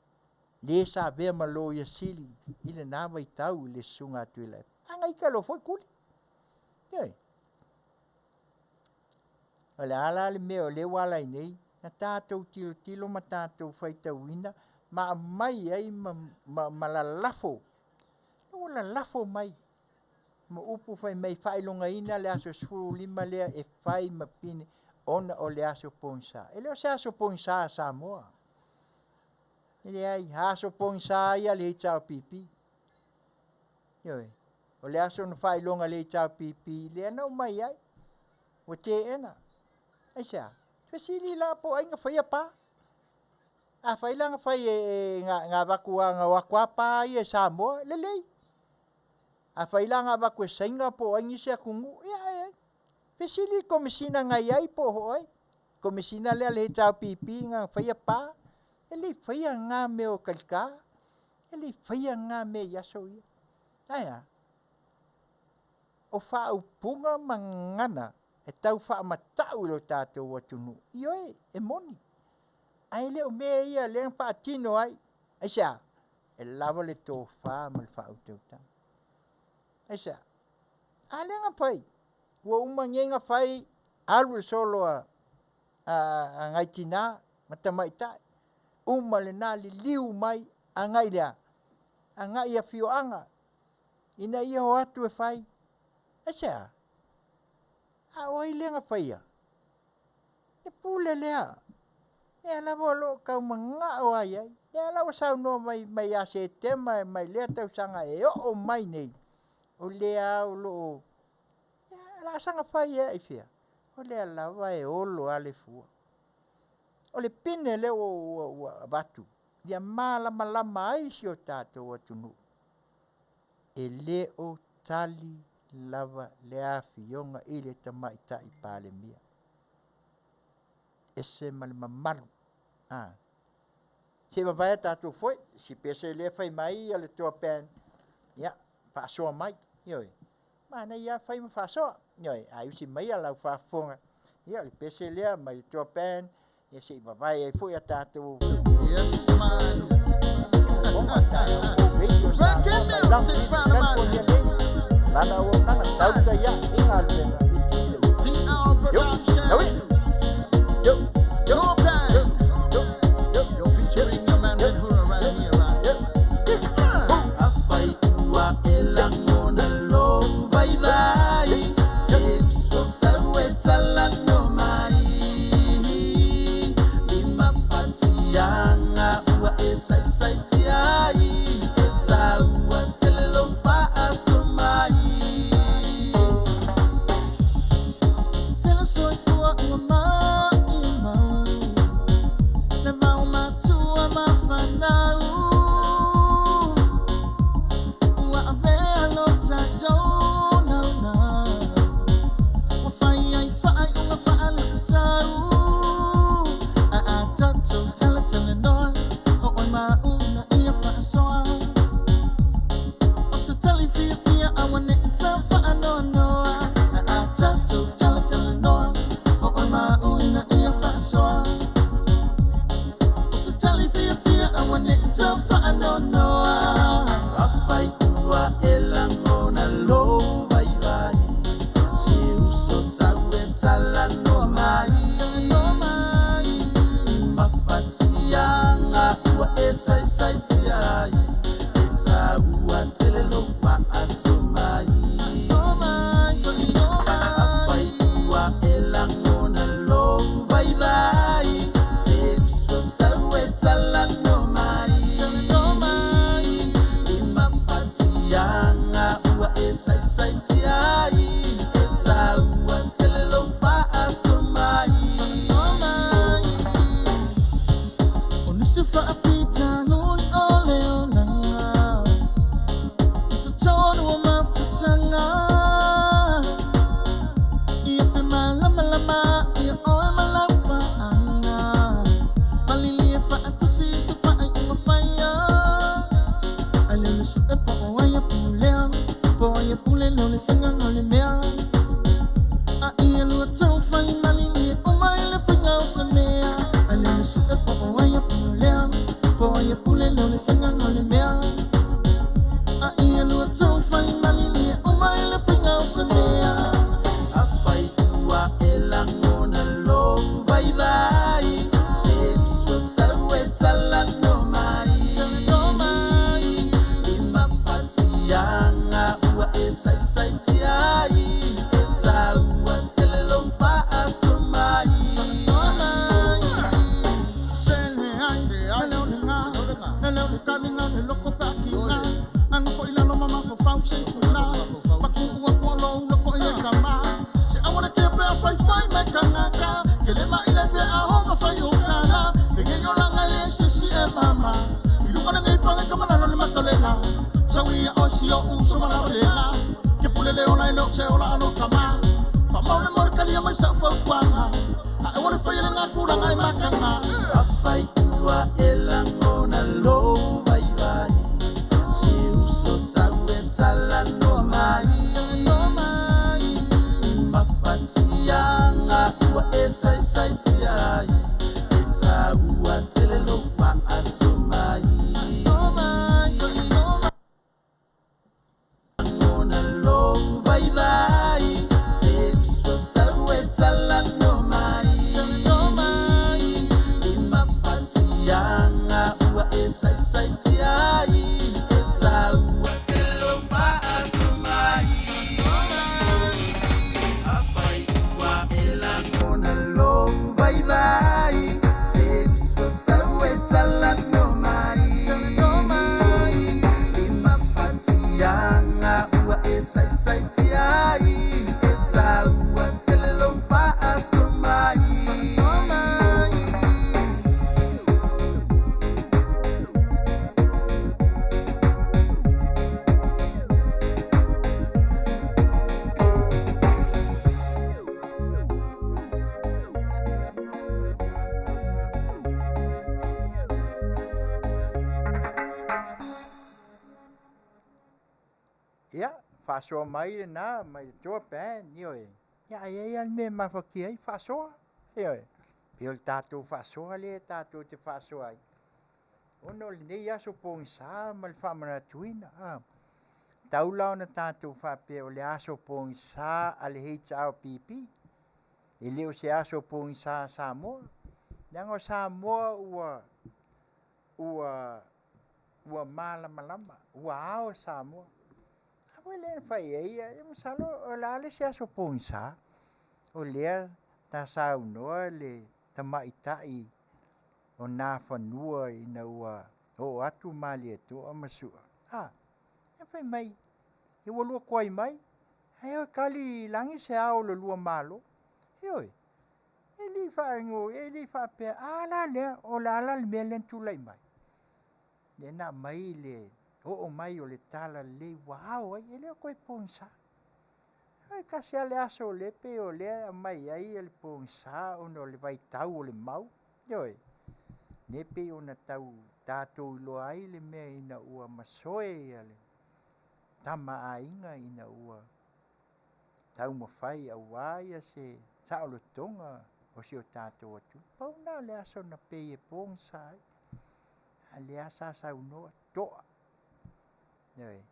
[SPEAKER 4] le sa avea ma loia sili i lena vaitau i le susuga a Tuilaepa. A na ita loa foi tuli. Ioe. O le a la le mea o lea ua ala ai nei na tatou tilotilo ma tatou faitauina ma aumai ai ma, ma, ma lalafo. Ua lalafo mai ma upu fai mai faailogaina le aso 15 lea e fai ma pine ona o le aso pogisa. E le o se aso pogisa a Samoa. E leai, aso pogisa ia a le HRPP. Ioe, o le aso na faailoga e le HRPP lea na omai ai, ua teena. Aisea? Fesili la po o ai na faia pa. Afai la na fai e, e, na avatu lava, na o atu lava pa ia e Samoa, lelei. Afai la na avatu e Saina po o ai nisi atunuu, ia e fesili i le Komesina na i ai po o ai. Komesina lea a le HRPP na faia pa, e le i faia lena mea o talita, e le i faia lena mea i aso ia. Ae a? O faaupuga ma gagana e tau faamatau i lo tatou atunuu. Ioe, e moni. Ae le o mea ia lea na faatino ai. Aisea? E lava le tofa ma le faautautaga. Aisea? A lea na fai, ua uma nei na fai, alu le solo a, a, a nai tinā ma tamaitai. Uma lena liliu mai agai lea, agai i afioaga ina ia o atu e fai. Aisea? A o ai lea na faia? Le pule lea. Lea lava o lo o tau manao lava i ai. Lea la ua saunoa mai mai ia Setema mai lea tausaga e oo mai nei, o lea lava o lo o o le a saga fai ea i fea? O lea lava e olo lava le fua. O le pine lea ua, ua, ua avatu, ia malamalama ai si o tatou atunuu. E lē o tali lava le afioga i le tamaita'i Palemia ese ma le mamalu a se vavae tatou foi si pese lea fai mai ia le toa pen ia faasoa mai ioe manaia fai ma faasoa ioe a usi mai ia lau faafofoga ia o le pese lea mai le toa pen ia se'i vavae ai foi a tatou.
[SPEAKER 12] Yes, man. Breaking music, brother man.
[SPEAKER 4] Lana auaunaga tauta ia i galuega i
[SPEAKER 12] TR Production.
[SPEAKER 4] Yo,
[SPEAKER 12] Topan. You're featuring your man Ventura right here, right?
[SPEAKER 13] Afai ua e lagona lou vaivai se uso sau e talanoa mai i mafatiaga ua e saisaitia ai e taua tele lou faaso mai.
[SPEAKER 12] Tell us what you want, my Le vau matua mafanau Ua avea lo tatou nauna Ua fai ai whaai unga whaale tatau A a tatou tele tele noa O oi mauna ia whaasoa O se tali fia fia awa ne i tau whaanoa noa A a tatou tele tele noa O oi mauna ia whaasoa O se tali fia fia awa ne i tau whaanoa noa.
[SPEAKER 13] Afai ua e lagona lou vaivai se uso sau e talanoa mai i mafatiaga ua e saisaitia ai e taua tele lou faaso mai. Afai ua e lagona lou vaivai se uso sau e talanoa mai i mafatiaga ua e saisaitia ai e taua tele lou faaso mai.
[SPEAKER 12] O nisi whaapita nui o le olanga I totonu o mafutanga Ia fe malamalama ia oe malaupaanga Malili e faatusi se whaai unga whaia Ai leo le sue po o ai a pulea Po ai a pule leo le whanga ngau le mea A ia lua tau whai malili e uma i le whanga o se mea Ai leo le sue po o ai a pulea Po ai a pule leo le whanga ngau le mea A ia lua tau whai malili e uma i le whanga o se mea.
[SPEAKER 13] Afai ua e lagona lou vaivai se uso sau e talanoa mai i mafatiaga ua e saisaitia ai e taua tele lou faaso mai.
[SPEAKER 12] Sele ai, ele o le ngā, ele o le kaninga, le loko pakinga. Anga foi lalo mama fofau se kuna. Paku ua kua lo loko i e kama. Se awa le ke pea fai fai mai kangaka. Ke le ma ile pea a honga fai o kana. Le nge yo langa le se si e mama. I luka na ngai pange kamana lo le matolela. Sau ia o si o uso mana o lega. Ke pule le ola e lo se ola alo kama. Fa mau le more kalia mai sa fau kwanga. A e wale fai le ngā kuranga i makanga.
[SPEAKER 13] Afai ua e lagona lou vaivai se uso sau e talanoa mai i mafatiaga ua e saisaitia ai e taua tele lou faaso mai. Lagona lou vaivai se uso sau e talanoa mai i
[SPEAKER 4] Ia, faasoa mai lenā mai le Toa Band, ioe. Ia ae i ai lava le mea e mafatia ai, faasoa, ioe. Pei o le tatou faasoa lea tatou te faasoa ai, ona o lenei aso pogisa ma le faamanatuina. Tau la ona tatou faapea o le aso pogisa a le HRPP, e le o se aso pogisa a Samoa, leaga o Samoa ua malamalama, ua ao Samoa. A foi lea na fai ai, ia masalo o le a le isi aso pogisa, o lea sa saunoa le tamaitai o Nafanua ina ua oo atu Malietoa ma Su'a, ae fai mai, ia ua lua tuai mai, ae o e tali i lagi se ao o le lua Malo. Ioe, e le i faapea, a la lea, o le a la le mea lea na tulai mai? Lea na aumai le oo mai o le talalelei ua ao ai, e le o toe pogisa. E tasi lava le aso lea e pei o lea e aumai ai le pogisa ona o le vaitau o le mau, ioe. Lea e pei ona tau tatou iloa ai le mea ina ua masoe le Tama a Aiga ina ua taumafai aua se saolotoga o si o tatou atunuu. Pau lena o le aso na pei e pogisa ai, a o lea sa saunoa, toa, ioe,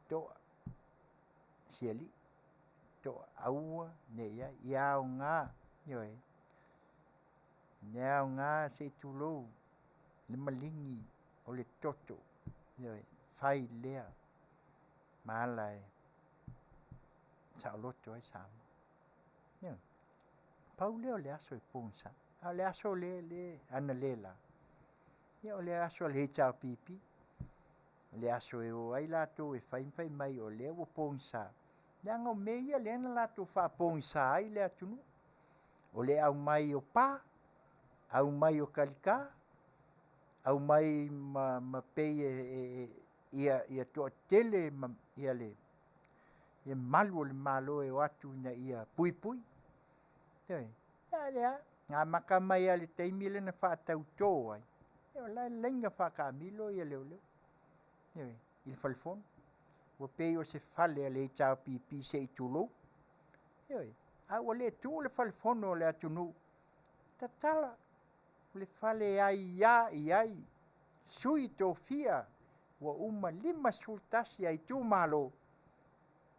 [SPEAKER 4] toa si alii, toa, aua ne i i ai, ia aoga, ioe, le aoga se i tulou le maligi o le toto, ioe, fai lea ma ala e saoloto ai Samoa. Ioe. Pau lea o le aso e pogisa ai, a o le aso lea analeila, ia o le aso a le HRPP, o le aso e o ai latou e fai ma fai mai o lea ua pogisa, leaga o mea ia lea na latou faapogisa ai le atunuu, o le aumai o pa, aumai o talita, aumai ma pei ia toatele malu o le Malo e o atu ina ia puipui. Ioe. A o lea lava, na amata mai lava i le taimi lea na faatauto ai, ia o la e laina faataamilo leoleo, ioe, i le fale fono. Ua pei o se fale a le HRPP se i tulou, ioe. A ua le tu le fale fono a le atunuu, tatala le fale e aia i ai sui tofia ua uma 51 a itumalo,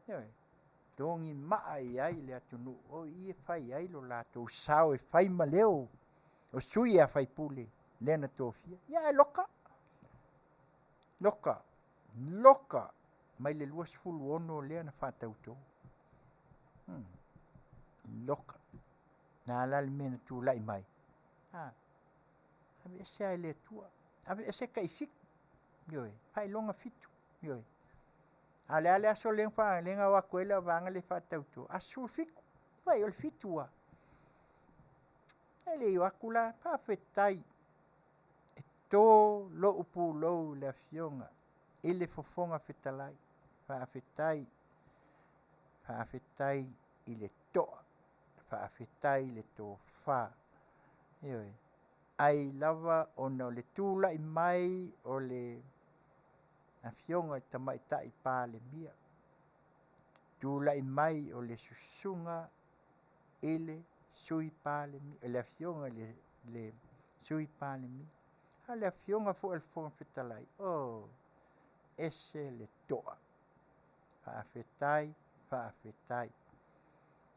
[SPEAKER 4] ioe, togimaa i ai le atunuu, o i e fai ai lo latou sao e fai ma leo o sui usufono lea na tofia. Ia ae loka, loka, loka mai le 26 lea na faatauto. Loka. O le a la le mea na tulai mai? A, aveese lava e le Atua, aveese tai 7, ioe, faailoga 7, ioe. A o le a le aso lea na o atu ai le vaega lea e faatauto? Aso 17. Vaai o le 7 lava. E le i o atu la, faafetai e to lou pulou i le Afioga i le Fofoga Fetalai, faafetai, faafetai i le toa, faafetai i le tofa, ioe. Ai lava ona o le tulai mai o le Afioga i le Tamaitai Palemia, tulai mai o le susuga i le Sui Palemia, le Afioga i le Sui Palemia, a o le Afioga foi i le Fofoga Fetalai, oh, ese le toa. Faafetai, faafetai.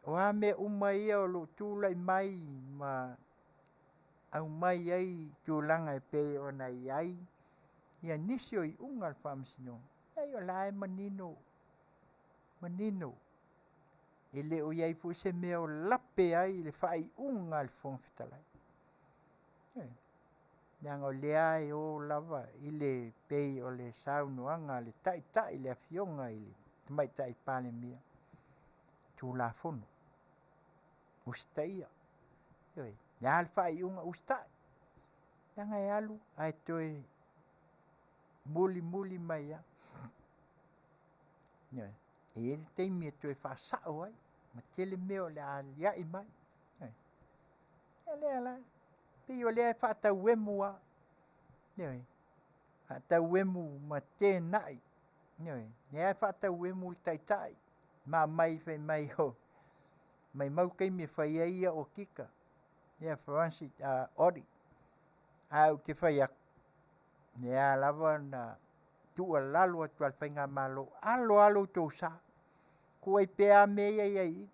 [SPEAKER 4] O a mea uma ia o lo o tulai mai ma aumai ai tulaga e pei ona i ai ia nisi o iuga a le Faamasinoga, leai o la e manino, manino, e le o i ai foi se mea o lape ai le faaiuga a le Fofoga Fetalai. Ioe. Leaga o lea e o lava i le pei o le saunoaga a le Taitai le Afioga i le Tamaitai Palemia, Tulafono, usitaia. Ioe. Le a le faaiuga, usitai. Leaga e alu ae toe mulimuli mai lava. Ioe. E i ai le taimi e toe faasao ai, ma tele mea o le a aliae mai. Ioe. Ia lea la, pei o lea e faatauemu lava, ioe, faatauemu ma teenai. Ioe, lea e faatauemu le taitai ma aumai fai mai o maimau taimi e fai ai ia okika, ia forensic audit. Ae ou te fai atu, lea lava na tuualalo atu a le Faigamalo, alo alo outou sa, tuuai pea mea ia e i ai i i.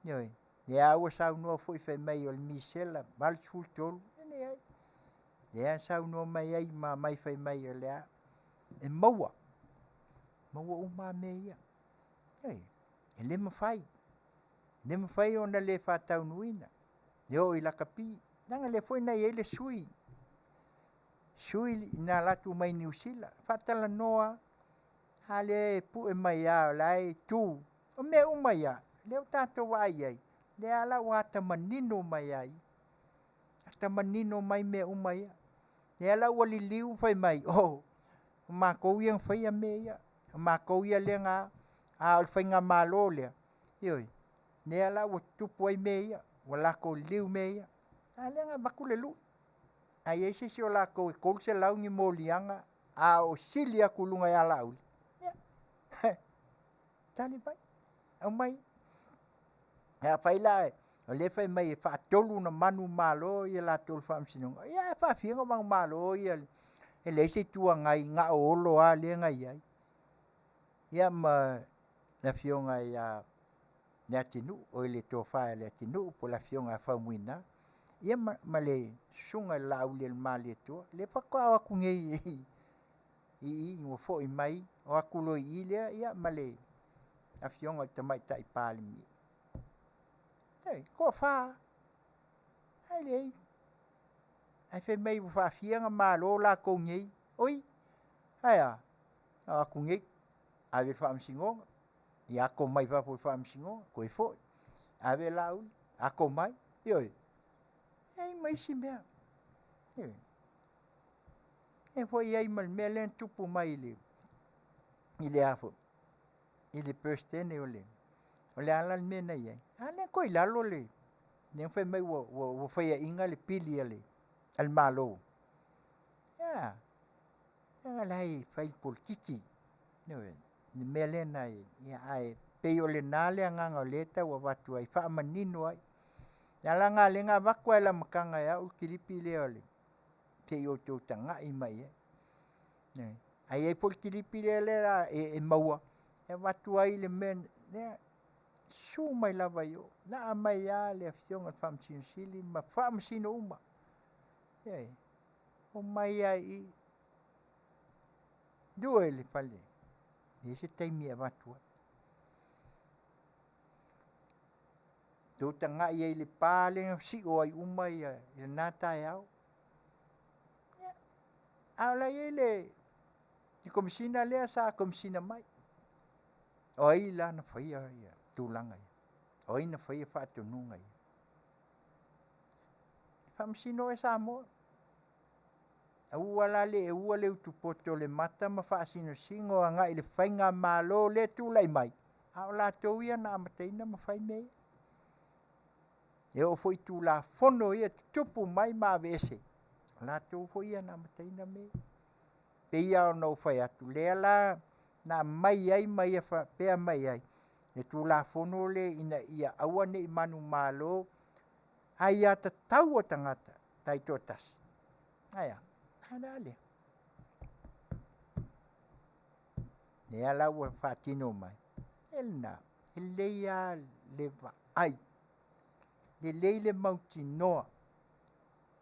[SPEAKER 4] Ioe, lea ua saunoa foi fai mai o le misela 83, e leai. Lea e saunoa mai ai ma aumai fai mai o lea e maua, maua uma lava mea ia. Ioe, e le mafai, le mafai ona le faataunuuina le oo i lakapi, leaga o lea foi na i ai le sui, sui na alu atu mai Niu Sila, faatalanoa lava, a lea e pue mai lava o la e tu. O mea uma ia, lea ua tatou vaai i ai, lea la ua ata manino mai lava i i, ata manino mai mea uma ia. Lea la ua liliu fai mai, o matou ia na faia mea ia, o matou ia lea na a, a o le faigamalo lea, ioe, lea la ua tutupu ai mea ia, ua latou liliu mea ia. A lea na avatu le lui, a i ai se isi o latou e 300 ni moliaga a o sili atu i luga ia Laauli, ia, tali mai, aumai. Afai la o lea e fai mai e faatolu ona manumalo i latou i le Faamasinoga, ia ae faafia ona manumalo e leai se Itu Agai na o Olo lava lea na i ai, ia ma le Afioga ia Leatinuu, oi le Tofa ia Leatinuu po o le Afioga ia Faumuina, ia ma le Susuga i le Laaulialemalietoa, lea faatoa o atu nei i i ua foi mai, o atu loa i i lea, ia ma le Afioga i le Tamaitai Palemia. E toafa lava, ae leai. Ae fai mai ua faafia ona malo latou nei. Oi, ae a? Na o atu nei ave i le Faamasinoga, ia ato mai fafo o le Faamasinoga, toe foi, ave Laauli, ato mai, ioe. E leai ma isi mea. Ioe. E foi i ai ma le mea lea na tupu mai i le a foi, i le Peresetene o le a la le mea na i ai? A lea na toe i lalo le lea na fai mai ua faiaina le pili a le Malo. Ae a? Leaga o la e fai polokiki, ioe, le mea lea na i ai, ae pei o lena le agaga o lea e tau avatu ai, faamanino ai. O le ala lena o lea na avatu lava i le amataga e au le kilipi lea se i outou tagai mai i ai. Ioe. Ae i ai foi le kilipi lea e maua e avatu ai le mea lea, susu mai lava i o, laa mai lava le Afioga i le Faamasino Sili ma Faamasino uma, ioe, omai lava i i, lua i le fale, e i ai se taimi e avatu ai. Outou tagai ai i le pa lea na sio ai uma i lena taeao. Ia, a o la e i ai le Komesina lea sa Komesina mai. O ai la na faia tulaga ia? O ai na faia faatonuga ia? Faamasino oe Samoa. Aua la le aua le utupoto le mata ma faasinosino agai i le faigamalo lea e tulai mai, a o latou ia na amataina ma fai mea ia. E oo foi i Tulafono ia e tutupu mai ma aveese, o latou foi ia na amataina mea ia. E pei lava ona ou fai atu, o lea la na aumai ai ma ia faapea mai ai le Tulafono lea ina ia aua ne i manumalo aiatatau a tagata taitoatasi. Ae a? A o le a lea? Lea la ua faatino mai, e lena, e lelei lava le vaai, lelei le mautinoa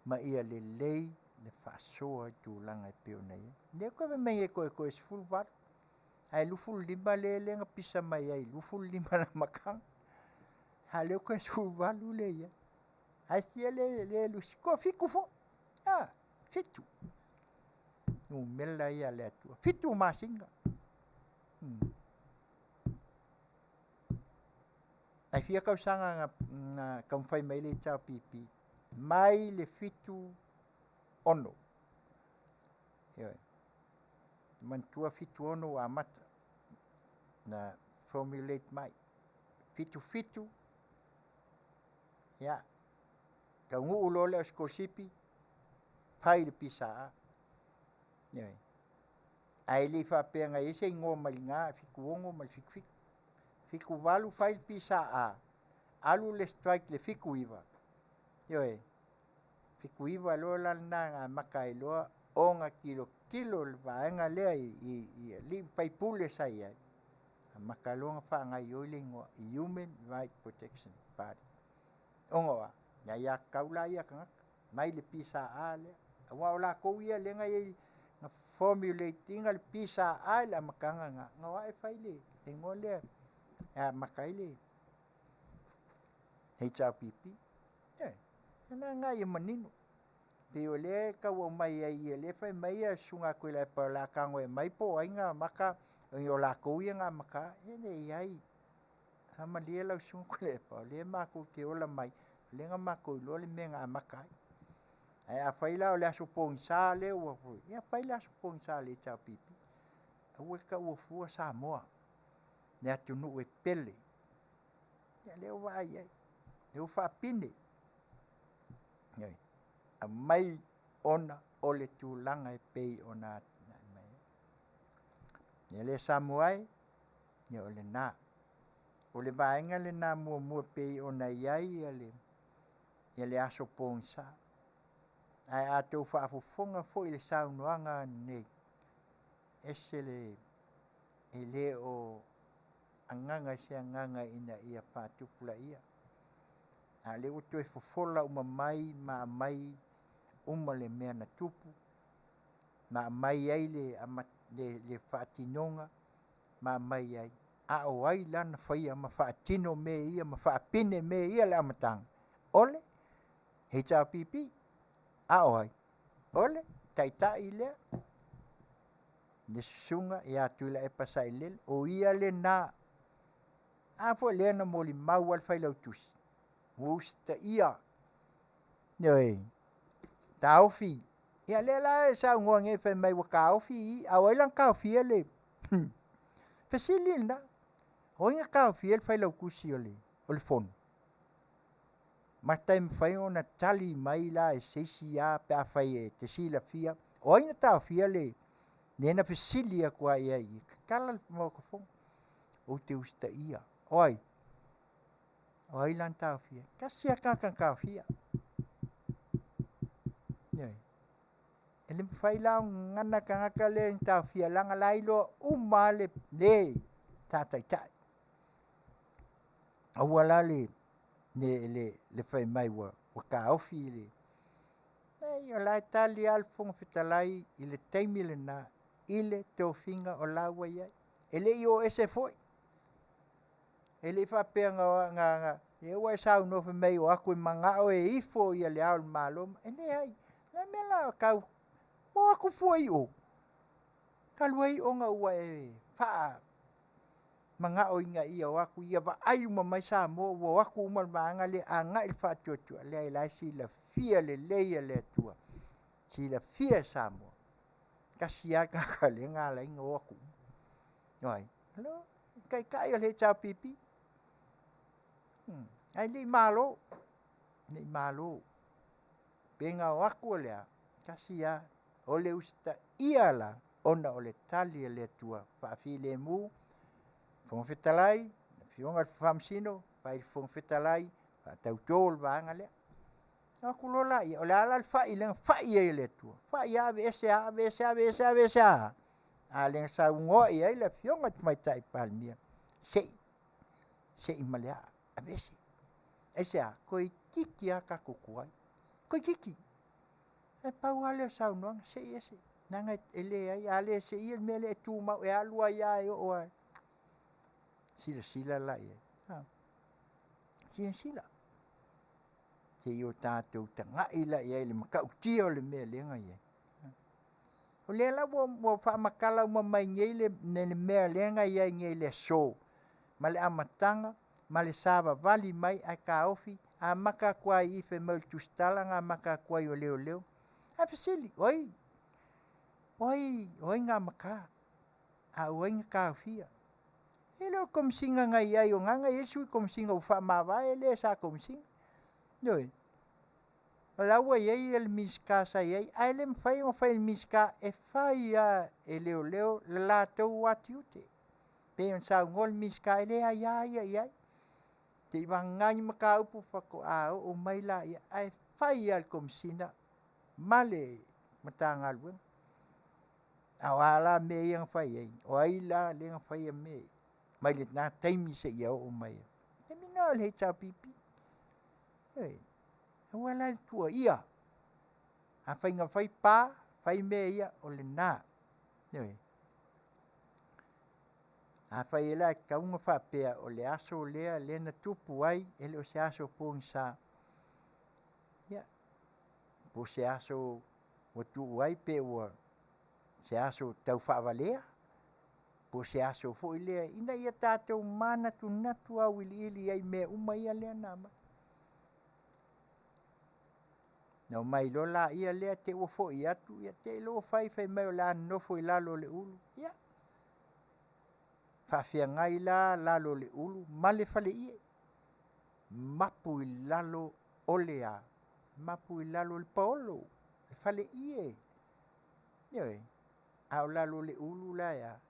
[SPEAKER 4] ma ia lelei le faasoa i tulaga e pei ona i ai. Lea ou te fai mai nei toe 18, ae 25 lea na pisa mai ai, 25 i le amataga, a o lea ua toe 18 lea e i ai. Ae fia lea e lusi? Toafitu foi, a, fitu. Numera ia a le Atua, 7 masina. Ae fia tausaga na taumafai mai ai le HRPP? Mai le 76. Ioe. Manatua 76 ua amata na formulate mai. 77, ia, taunuu loa le au sikolasipi, fai le PSA. Ioe. Ae le i faapea na i ai se igoa mai lena 76 ma le 77. 78 fai le PSA, alu le strike i le 79, ioe, 79 loa la lena na amata ai loa ona tilotilo le vaega lea i alii ma faipule sa i ai, amata loa ona faagaoioi le igoa Human Right Protection Party. Ona o a? Le aiatatau la ia a tagata mai le PSA lea, aua o latou ia lea na i ai na formulate ina le PSA i le amataga lena, na o ae fai le igoa lea e amata ai le HRPP. Ioe, o le ala lena ia manino. Pei o lea e tau aumai ai, o lea e fai mai le Susuga ia Tuilaepa o le a tago e aumai po o ai na amata, o latou ia na amata. E leai, faamalie lau Susuga Tuilaepa, o lea matou te ola mai, o lea na matou iloa le mea na amata ai. Ae afai la o le aso pogisa lea ua foi, ia fai le aso pogisa o le HRPP. Aua le taua fua Samoa, le atunuu e pele. Ia lea ua vaai i ai, lea ua faapine. Ioe, aumai ona o le tulaga e pei ona atinae mai ai. Ia lea Samoa e, ia o lena. O le vaega lena muamua e pei ona i ai le aso pogisa. Ae a outou faafofoga foi i le saunoaga ananei, ese le... e le o agaga i se agaga ina ia faatupulaia, a o lea ua toe fofola uma mai ma aumai uma le mea na tupu, ma aumai ai le faatinoga ma aumai ai, a o ai la na faia ma faatino mea ia ma faapine mea ia i le amataga? O le HRPP. A o ai? O le Taitai lea, le Susuga ia Tuilaepa Sailele, o ia lena. A foi lea na molimau lava le Failautusi, ua usitaia, ioe, taofi. Ia lea la e saunoa nei fai mai ua taofi i, a o ai la na taofia le fesili lena? O ai na taofia le Failautusi o le Fono? Mata e mafai ona tali mai la e se isi lava pe afai e te silafia, o ai na taofia le lea na fesili atu ai i ai i i, tatala le Maota Fono, ou te usitaia. O ai? O ai la na taofia? Tasi lava le tagata na taofia. Ioe. E le mafai la ona gagana le tagata lea na taofia leaga o la e iloa uma lava le sa taitai. Aua la le fai mai ua taofi le... Leai o la e tali lava le Fofoga Fetalai i le taimi lena i le tofiga o la ua i ai. E le i o ese foi, e le i faapea na... lea ua e saunoa fai mai e o atu e manao e ifo Le Ao o le Malo. E leai, o le a le mea o le a tau o atu fua i o? Talu ai ona ua e faamanao ina ia o atu ia vaai uma mai Samoa ua o atu uma le vaega lea agai i le faatuatua. Leai o la e silafia lelei e le Atua, silafia e Samoa, tasi lava le tagata lea na ala ai ona o atu uma. O ai? O le Taitai o le HRPP. Ae le i Malo, le i Malo. Pe na o atu o le a? Tasi lava, o le usitaia la ona o le tali a le Atua faafilemu, Fofoga Fetalai, Afioga i le Faamasino, fai le Fofoga Fetalai, faatauto le vaega lea. O atu loa laia, o le a la le fai lea na fai ai e le Atua? Fai lava aveese lava, aveese, aveese, aveese lava, a lea na saunoa i ai le Afioga i le Tamaitai Palemia, se i, se i ma le aa, aveese. Aisea? Toeitiiti lava tatou tuai, toeitiiti. Ae pau lava lea o le saunoaga, sei ese, leaga e leai, a le seia le mea lea e tumau, e alu ai lava e oo lava. Silasila la i ai, a? Silasila, se i o tatou tagai la i ai i le matautia o le mea lea na i ai. O lea la ua faamatala uma mai nei le mea lea na i ai nei i le aso, ma le amataga ma le savavali mai ae taofi, amata atu lava i i fai mai o le tusitala na amata atu ai o leoleo. Ae fesili, o ai? O ai, o ai na amata? A o ai na taofia? E le o le Komesina na i ai, o lena na i ai le Sui Komesina ua faamavae le sa Komesina. Ioe. O la ua i ai le Minisita sa i ai, ae le mafai ona fai e le Minisita e fai lava e leoleo le latou lava tiute. E pei ona saunoa le Minisita e le aia ia i ai, seivagana ni mataupu faatoa oo mai lea, ae fai lava e le Komesina ma le Matagaluega. A o a la mea ia na fai ai? O ai la lea na faia mea ia mai lena taimi seia oo mai? O le taimi lena o le HRPP. Ioe. Aua la le tuuaia, afai na fai pa, fai mea ia, o lena. Ioe. Afai la e tatau ona faapea o le aso lea lea na tupu ai, e le o se aso pogisa, ia, po o se aso ua tuu ai pe ua se aso taufaavalea, po o se aso foi lea ina ia tatou manatunatu auiliili ai i mea uma ia lea na aumai. Ona omai loa lea te i ua foi atu, te i loa ua fai fai mai o le a nonofo i lalo o le ulu. Ia, faafeagai la lalo o le ulu ma le faleie, mapu i lalo o le a? Mapu i lalo o le paolo, le faleie. Ioe. A o lalo o le ulu la e a?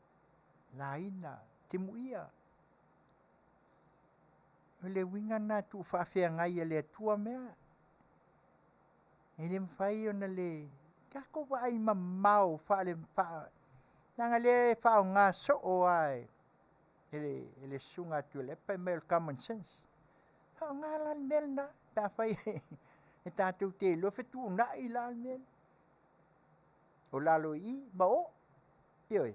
[SPEAKER 4] Laina, timuia. O le uiga lena e tuufaafeagai e le Atua mea. E le mafai ona le tatou vaai mamao leaga o lea e faaaoga soo lava e le Susuga ia Tuilaepa fai mai o le common sense. Faaaoga la le mea lena pe afai e tatou te iloa fetuunai la le mea lea. O lalo i i ma o, ioe.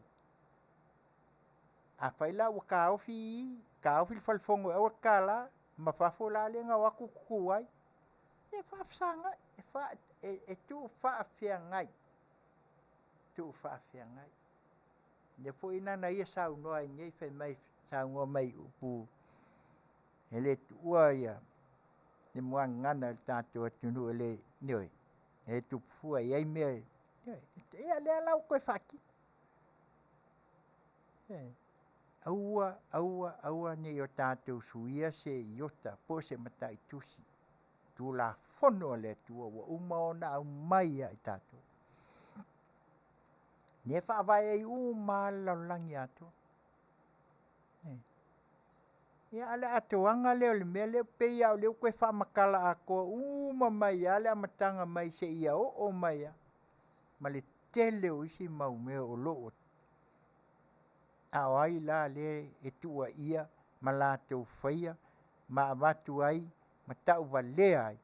[SPEAKER 4] Afai la ua taofi i, taofi le fale fono e aua le tatala ma fafo la lea na o atu tutu ai, ia e faafesagai, e tuufaafeagai, tuufaafeagai. O lea foi la na ia saunoa ai nei fai mai, saunoa mai i upu e le tuua le muagagana i le tatou atunuu e le, ioe, e le tupu fua, e i ai mea e… Ia o lea la ua toe faatino. Aua, aua, aua ne i o tatou suia se iota po o se mataitusi Tulafono a le Atua ua uma ona aumai ia i tatou. Lea e faavae ai uma lava le lalolagi atoa. Ia a o le atoaga lea o le mea lea pei lava o lea ua toe faamatala atoa uma mai lava le amataga mai seia oo mai lava ma le tele o isi mau mea o lo o… A o ai la lea e tuuaia ma latou faia ma avatu ai ma tauvalea ai?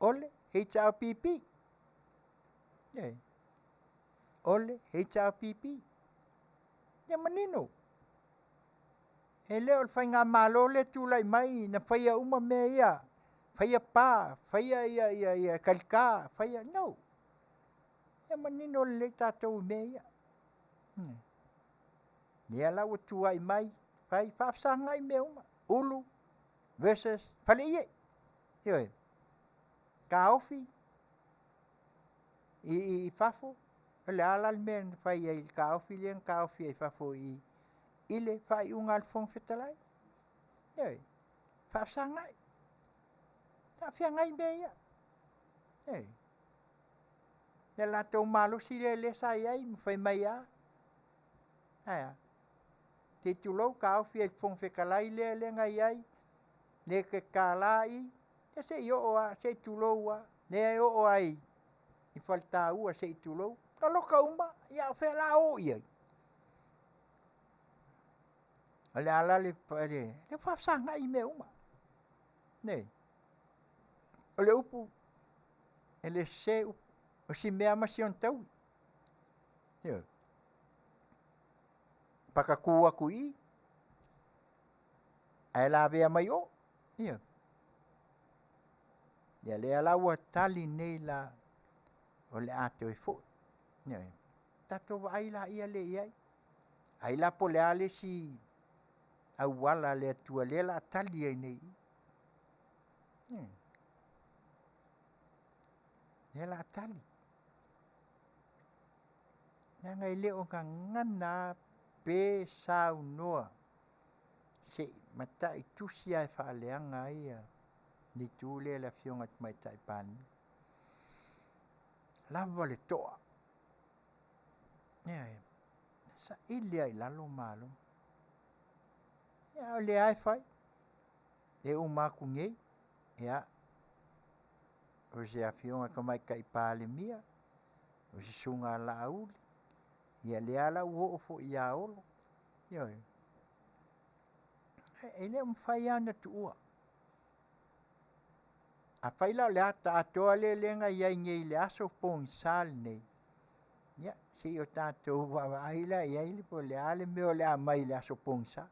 [SPEAKER 4] O le HRPP. Ioe. O le HRPP. Ia manino, e le o le faigamalo lea e tulai mai na faia uma mea ia, faia pa, faia talita, faia… no. Ia manino lelei tatou i mea ia. Lea la ua tuai mai fai faafesagai mea uma, ulu versus faleie. Ioe. Taofi i fafo, o le a la le mea na fai ai i le taofi lea na taofi ai i fafo i i le faaiuga a le Fofoga Fetalai? Ioe. Faafesagai, faafeagai mea ia. Ioe. Le latou malosi lea sa i ai ma fai mai lava, ae a? Se i tulou, taofi ai e le Fofoga Fetalai lea na i ai, le tatala i, ia se i oo lava, se i tulou lava, lea e oo lava i faletaua se i tulou, taloka uma, a o fea o le a o i ai? O le a la le… e faafesagai mea uma. O le upu, e le sese upu, o si mea lava ma si ona taui. Ioe. Patatu atu i i, ae lavea mai o. Ioe. Ia lea la ua tali nei la, o le a toe foi. Ioe. Tatou vaai laia lea i ai. Ai la po o le a le isi auala a le Atua lea o le a tali ai nei i i. Lea o le a tali. Leaga e le o gagana lava pe saunoa se i mataitusi lava e faaleaga ai le itu lea i le Afioga i le Tamaitai Palemia. Lava le toa. Ioe. Saili lava i lalo malo. Ia, a o lea lava e fai. E uma atu nei, ia, o se Afioga i le Tamaitai Palemia, o se Susuga ia Laauli, ia lea la ua oo foi ia Olo. Ioe. E le o mafai lava ona tuua. Afai la o le ata atoa lea na i ai nei i le aso pogisa lenei, ia se i o tatou vaavaai la i ai po o le a le mea o le a aumai i le aso pogisa.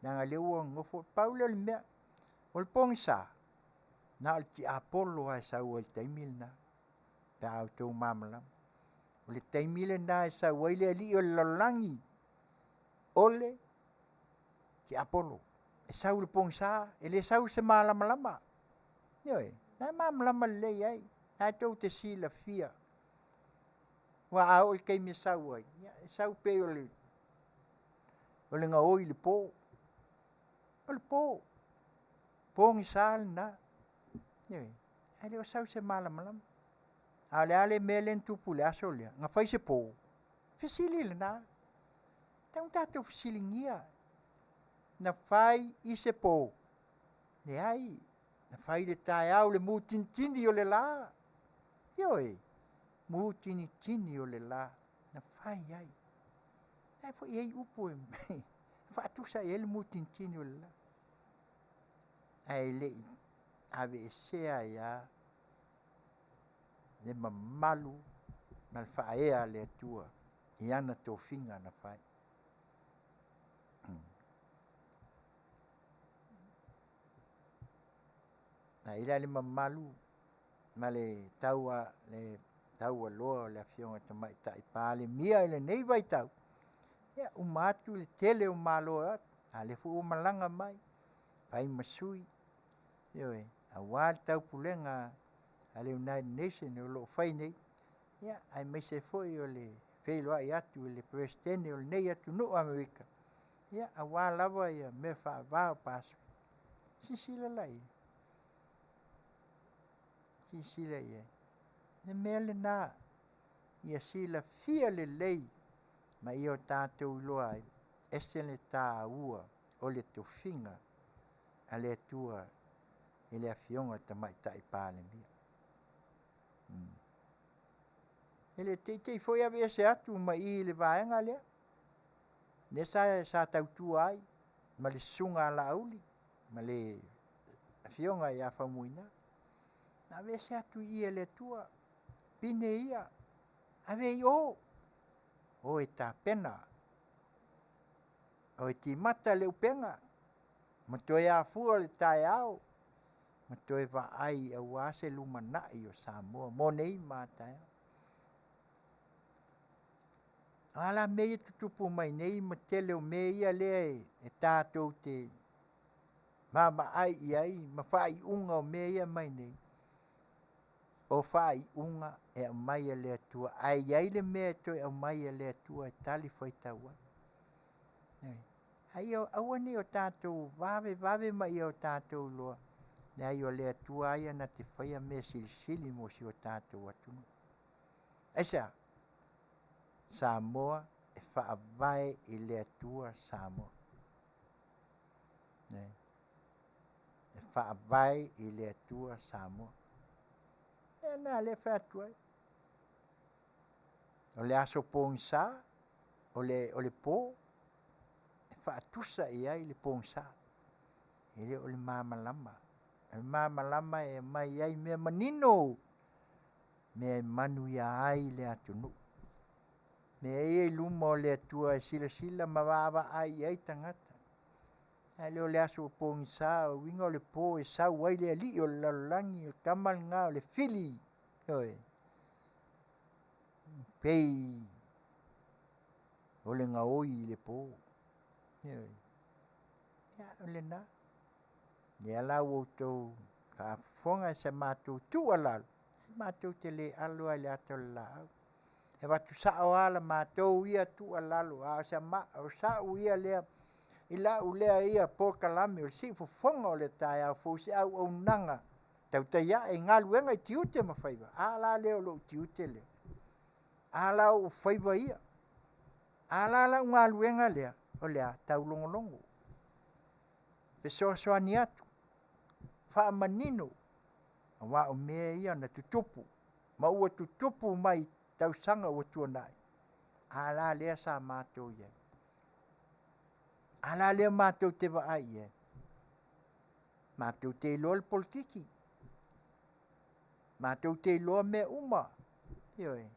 [SPEAKER 4] Leaga o lea ua nonofo, pau lea o le mea, o le pogisa, na o le tiapolo lava e sau ai i le taimi lena pe a outou malamalama. O le taimi lena e sau ai le alii o le lalolagi, o le tiapolo. E sau i le pogisa, e le sau i se malamalama. Ioe, o la e malamalama lelei ai, o la tou te silafia. Aua a oo i le taimi e sau ai, ia e sau pei o le gaoi i le po. O le po, pogisa lena, ioe, ae le o sau i se malamalama. A o le a le mea lea na tupu i le aso lea? Na fai se po? O le fesili lena. E tatau ona tatou fesiligia. Na fai i se po? Leai, na fai i le taeao i le mutinitini o le la. Ioe, mutinitini o le la na fai ai. O la foi e i ai upu e faatusa i ai le mutinitini o le la. Ae le i aveesea ai lava le mamalu ma le faaea a le Atua i ana tofiga na fai. A i ai la le mamalu ma le taualoa o le Afioga i le Tamaitai Palemia i lenei vaitau, ia uma atu le tele o malo e o atu, a o lea foi ua malaga mai, fai ma sui, ioe, aua le taupulega a le United Nation o lo o fai nei, aemaise foi o le feiloai atu i le Peresetene o lenei atunuu o Amerika, aua lava mea faava o Pasefika. Silasila la i ai? Silasila i ai? O le mea lena, ia silafia lelei ma ia o tatou iloa ai, e ese le taua o le tofiga a le Atua i le Afioga i le Tamaitai Palemia. E le te i te i foi aveese atu ma i i le vaega lea, lea sa tautua ai ma le Susuga a Laauli ma le Afioga ia Faumuina. Na aveese atu i i e le Atua, pine ia, ave i o, o e tapena, o e timata le upega ma toe afua le taeao ma toe vaai aua se lumanai o Samoa mo nei ma a taeao. O a la mea ia e tutupu mai nei ma tele o mea ia lea e tatou te vaavaai i ai ma faaiuga o mea ia e aumai nei, o faaiuga e aumai e le Atua, ae i ai le mea e toe aumai e le Atua e talifuaitau ai. Ae ia aua ne i o tatou vavevave ma ia o tatou iloa, leai o le Atua lava ia na te faia mea silisili mo si o tatou atunuu. Aisea? Samoa e faavae i le Atua Samoa. E faavae i le Atua Samoa. O le mea lena o lea e fai atu ai. O le aso pogisa, o le po, e faatusa i ai le pogisa. E le o le malamalama. O le malamalama e aumai ai mea manino, mea e manuia ai le atunuu. Mea ia i luma o le Atua e silasila ma vaavaai i ai tagata. Ae le o le aso pogisa, o uiga o le po e sau ai le alii o le lalolagi, o le tama lena o le fili, ioe, pei o le gaoi i le po. Ioe. Ia, o lena. Lea la ua outou faafofoga i sa matou tuualalo, matou te le alo lava i le ata o le laau. E avatu sao lava la matou ia tuualalo, a o sa'u ia lea i la'u lea ia polokalame o le siufofoga o le taeao fou, se auaunaga. Tautai ae i galuega i tiute ma faiva, a la lea o lou tiute lea? A la ou faiva ia? A la lau galuega lea? O le a? Taulogologo, fesoasoani atu, faamanino, aua o mea ia na tutupu ma ua tutupu mai tausaga ua tuanai. A la lea sa matou i ai? A la lea matou te vaai i ai? Matou te iloa le polokiki, matou te iloa mea uma. Ioe.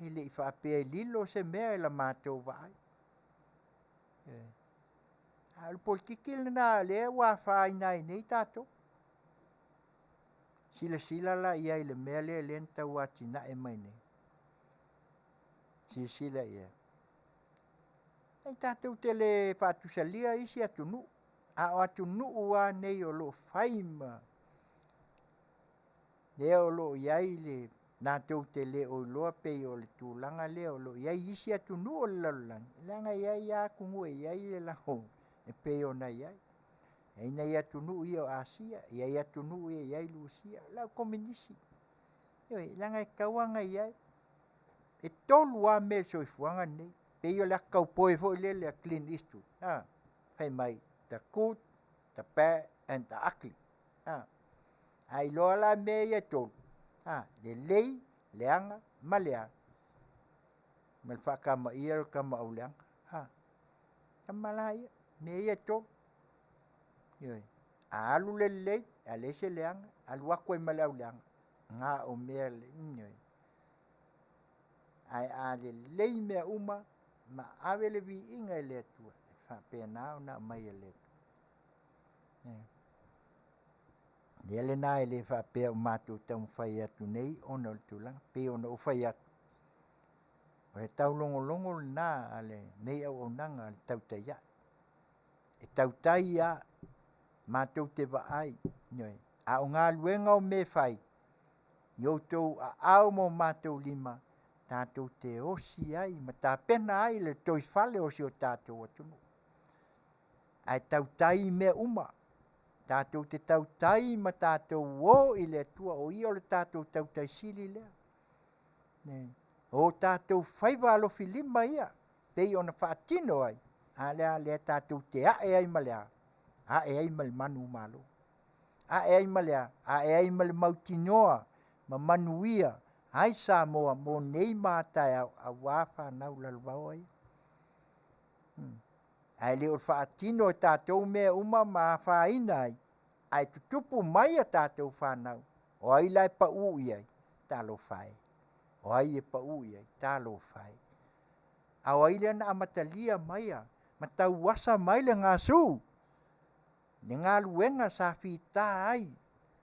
[SPEAKER 4] E le i faapea e lilo se mea i la matou vaai. Ioe. A o le polokiki lena o lea ua afaina ai nei tatou. Silasila la i ai i le mea lea na tau atinae mai nei? Silasila i ai. E tatou te le faatusalia isi atunuu, a o atunuu lava nei o lo o fai ma lea o lo o i ai le latou te le o iloa pei o le tulaga lea o lo o i ai isi atunuu o le lalolagi, leaga e i ai lava atunuu e i ai le latou e pei ona i ai. E i ai nai atunuu ia o Asia, e i ai atunuu ia e i ai Rusia, o le au komenisi. Ioe, leaga e tatau lava ona i ai. E tolu lava mea i le soifuaga lenei, pei o le ata taupoe foi lele a Clint Eastwood, fai mai, the good, the bad and the ugly. A iloa la mea ia e tolu, lelei, leaga ma le a? Ma le faatamaia o le tama auleaga. Tama la ia, mea ia e tolu. Ioe. A alu le lelei, a leai se leaga, alu atu ai ma le auleaga, na o mea ioe. Ae a lelei mea uma ma ave le viiga i le Atua, e faapena ona aumai e le Atua. O le mea lena e le faapea ua matou taumafai atu nei ona o le tulaga, e pei ona ou fai atu, o le taulogologo lena a lenei auaunaga a le tautai ae. E tautai lava, matou te vaai, ioe. A o galuega o mea e fai, i outou aao ma o matou lima tatou te osi ai ma tapena ai le toe fale o si o tatou atunuu. Ae tautai i mea uma, tatou te tautai ma tatou o i le Atua, o Ia o le tatou tautai sili lea. O tatou faiva alofilima ia pei ona faatino ai, a lea lea tatou te ae ai ma le a? Ae ai ma le manumalo. Ae ai ma le a? Ae ai ma le mautinoa ma manuia ai Samoa mo nei ma a taeao aua fanau lalovaoa ia. Ae le o le faatino e tatou mea uma ma afaina ai, ae tutupu mai a tatou fanau, o ai la e pau i ai? Talofa e, o ai e pau i ai? Talofa e. A o ai lea na amatalia maia ma tauasa mai le gasu le galuega sa fita ai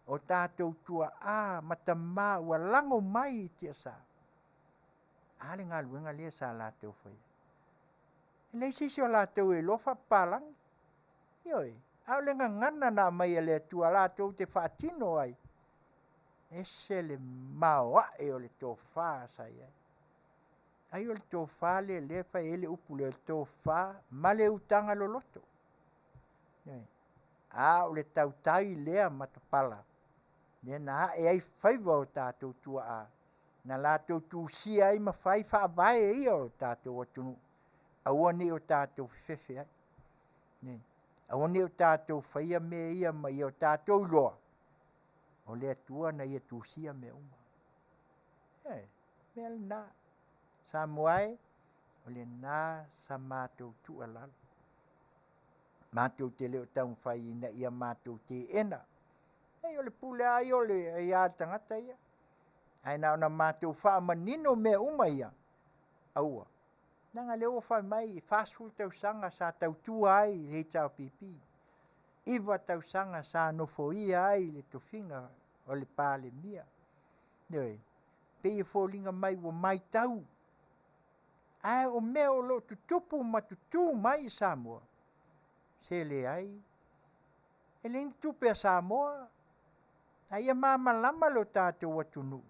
[SPEAKER 4] o tatou tuaa ma tama ua lago mai i tiasa? A le galuega lea sa latou faia? E leai se isi o latou e iloa faapapalagi. Ioe, a o le gagana na aumai e le Atua latou te faatino ai, e ese le maoae o le tofa sa i ai. Ai o le tofa lea lea e fai ai le upu lea, o le tofa ma le utaga loloto. Ioe. A o le tautai lea matapala lea na ae ai faiva o tatou tuaa na latou tusia ai ma fai faavae ia o le tatou atunuu, aua ne i o tatou fefefe ai, aua ne i o tatou faia mea ia ma ia o tatou iloa o le Atua na ia tusia mea uma. Ioe, o le mea lena. Samoa e, o lena sa matou tuualalo. Matou te le o taumafai ina ia matou teena. Leai, o le pule lava ia o le aia a le tagata ia. Ae na ona matou faamanino mea uma ia, aua. Leaga o lea ua fai mai e 40 tausaga sa tautua ai le HRPP, 9 tausaga sa nofoia ai le tofiga o le Palemia. Ioe, pei e foliga mai ua matau, ae o mea o lo o tutupu ma tutū mai i Samoa, se leai, e leai ni tupe a Samoa, a ia malamalama lo tatou atunuu,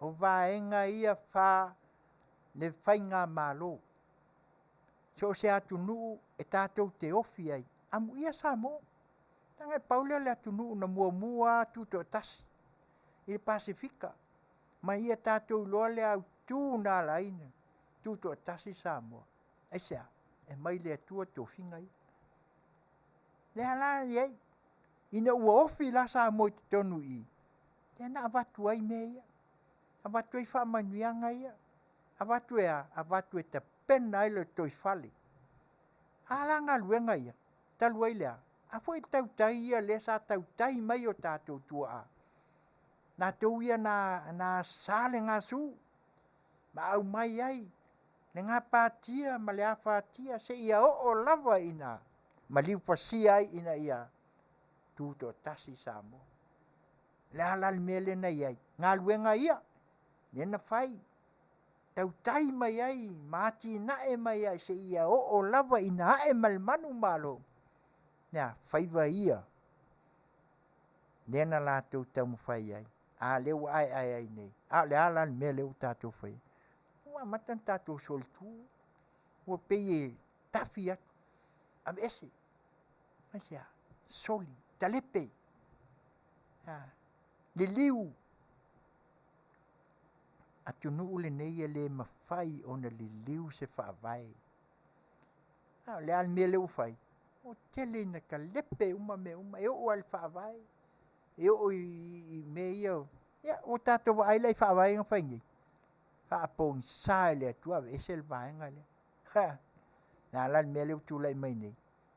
[SPEAKER 4] o vaega ia fa le faigamalo. So o se atunuu e tatou te ofi ai, amuia Samoa. Leaga e pau lea o le atunuu na muamua lava tutoatasi i le Pasefika ma ia tatou iloa le autu na ala ai ona tutoatasi Samoa. Aisea? E mai le Atua tofiga ia. Lea la e i ai, ina ua ofi la Samoa i totonu i i, lea na avatu ai mea ia, avatu ai faamanuiaga ia, avatu e a? Avatu e tapena ai le lotoifale. A la galuega ia, talu ai le a? A foi le tautai ia lea sa tautai mai o tatou tuaa, latou ia na asa le gasu ma aumai ai le gapatia ma le afatia seia oo lava ina maliu pasia ai ina ia tutoatasi Samoa. O le a la le mea lea na i ai? Galuega ia lea na fai, tautai mai ai ma atinae mai ai seia oo lava ina ae ma le manumalo, le a? Faiva ia lea na latou taumafai ai, a lea ua aeae ai nei. A o le a la le mea lea ua tatou faia? Ua amata ona tatou solitu, ua pei e tafi atu, aveese. Aisea? Soli, talepe, liliu. Atunuu lenei e le mafai ona liliu se faavae. A o le a le mea lea ua fai? Ua tele ina talepe uma mea uma, e oo lava i le faavae, e oo i mea ia, ia ua tatou vaai la i faavae ia na fai nei? Faapogisa i le Atua aveese le vaega lea. Ha! O le a la le mea lea ua tulai mai nei?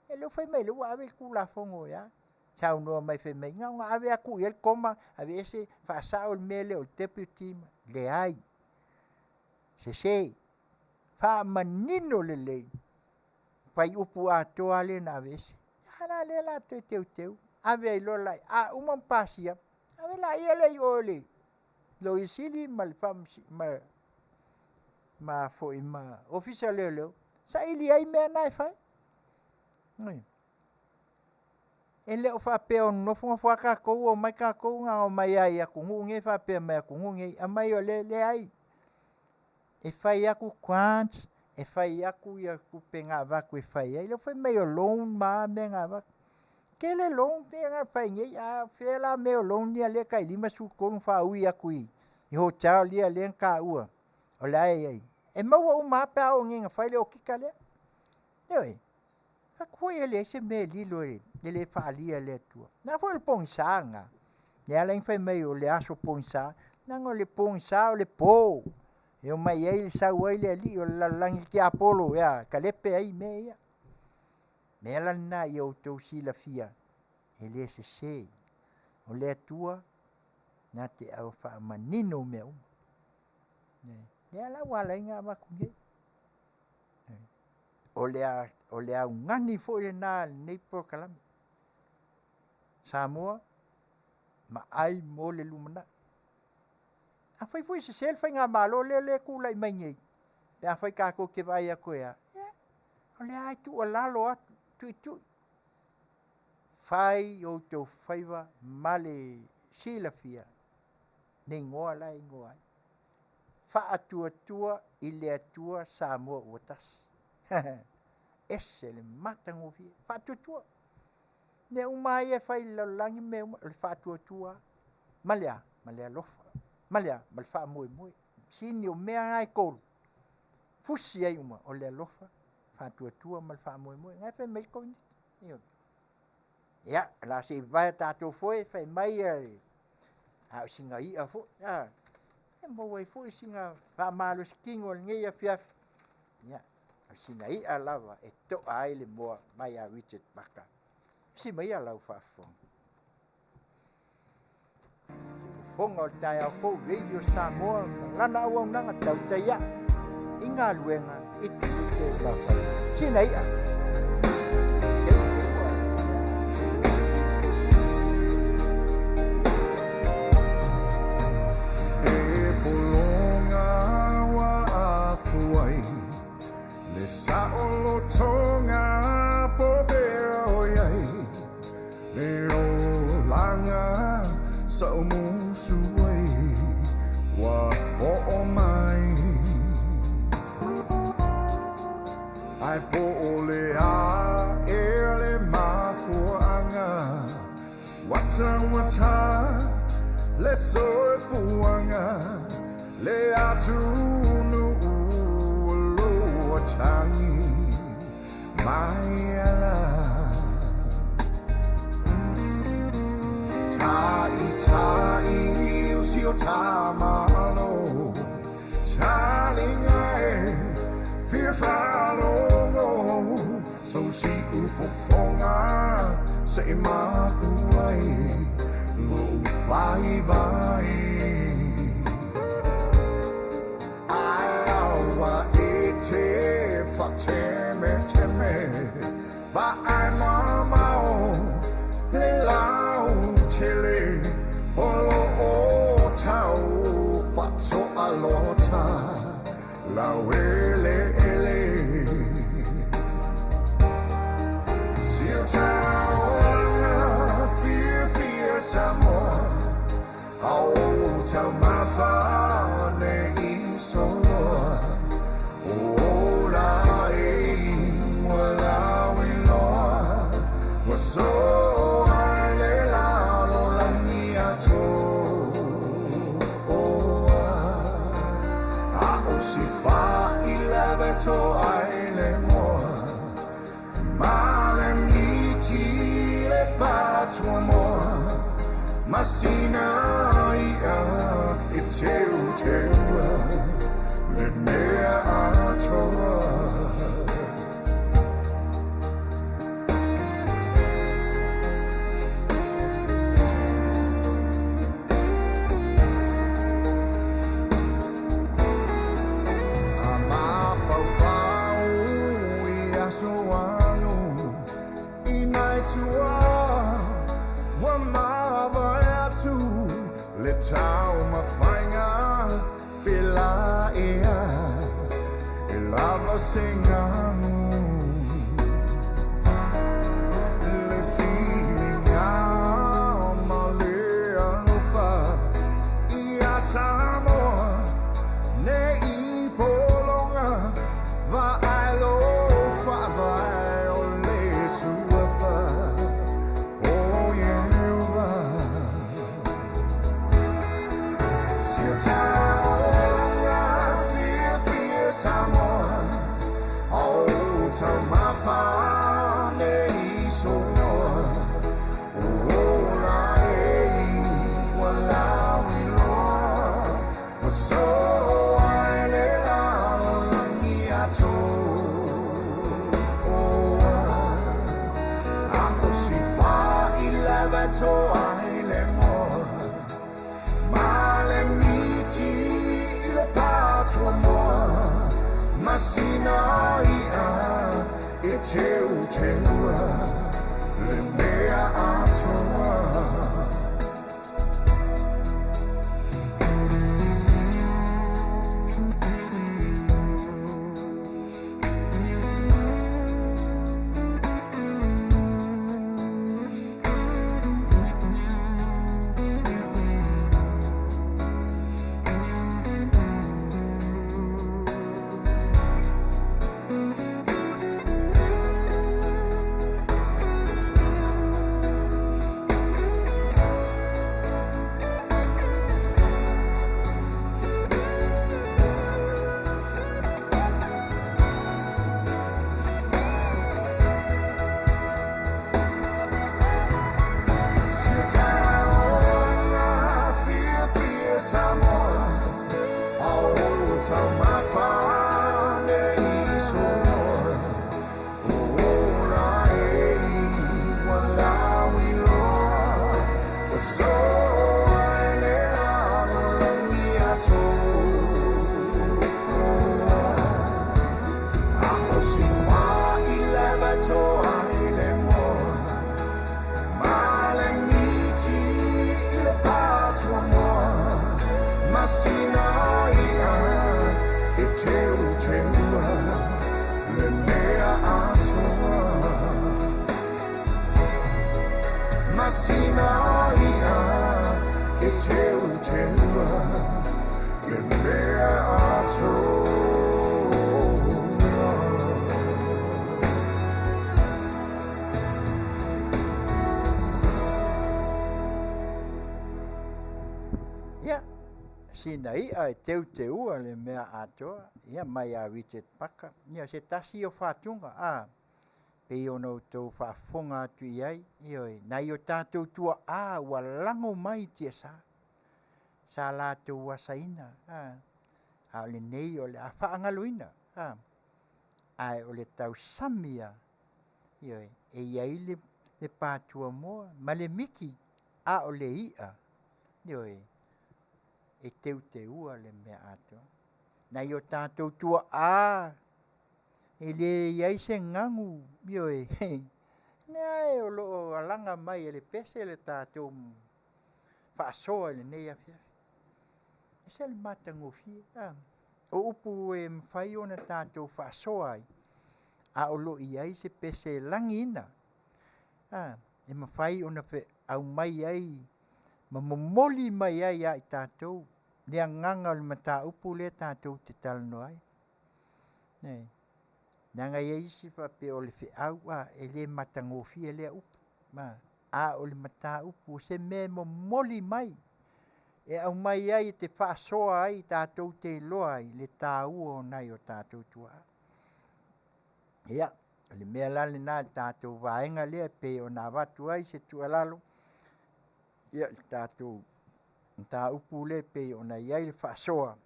[SPEAKER 4] Ia lea ua fai mai o lea ua ave le Tulafono e a? Saunoa mai fai mai na ona ave lava tuu i ai le koma, aveese, faasao le mea lea o le Deputy. Leai, sese. Faamanino lelei fuaiupu atoa lava lea na aveese. A la lea o le a toe teuteu, ave ai loa la, a uma ona pasia, ave laia lea i o i le Loia Sili ma le Ofisa o Leoleo, saili ai mea na e fai. E le o faapea o nofonofo lava tatou omai tatou na ona omai lava i atunuu nei faapea mai atunuu nei, aumai o le… leai. E fai atu grants, e fai atu tupe na avatu e fai ai. Lea ua fai mai o loan ma a mea na avatu. E tele loan ia na fai nei, a o fea la mea o loan ia lea e tai 53 na faaui atu i hotel ia lea na taua o la e i ai. E maua uma lava pe a oo nei ina fai le okika lea. Ioe. Ou fai atu foi e leai se mea e lilo e le faaalia e le Atua. O lena foi o le pogisa lena, lea e ala ai ona fai mai o le aso pogisa, leaga o le pogisa o le po e omai ai sau ai le alii o le lalolagi le tiapolo e a? E talepe ai mea ia. O le mea la lena ia outou silafia, e le sese. O le Atua na te faamanino mea uma. Lea la ua ala ai ona avatu nei. O le augani foi lena a lenei polokalame, Samoa, vaai mo le lumanai. Afai foi e sese le faigamalo lea e tulai mai nei, pe afai tatou te vaai atu e a, ia, o lea lava e tuualalo atu, tuitui, fai outou faiva ma le silafia le igoa la e igoa ai. Faatuatua i le Atua Samoa ua Tasi. Ese le matagofie. Faatuatua. Mea uma lava ia e fai i le lalolagi ma mea uma, o le faatuatua lava. Ma le a? Ma le alofa. Ma le a? Ma le faamoemoe. Sini o mea na e tolu, fusi ai uma, o le alofa, faatuatua ma le faamoemoe. Na e fai mai le Komuniti. Ioe. Ia, o le a se i vavae a tatou foe, fai mai a o sina i'a foi, a, e maua ai foi sina faamalositino o lenei afiafi. Ia, o sina i'a lava e to'a ai le moa mai ia Richard Parker. Usi maia lau faafofoga. Fofoga o le taeao fou Radio Samoa ma lana auaunaga tautai ae i galuega i tiute ma faiva. Sina i'a.
[SPEAKER 8] E pologa ua afuai le saolotoga po fea o i ai le olaga sa ou musu ai ua oo mai. Ae po o le a ea le mafuaaga. Taumata le soifuaga le atunuu o lo atagi mai ala. Ta'ita'i o si o tamalo talinga e fia fa'alogo so si ufofoga se i mapu ai lo'u vaivai. Ae aua e te fa'atemeteme va'ai mamao le lautele o lo'o tau fa'ato'alota laueleele. Si o taoga fiafia Samoa ao taumafa nei soloa o la e ua lauiloa ua soa i le lalolagi atoa. A'o si fa'ilave to'a i le moa ma le miti le patuamoa masina i'a e teuteua le mea atoa. A mafaufau i aso alu i nai tua ua mavae atu le taumafaiga pe la ea e lava se gagu. Le filiga ma le alofa ia Samoa nei pologa va'ai lo fa'avae o le suafa o Ieova. Si o taoga fiafia Samoa ao taumafa nei soloa o la e ua lauiloa ua soa i le lalolagi atoa. A'o si fa'ilave to'a i le moa ma le miti i le patuamoa masina i'a e teuteua le mea atoa. Si o taoga fiafia Samoa ao taumafa nei soloa o la e ua lauiloa ua soa i le lalolagi atoa. A'o si fa'ilave to'a i le moa ma le miti i le patuamoa masina i'a e teuteua le mea atoa. Masina i'a e teuteua le mea atoa.
[SPEAKER 4] Sina i'a e teuteua le mea atoa, ia mai ia Richard Paka. Ia se tasi o fatuga, a, pei ona outou faafofoga atu i ai, ioe, nai o tatou tuaa ua lago mai i tiasa, sa latou asaina, a, a o lenei o le a faagaloina, a, ae o le tausami lava, ioe, e i ai le patuamoa ma le miki, a o le i'a, ioe, e teuteua le mea atoa. Nai o tatou tuaa e leai se gagu, ioe, lea o lo o alaga mai e le pese le tatou faasoa i lenei afiafi. E ese le matagofie. O upu e mafai ona tatou faasoa ai, a o lo o i ai se pese e lagiina, e mafai ona aumai ai ma momoli mai ai ia i tatou le agaga o le mataupu lea tatou te talanoa ai. Leaga e i ai isi faapea o le feau, e le matagofie lea upu, a o le mataupu o se mea e momoli mai, e aumai ai e te faasoa ai tatou te iloa ai le taua o nai o tatou tuaa. Ia, o le mea la lena i le tatou vaega lea e pei ona avatu ai se tuualalo, ia i le tatou mataupu lea e pei ona i ai le faasoa,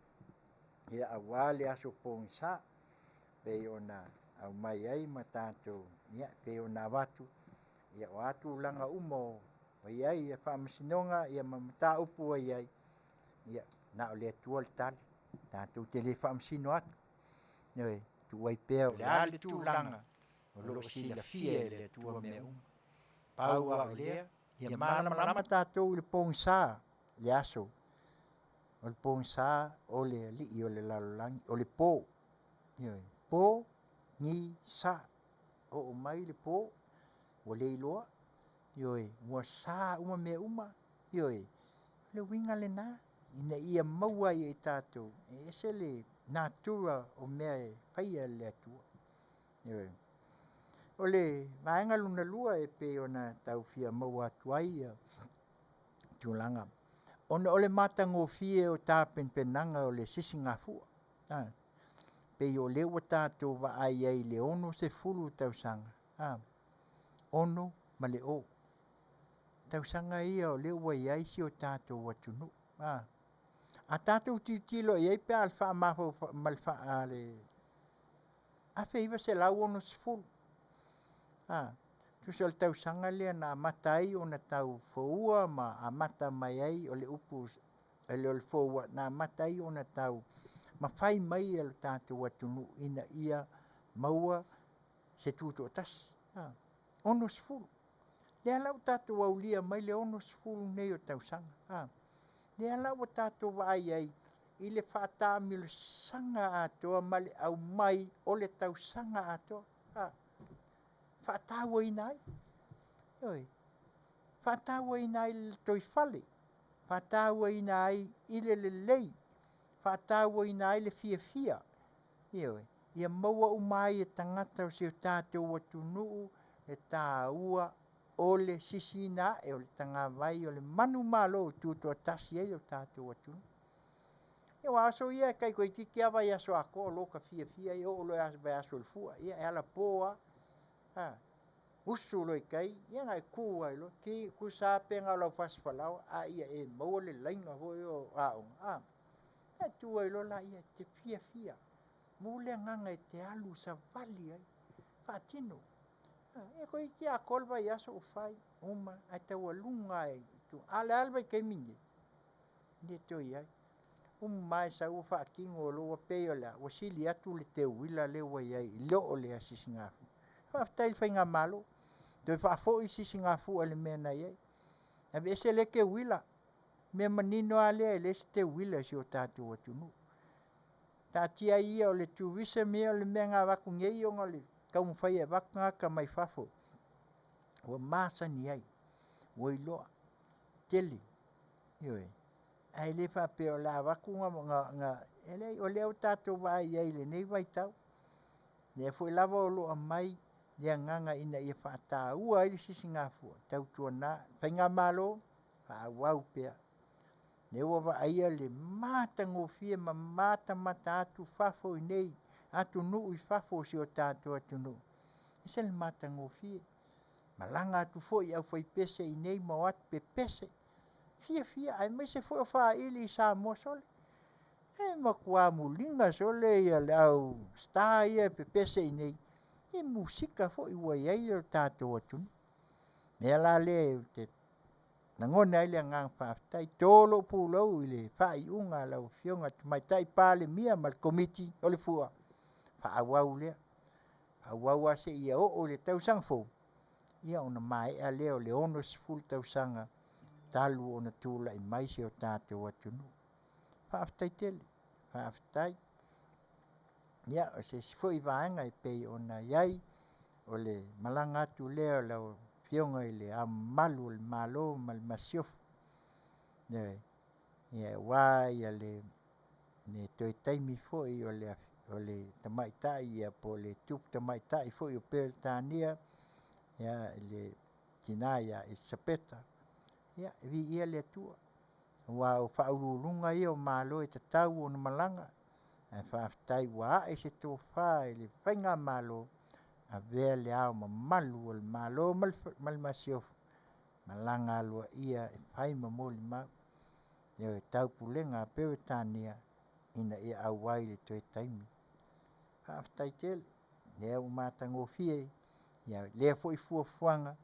[SPEAKER 4] ia aua le aso pogisa e pei ona aumai ai ma tatou, ia e pei ona avatu, ia o a tulaga uma o i ai faamasinoga ma mataupu ua i ai, ia na o le Atua le tali, tatou te le faamasino atu, ioe, tuu ai pea o le a le tulaga o lo o silafia e le Atua mea uma. Pau lava o lea, ia malamalama tatou i le pogisa, le aso, o le pogisa o le alii o le lalolagi, o le po, ioe, po, gi, sa. Oo mai le po ua le iloa, ioe, ua sa uma mea uma, ioe, o le uiga lena, ina ia maua ai e tatou, e ese le natura o mea e faia e le Atua. Ioe. O le vaega lona lua e pei ona tau fia maua atu ai tulaga, ona o le matagofie o tapenapenaga o le Sisigafua. Pei o lea ua tatou vaai ai i le 60 tausaga, 6 ma le 0. Tausaga ia o lea ua i ai si o tatou atunuu. A tatou tilotilo i ai pe a mafaufau ma le 1960, tusa o le tausaga lea na amata ai ona tau foua ma amata mai ai o le upu e le o le foua, na amata ai ona tau mafai mai e le tatou atunuu ina ia maua se tutoatasi. 60. Lea la ua tatou aulia mai le 60 nei o tausaga. Lea la ua tatou vaai ai i le faataamilosaga atoa ma le aumai o le tausaga atoa. Faatauaina ai, ioe, faatauaina ai i le lotoifale, faatauaina ai i le lelei, faatauaina ai le fiafia, ioe, ia maua uma ai e tagata o si o tatou atunuu le taua o le sisiina ae o le tagavai o le manumalo e tutoatasi ai lo tatou atunuu. Ia aua o aso ia e tai toeitiiti lava vaiaso atoa o lo ta fiafia ia, oo loa i le vaiaso o le fua, ia e alapo lava, usu loa i tai, ia ona e tu ai loa, tusa lava pe na o lau fasi falaoa, a ia e maua le laina foi lea o aoga, ona e tu ai loa lea e te fiafia, maua le agaga e te alu savali ai, faatino. Ia toeitiiti atoa le vaiaso o fai, uma, ae taualuga lava i tua. A o le a le vaitaimi lenei? E le toe i ai. Uma lava e sau ua faatino loa ua pei o le a? Ua sili atu le teuila lea ua i ai i lo le Sisigafua. Faafetai i le faigamalo, toe faafoi le Sisigafua i le mea na i ai. Aveese lea teuila, o le mea manino lava lea e leai se teuila i si o tatou atunuu. Taatia ai ia o le tourism ia o le mea na avatu nei ona o le taumafai e avatu tagata mai fafo ua masani ai, ua iloa, tele, ioe. Ae le faapea o le a avatu na, e leai, o lea ua tatou vaai i ai i lenei vaitau, lea foi lava o lo o aumai le agaga ina ia faataua ai le Sisigafua, tautuana, faigamalo, faaauau pea. Lea ua vaaia le matagofie ma matamata atu fafo i nei atunuu i fafo o si o tatou atunuu. E ese le matagofie. Malaga atu foi le aufaipese i inei ma o atu pepese, fiafia aemaise foi o faili i Samoa. Sole, e matua muliga sole le au star ia e pepese i inei i musika foi ua i ai lo tatou atunuu. O le mea la lea ou te lagona ai le agaga faafetai, to lou pulou i le faaiuga a lau Afioga i le Tamaitai Palemia ma le Komiti o le Fua, faaauau lea, faaauau lava seia oo i le tausaga fou, ia ona maea lea o le 60 tausaga talu ona tulai mai si o tatou atunuu. Faafetai tele, faafetai. Ia, o se isi foi vaega e pei ona i ai o le malaga atu lea o lau Afioga i Le Ao Mamalu o le Malo ma le Masiofo, ioe, aua le toe taimi foi o le Tamaitai po o le Tupu Tamaitai foi o Peretania le tina ia Elisapeta. Ia viia le Atua, aua o Faauluuluga ia o Malo e tatau ona malaga, ae faafetai ua ae se tofa i le faigamalo, avea Le Ao Mamalu o le Malo ma le Masiofo, malaga aloaia e fai ma molimau i le Taupulega a Peretania ina ia auai i le toe taimi. Faafetai tele, o lea ua matagofie lea foi fuafuaga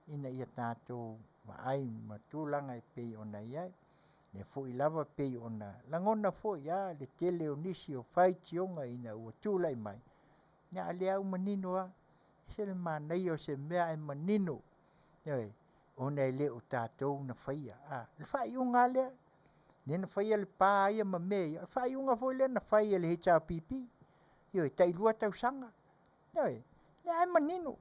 [SPEAKER 4] ina ia tatou vaai ma tulaga e pei ona i ai. O lea foi lava e pei ona lagona foi lava le tele o nisi o faitioga ina ua tulai mai, a o lea ua manino lava, e ese le manaia o se mea ae manino, ioe, ona e le o tatou na faia. O le faaiuga lava lea, lea na faia le pa ia ma mea ia, o le faaiuga foi lea na fai e le HRPP, ioe, tai 2 tausaga, ioe. Lea lava e manino.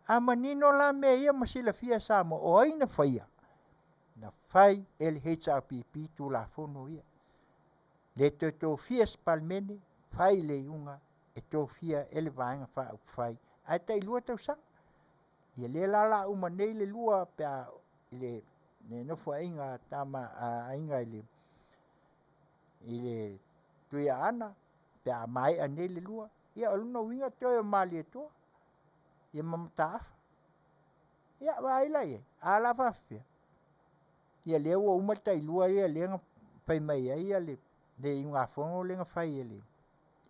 [SPEAKER 4] A manino la mea ia ma silafia e Samoa, o ai na faia? Na fai e le HRPP Tulafono ia. E le toe tofia se Palemene, fai le iuga e tofia e le Vaega Faaupufai ae tai 2 tausaga. Ia lea la o le a uma nei le 2 pe a i le Nofoaiga a Tama a Aiga i le Tuiaana pe a maea nei le 2, ia o lona uiga toe o Malietoa ia ma Mataafa. Ia vaai la i ai, a o le a faapefea? Ia lea ua uma le tailua lea na fai mai ai le iugafono lea na fai e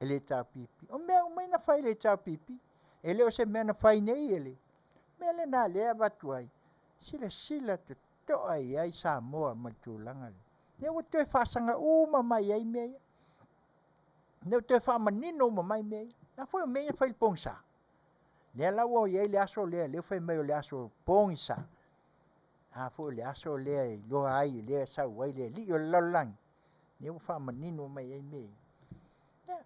[SPEAKER 4] le HRPP. O mea uma ia na fai e le HRPP, e le o se mea na fai nei e le... O le mea lena o lea e avatu ai, silasila totoa i ai Samoa ma le tulaga lea. O lea ua toe faasaga uma mai ai mea ia. O lea ua toe faamanino uma mai mea ia. A foi o mea ia na fai i le pogisa. O lea la ua i ai le aso lea lea ua fai mai o le aso pogisa. A foi o le aso lea e iloa ai lea e sau ai le alii o le lalolagi, lea ua faamanino mai ai mea ia. Ia,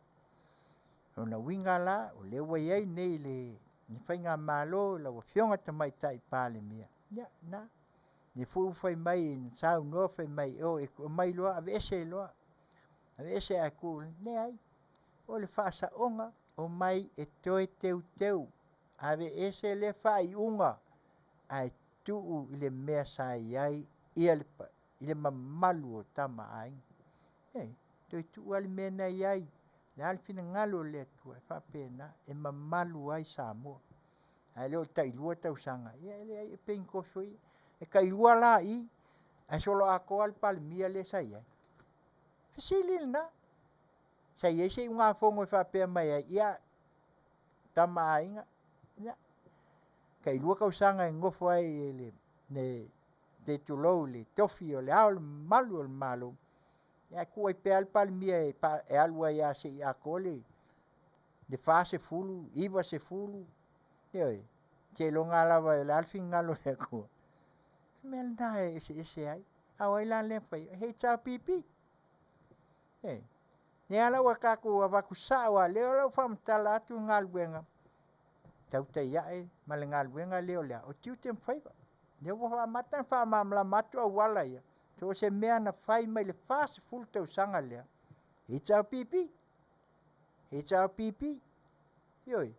[SPEAKER 4] o lona uiga la, o lea ua i ai nei le faigamalo i lau Afioga i le Tamaitai Palemia, ia lena. O lea foi ua fai mai na saunoa fai mai e aumai loa aveese loa, aveese ae tuu, leai. O le faasaoga, omai e toe teuteu, aveese lea faaiuga ae tuu i le mea sa i ai le mamalu o Tama a Aiga. Ioe, toe tuu lava le mea na i ai. O le a le finagalo o le Atua, e faapena, e mamalu ai Samoa. Ae le o le tailua tausaga, ia e leai e pei ni tofi foi ia. E tailua la i ae soloatoa lava le Palemia lea sa i ai. O fesili lena. Sa i ai se iugafono e faapea mai ai, ia Tama a Aiga, ia tailua tausaga e nonofo ai i le se i tulou le tofi o Le Ao Mamalu o le Malo, ae tuu ai pea le Palemia e alu ai lava seia atoa le 40, 90, ioe, seiloga lava o le a le finagalo o le Atua. O le mea lena e eseese ai. A o ai la lea na faia? O le HRPP. Ioe. Lea la ua tatou avatu sao lava, lea la ua faamatala atu le galuega, tautai ae ma le galuega lea o le a? O tiute ma faiva. Lea ua amata ona faamalamalama atu auala ia, so o se mea na fai mai le 40 tausaga lea, HRPP, HRPP, ioe.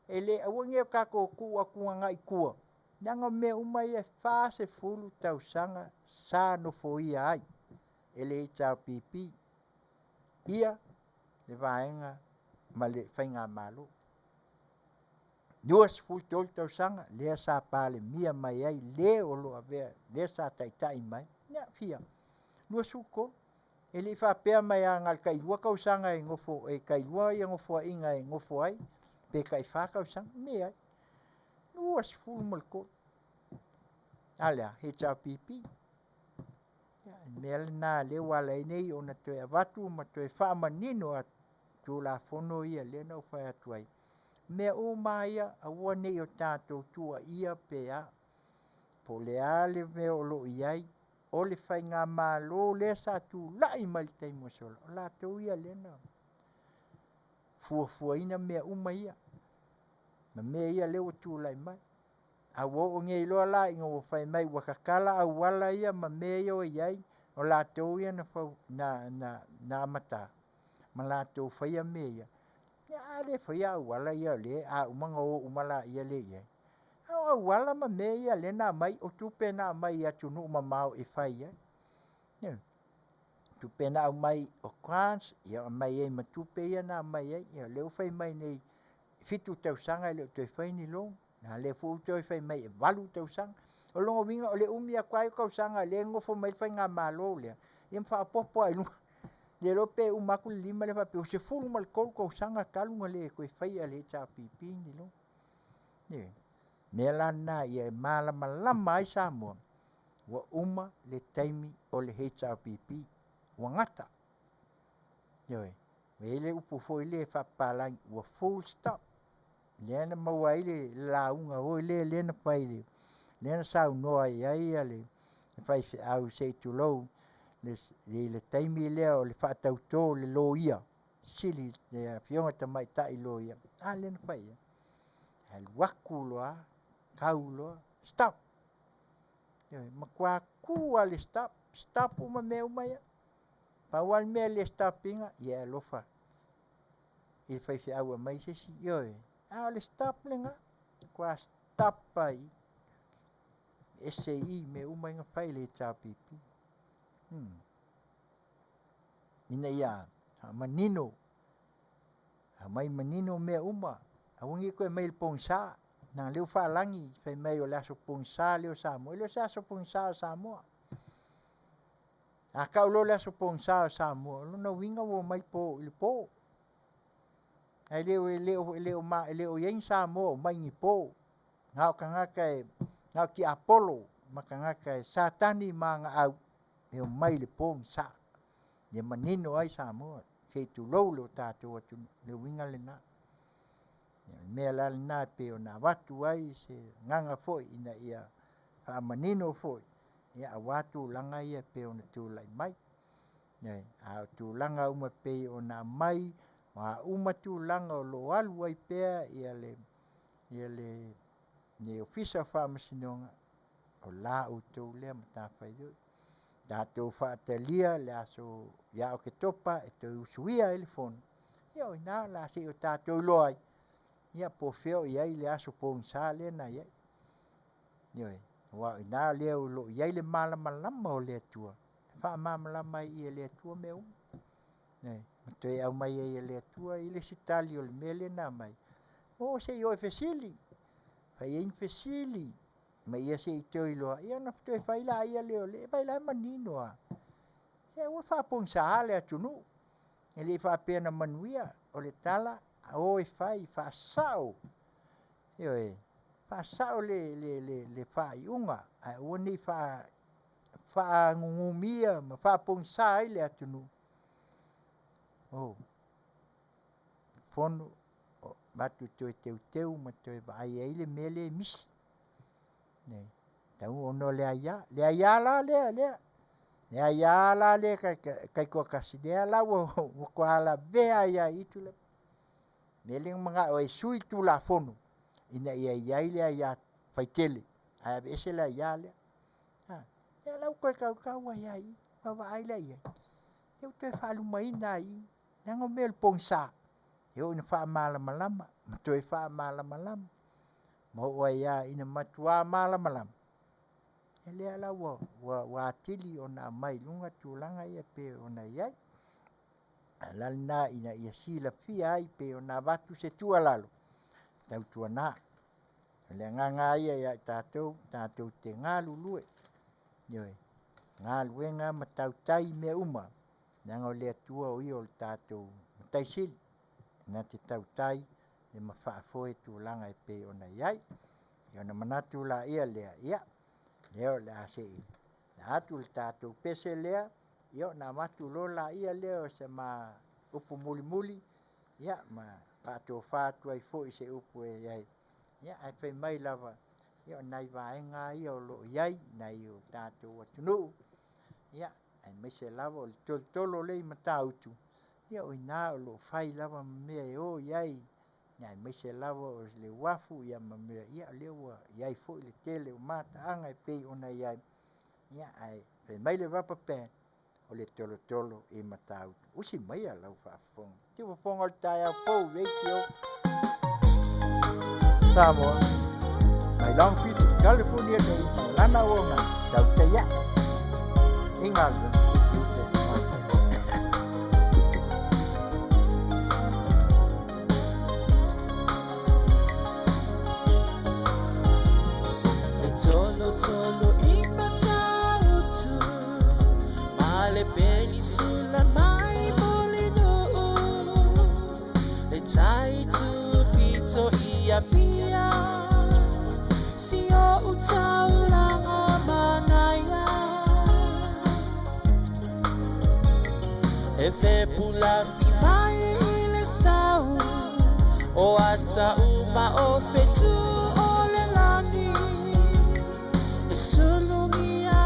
[SPEAKER 4] E le, aua ne i o tatou tuu atu agai i tua, leaga o mea uma ia e 40 tausaga sa nofoia ai. e le HRPP ia le vaega ma le faigamalo. 23 tausaga lea sa palemia mai ai le o lo o avea lea sa taitai mai, ia fia 23. E le i faapea mai lava na o le tailua tausaga e nofo e tailua nofoaiga e nofo ai pe taifa tausaga, leai, 23. A o le a? HRPP. Ia o le mea lena lea ua ala ai nei ona toe avatu ma toe faamanino atu Tulafono ia lea na ou fai atu ai. O mea uma lava ia, aua ne i o tatou tuuaia pe a, po o le a le mea o lo o i ai, o le faigamalo lea sa tulai mai i le taimi ua sola, o latou ia lea na fuafuaina mea uma ia, ma mea ia lea ua tulai mai. A ua oo nei loa la ina ua fai mai ua tatala auala ia ma mea ia ua i ai, o latou ia na amata ma latou faia mea ia, ia a le faia auala ia o lea a uma ona o uma laia lea i ai. A o auala ma mea ia lea na aumai, o tupe na aumai i atunuu mamao e fai ai. Ioe. O tupe na aumai o grants, ia aumai ai ma tupe ia na aumai ai. Ia o lea ua fai mai nei, 7 tausaga e le o toe faia ni loan, a o lea foi ua toe fai mai e 8 tausaga. O lona uiga o le umi atu lava ia o tausaga o lea e nonofo mai ai le faigamalo lea, ia ma faaopoopo lava i luga. Le iloa pe uma atu le 5 lea faapea ua 13 tausaga talu ona le toe faia e le HRPP ni loan. Ioe. O le mea la lena ia malamalama ai Samoa, ua uma le taimi o le HRPP, ua gata. Ioe. E i ai le upu foi lea faapapalagi ua full stop. Lea na maua ai le lauga foi lea na fai lea na saunoa i ai le faifeau se i tulou i le taimi lea o le faatauto o le Loia Sili, le Afioga i le Tamaitai Loia, a lea na fai i ai? Alu atu loa lava tau loa, stop. Ioe, matua tu lava i le stop, stop uma mea uma ia. Pau lava le mea e le stop ina, ia e alofa i le faifeau e aumai se isi, ioe, a o le stop lena, matua stop lava i i, ese i i mea uma ia na fai e le HRPP. Ina ia faamanino, aumai manino mea uma, aua ne i toe aumaia i le pogisa, leaga o lea ua faalagi fai mai o le aso pogisa lea o Samoa. E le o se aso pogisa o Samoa. A tau loa o le aso pogisa o Samoa, o lona uiga ua omai i le po. Ae le o i ai ni Samoa o omai i ni po. Na o tagata na o tiapolo ma tagata e Satani ma ana au e omai i le pogisa, ia manino ai Samoa, se i tulou lo tatou atunuu, o le uiga lena. O le mea la lena e pei ona avatu ai se agaga foi ina ia faamanino foi aua tulaga ia e pei ona tulai mai. A o tulaga uma e pei ona aumai, o a uma tulaga o lo o alu ai pea le Ofisa o Faamasinoga, o la outou lea matafaioi. Tatou faatalia le aso ia Oketopa e toe usuia ai le Fono, ia o i ina o le a se i o tatou iloa ai, ia po o fea o i ai le aso pogisa lea na i ai. Ioe. Aua o i ina lea o lo o i ai le malamalama o le Atua, e faamalamalama ai e le Atua mea uma. Ioe. Ma toe aumai ai e le Atua le isi tali o le mea lea na aumai, o se i o e fesili, fai ai ni fesili ma ia se i toe iloa, ia ona toe fai laia lea o le… Vaai la e manino lava. Se aua le faapogisaina le atunuu. E le faapea na manuia, o le tala, o e fai, faasao, ioe, faasao le faaiuga, ae aua ne i faanunumia ma faapogisa ai le atunuu. O le fono e avatu e toe teuteu ma toe vaai ai le mea lea e misi. E tatau ona o le aia. Le aia la lea, le aia la lea taitoatasi, lea la ua matua lavea ai lava i i Tuilaepa. O le mea lea na manao ai e sui le Tulafono ina ia i ai le aia faitele ae aveese le aia lea. A, ia o la e ua toe tautau ai lava i i, vaavaai la i ai, lea ua toe faalumaina lava i i, leaga o mea o le pogisa, e oo ina faamalamalama ma toe faamalamalama ma oo ai lava ina matua malamalama. Ia lea la ua atili ona aumai i luga tulaga ia pei ona i ai. A o le ala lena ina ia silafia ai pei ona avatu se tuualalo, tautuana, o le agaga lava ia ia i tatou, tatou te galulue, ioe, galuega ma tautai i mea uma, leaga o le Atua o Ia o le tatou Matai Sili, na te tautai ma faafoe tulaga e pei ona i ai. Ia ona manatu laia lea, ia, lea o le a se i atu le tatou pese lea, ia ona avatu loa lea o se ma upu mulimuli, ia ma faatofa atu ai foi se upu e i ai, ae fai mai lava, ia o nai vaega lava ia o lo o i ai nai o tatou atunuu, aemaise lava o le tolotolo lea e i Matautu, ia o i ina o lo o fai lava ma mea e o i ai, aemaise lava o le uafu ma mea, ia o lea ua i ai foi le tele o mataaga e pei ona i ai, ae fai mai le Rubber Band, o le tolotolo i Matautu. Usi maia lau faafofoga. Tiufofoga o le taeao fou Radio Samoa, mai Long Beach, California nei, ma lana auaunaga, tautai ae i galuega i tiute ma faiva.
[SPEAKER 14] E tolo tolo i Matautu ma le penisula mai Mulinuu le tai tupito i Apia si o taulanga manaia e fepulafi mai i le sau o ata uma o fetu o le lani e sulugia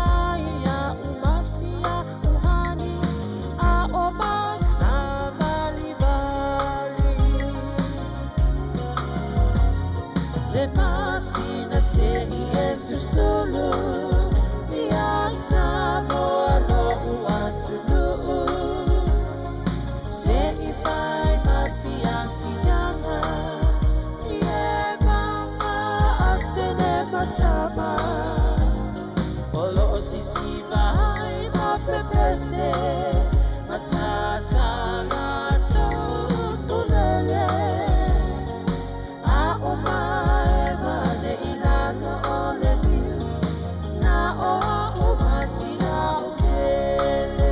[SPEAKER 14] ia umasia uhani a o masavalivali le masina se i e susulu ia Samoa lo'u atunuu se i fai ma fiafiaga i e maga atene matama o loo sisiva ai ma pepese matatala tulele a o mae mane i lalo o le niu na o a umasia o pele.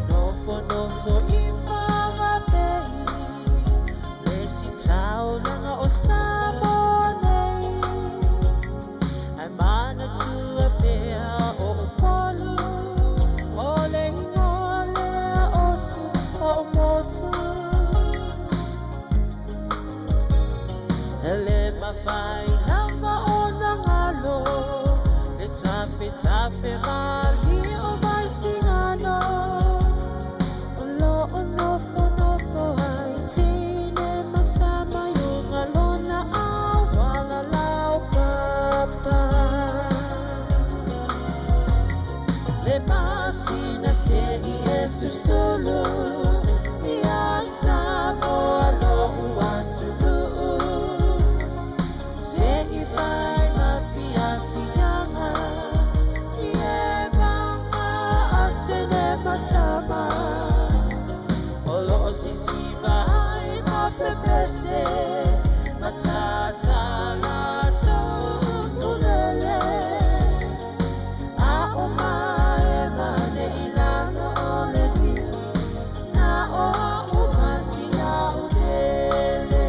[SPEAKER 14] Nofo nofo i Whangape le sitaulaga o Samoa nei Ae manatua pea o Upolu o le igoa lea o si o motu E le mafai lava ona galo le tafetafe mali o Vaisigano O loo nofonofo ai tine ma tama i uga lona auala laupapa Le masina se i e susulu ia Samoa lo'u atunuu se i fai ma fiafiaga i e maga atene matama o loo sisiva ai ma pepese matatala tulele a o mae mane i lalo o le niu na o a umasia o pele.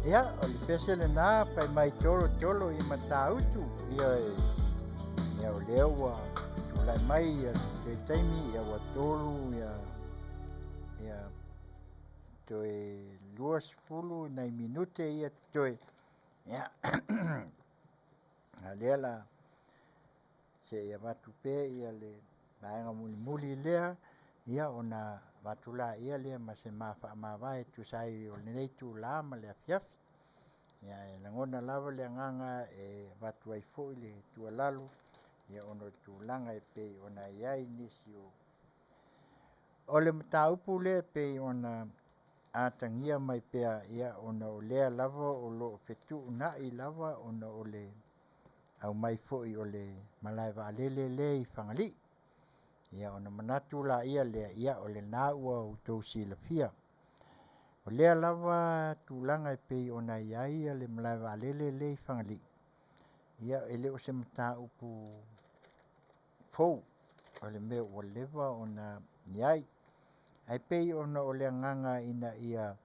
[SPEAKER 4] Ia, o le pese lenā fai mai tolotolo i Matautu. Ia, ia o lea ua tulai mai ia toe taimi, ia ua 3 ia ia toe 20 nai minute ia toe. Ia, a lea la se i avatu pea ia le vaega mulimuli lea, ia ona avatu laia lea ma se ma faamavae e tusa ai o lenei itula ma le afiafi. Ia, e lagona lava le agaga e avatu ai foi le tuualalo, ia ona o tulaga e pei ona i ai nisi o o le mataupu lea e pei ona atagia mai pea, ia ona o lea lava o lo o fetuunai lava ona o le aumai foi o le malae vaalele lea i Fagalii. Ia ona manatu laia lea, ia o lena ua outou silafia. O lea lava tulaga e pei ona i ai le malae vaalele lea i Fagalii, ia e le o se mataupu fou, o le mea ua leva ona i ai. Ae pei ona o le agaga ina ia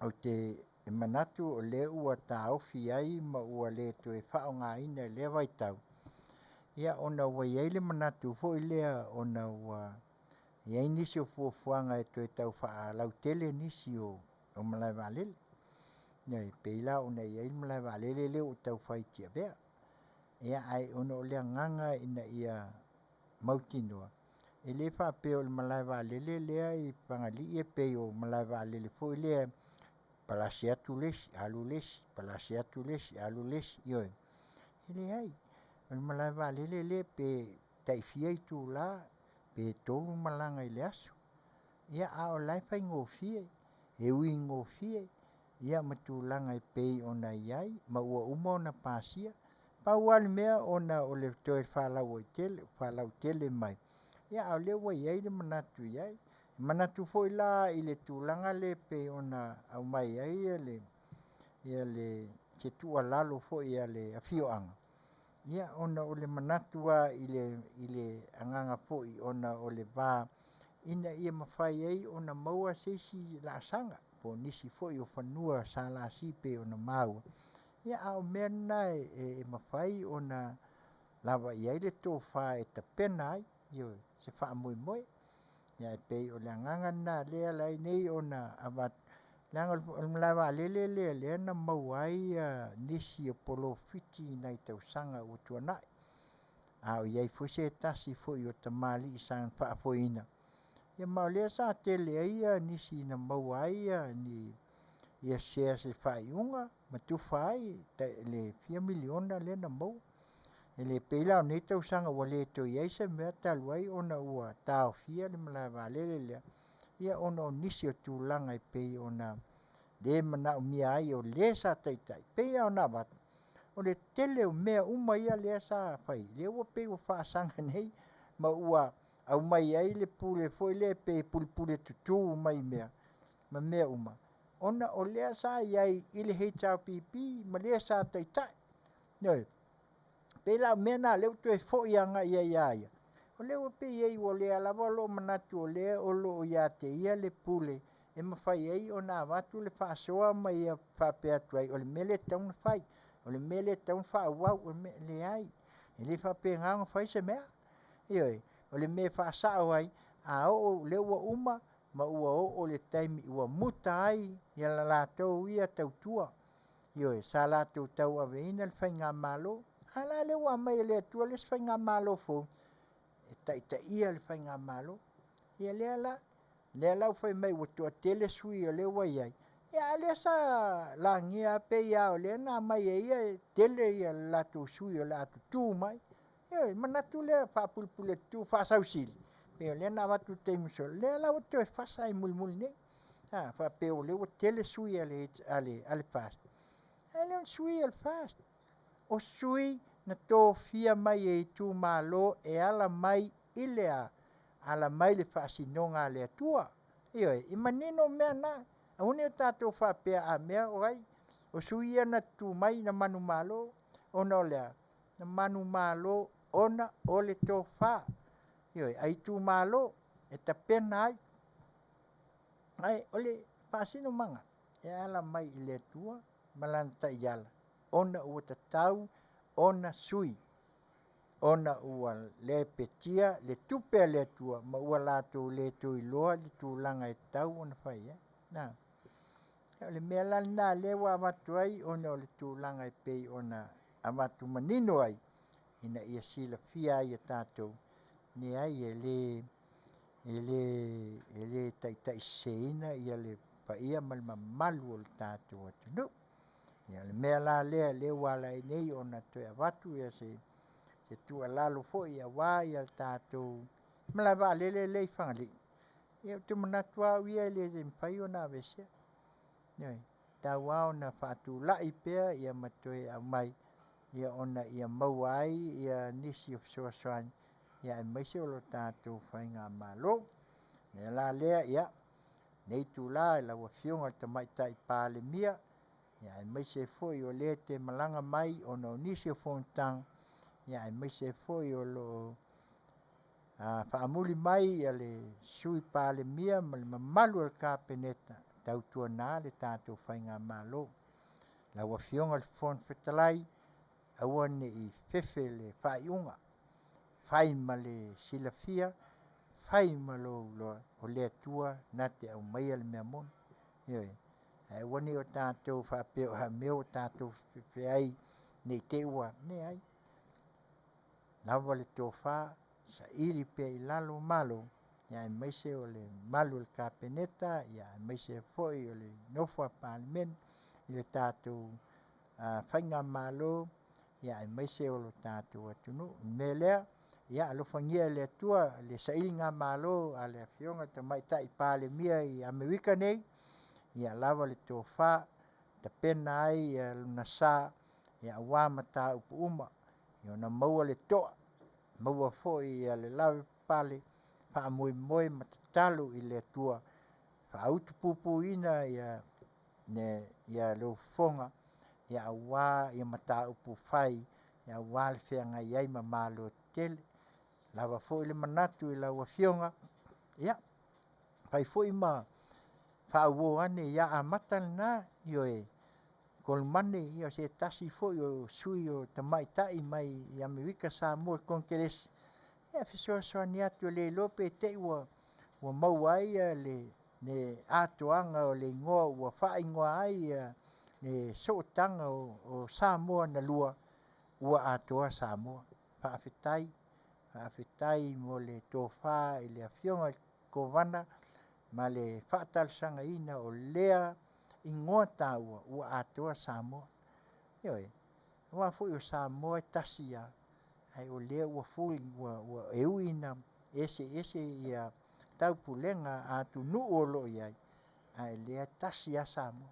[SPEAKER 4] ou te manatu o lea ua taofi ai ma ua le toe faaaogaina i lea vaitau, ia ona ua i ai le manatu foi lea ona ua i ai nisi o fuafuaga e toe tau faalautele nisi o malae vaalele. E pei la ona i ai le malae vaalele lea ua tau fai i Tiavea. Ia ae ona o le agaga ina ia mautinoa, e le faapea o le malae vaalele lea i Fagalii e pei o malae vaalele foi lea e palasi atu le isi, alu le isi, palasi atu le isi, alu le isi, ioe. E leai, o le malae vaalele lea pe tai fia itula, pe 3 malaga i le aso. Ia a o la e faigofie, e ui gofie, ia ma tulaga e pei ona i ai ma ua uma ona pasia. Pau lava le mea ona o le toe faalauaitele faalautele mai, ia a o lea ua i ai le manatu i ai. E manatu foi la i le tulaga lea e pei ona aumai ai le se tuualalo foi a le afioaga, ia ona o le manatu lava i le agaga foi ona o le va ina ia mafai ai ona maua se isi laasaga po o nisi foi o fanua SLC e pei ona maua, ia a o mea na e mafai ona lava i ai le tofa e tapena ai, ioe, se faamoemoe. Ia e pei o le agaga lena lea e ala ai nei ona avatu, leaga o le malae vaalele lea lea na maua ai nisi o polofiti i nai tausaga ua tuanai, a o i ai foi se tasi foi o tamalii sa faafoeina, ia ma o lea sa tele ai nisi na maua ai ni shares i le faaiuga ma tufa ai le fia miliona lea na maua. E le pei la o nei tausaga ua le toe i ai se mea talu ai ona ua taofia le malae vaalele lea, ia ona o nisi o tulaga e pei ona le manaomia ai o le sa taitai. E pei lava ona avatu, o le tele o mea uma ia lea sa fai, lea ua pei ua faasaga nei ma ua aumai ai le pule foi lea pei e pulepuletutu mai mea ma mea uma, ona o lea sa i ai i le HRPP ma le sa taitai. Ioe. E pei la o mea na o lea ua toe foi agai i ai ia ia, o lea ua pei ai o lea lava o lo o manatu o lea o lo o ia te ia le pule e mafai ai ona avatu le faasoa ma ia faapea atu ai, o le mea lea e tatau ona fai, o le mea lea e tatau ona faaauau, o le mea… Leai, e le faapena ona fai se mea. Ioe. O le mea e faasao ai, a oo o lea ua uma ma ua oo i le taimi ua muta ai le latou ia tautua, ioe, sa latou tauaveina le faigamalo, a la lea ua aumai e le Atua le isi faigamalo fou e taitaia le faigamalo. Ia lea la, lea la ua fai mai ua toatele sui usufono o lea ua i ai, a o lea sa lagia lava pei lava o lea na aumai e ia e tele le latou sui usufono o le a tutu mai. Ioe, ona manatu lea faapulepuletutu faasausili, pei o lea na avatu i le taimi ua sola, lea la ua toe fasa mulimuli nei, a faapea o lea ua tele sui usufono a le FAST. Ae le o ni sui o le FAST, o sui usufono na tofia mai e itumalo e ala mai i le a? Ala mai i le faasinoga a le Atua. Ioe, e manino mea na. Aua ne i o tatou faapea a mea o ai, o sui usufono ia na tutu mai na manumalo, ona o le a? Na manumalo ona o le tofa, ioe, a itumalo e tapena ai. Ae o le faasinomaga. E ala mai i le Atua ma Lana taiala, ona ua tatau ona sui, ona ua lepetia le tupe a le Atua ma ua latou le toe iloa le tulaga e tatau ona fai ai. Na. O le mea la lena lea ua avatu ai ona o le tulaga e pei ona avatu manino ai ina ia silafia ai e tatou, leai e le taitaiseseina le paia ma le mamalu o le tatou atunuu. Ia o le mea la lea lea ua ala ai nei ona toe avatu se tuualalo foi aua le tatou malae vaalele lea i Fagalii, ia ou te manatu lava au ia e le mafai ona aveesea. Ioe, e tatau lava ona faatulai pea ma toe aumai ona ia maua ai nisi o fesoasoani aemaise o le tatou faigamalo. O le mea la lea i lenei itula i lau Afioga i le Tamaitai Palemia, aemaise foi o le e te malaga mai ona o nisi o fonotaga, aemaise foi o lo o faamuli mai le Sui Palemia ma le mamalu o le Kapeneta, tautuana le tatou faigamalo. Lau Afioga i le Fofoga Fetalai, aua ne i fefe le faaiuga, fai ma le silafia, fai ma lou iloa, o le Atua na te aumaia le mea moni. Ioe. Ae aua ne i o tatou faapea o le a mea ua tatou fefe ai ne i te i ua… Leai, lava le tofa, saili pea i lalo malo aemaise o le mamalu o le Kapeneta aemaise foi o le nofo a Palemene i le tatou faigamalo aemaise o le tatou atunuu. O le mea lea, ia alofagia e le Atua le sailigamalo a le Afioga i le Tamaitai Palemia i Amerika nei, ia lava le tofa e tapena ai lona sa aua mataupu uma, ia maua le toa, maua foi le lavapapale, faamoemoe ma tatalo i le Atua, faautupupuina lou fofoga aua mataupu fai aua le feagai ai ma malo tetele. Ua lava foi le manatu i lau Afioga, ia fai foi ma faauo ane ia Amata lena, ioe, Golemane o se tasi foi o sui tamaitai mai Amerika Samoa i le Konekeresi, ia e fesoasoani atu e le iloa pe te i ua maua ai le atoaga o le igoa ua faaigoa ai le sootaga o Samoa na lua, ua atoa Samoa. Faafetai, faafetai mo le tofa i le Afioga i le Kovana ma le faatalosagaina o lea igoa taua ua atoa Samoa. Ioe, aua foi o Samoa e tasi lava, ae o lea ua e ui ina eseese taupulega a atunuu o lo o i ai, a o lea e tasi lava Samoa,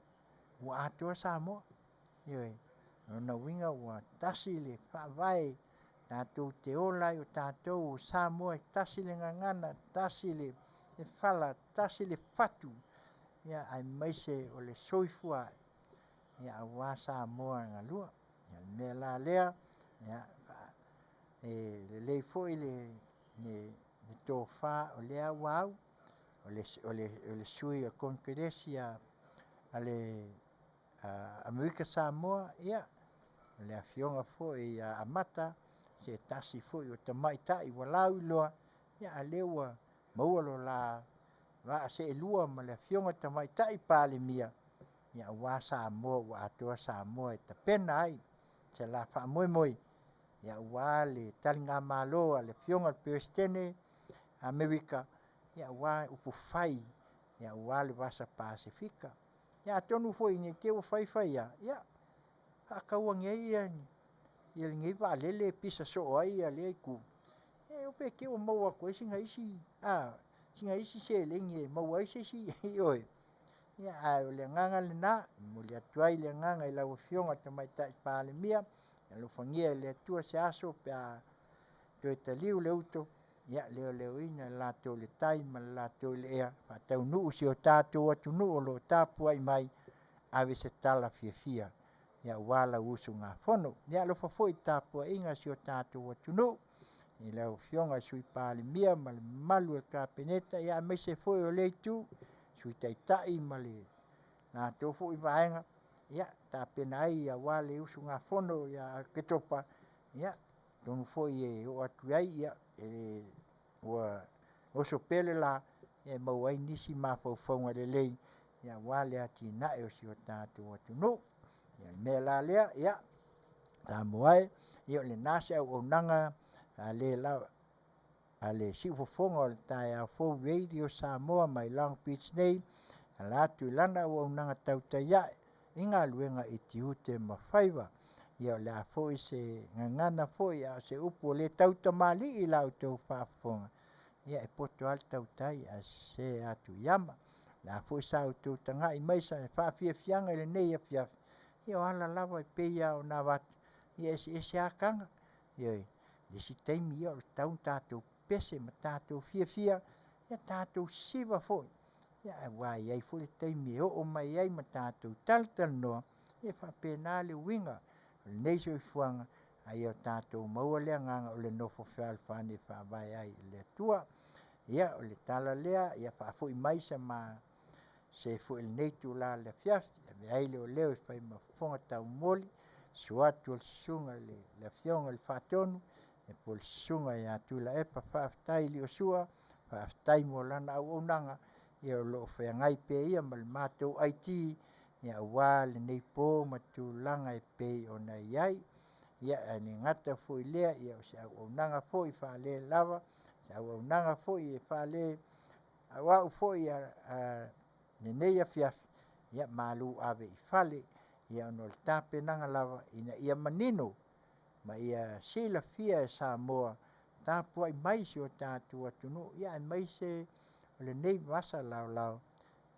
[SPEAKER 4] ua atoa Samoa. Ioe. O lona uiga ua tasi le faavae tatou te ola ai o tatou o Samoa, e tasi le gagana, tasi le fala, tasi le fatu, aemaise o le soifua aua Samoa na lua. O le mea la lea, e lelei foi le tofa o lea ua au, o le sui o le Konekeresi a le Amerika Samoa, ia, o le Afioga foi ia Amata, o se tasi foi o tamaitai ua lauiloa, a o lea ua maua lo la vaa seelua ma le Afioga i le Tamaitai Palemia, aua Samoa ua atoa Samoa e tapena ai se la faamoemoe aua le taligamalo a le Afioga i le Peresetene a Amerika aua upufai aua le Vasa Pasefika. Ia atonu foi ne i te i ua fai fai lava, ia faatau ane ai lenei vaalele e pisa soo ai lea itu, e pe te i ua maua atu ai sina isi seleni e maua ai se isi, ioe. Ae o le agaga lena e momoli atu ai le agaga i lau Afioga i le Tamaitai Palemia, ia alofagia e le Atua se aso pe a toe taliu le uto, ia leoleoina e latou le tai ma le latou i le ea, faataunuu si o tatou atunuu o lo o tapuai mai, ave se tala fiafia aua lau usugafono. Ia alofa foi i le tapuaiga a si o tatou atunuu i lau Afioga i le Sui Palemia ma le mamalu o le Kapeneta, aemaise foi o lea Itu, Sui Taitai ma le latou foi vaega, ia, tapena ai aua le usugafono ia Oketopa, ia, atonu foi e oo atu i ai, ia, e ua oso pea le la, ia e maua ai nisi mafaufauga lelei, ia aua le atinae o si o tatou atunuu. Ia o le mea la lea, ia, Samoa e, ia o lena se auaunaga a le lava a le siufofoga o le taeao fou Radio Samoa mai Long Beach nei, ala atu i lana auaunaga tautai ae i galuega i tiute ma faiva. Ia o le a foi se gagana foi a o se upu ua le tautamalii i la outou faafofoga, ia e poto lava le tautai ae sese atu i ama. O le a foi sa outou tagai mai i se faafiafiaga i lenei afiafi, ia o ala lava e pei lava ona avatu, ia e eseese lava taga. Ioe. O le isi taimi e tatau ona tatou pepese ma tatou fiafia, ia tatou sisiva foi, aua e i ai foi le taimi e oo mai ai ma tatou talatalanoa, ia e faapena le uiga o lenei soifuaga, a ia tatou maua le agaga o le nofo fealofani e faavae ai i le Atua. Ia, o le tala lea, ia faafoi mai se foi i lenei itula o le afiafi e avea ai lou leo e fai ma fofoga taumoli, susu atu o le susuga i le Afioga i le Faatonu po o le Susuga ia Tuilaepa Faafetai Liosua, faafetai mo lana auaunaga o lo o feagai pea ia ma le matou IT aua lenei po ma tulaga e pei ona i ai. Ia, ae le gata foi i lea, o se auaunaga foi faalelava, se auaunaga foi e faale auau foi a lenei afiafi, ia malu ave i fale, ona o le tapenaga lava ina ia manino ma ia silafia e Samoa, tapuai mai si o tatou atunuu, aemaise o lenei vasa laolao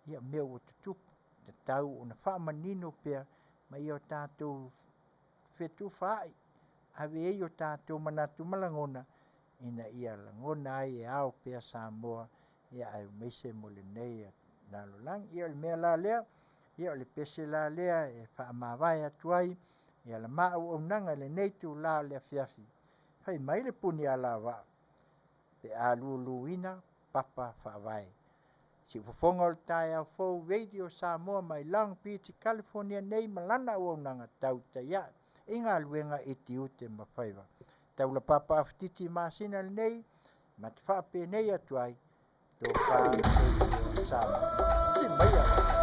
[SPEAKER 4] mea ua tutupu, e tatau ona faamanino pea ma ia tatou fetufaai, ave i ai o tatou manatu ma lagona ina ia lagona ai e ao pea Samoa aemaise mo lenei lalolagi. Ia o le mea la lea, ia o le pese la lea e faamavae atu ai la ma auaunaga i lenei itula o le afiafi, fai mai le punialavaa, pe a luluina papa faavae. Siufofoga o le taeao fou Radio Samoa mai Long Beach, California nei ma lana auaunaga tautai ae i galuega i tiute ma faiva. Taulapapa Awhititi masina lenei, ma te faapenei atu ai, tofa soifua Samoa. Si maia la.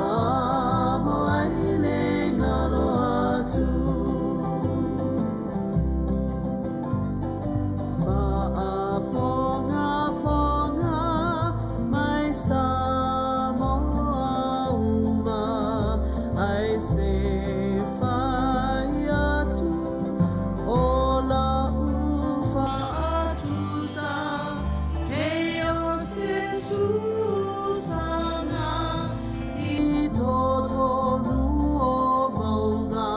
[SPEAKER 14] Samoa i le galo atu. Faafogafoga mai Samoa uma, ai se fai atu o lau faatusa, e o se susaga i totonu o mauga,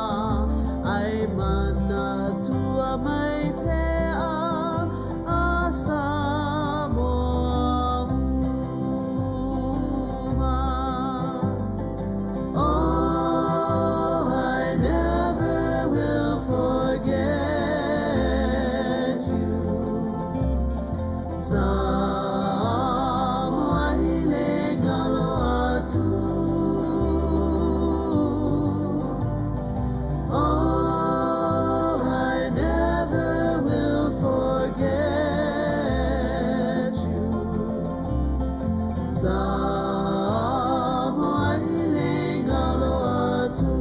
[SPEAKER 14] ai manatua mai pea a Samoa uma. Oh, I never will forget you. Samoa i le galo atu. Oh, I never will forget you. Samoa i le galo atu.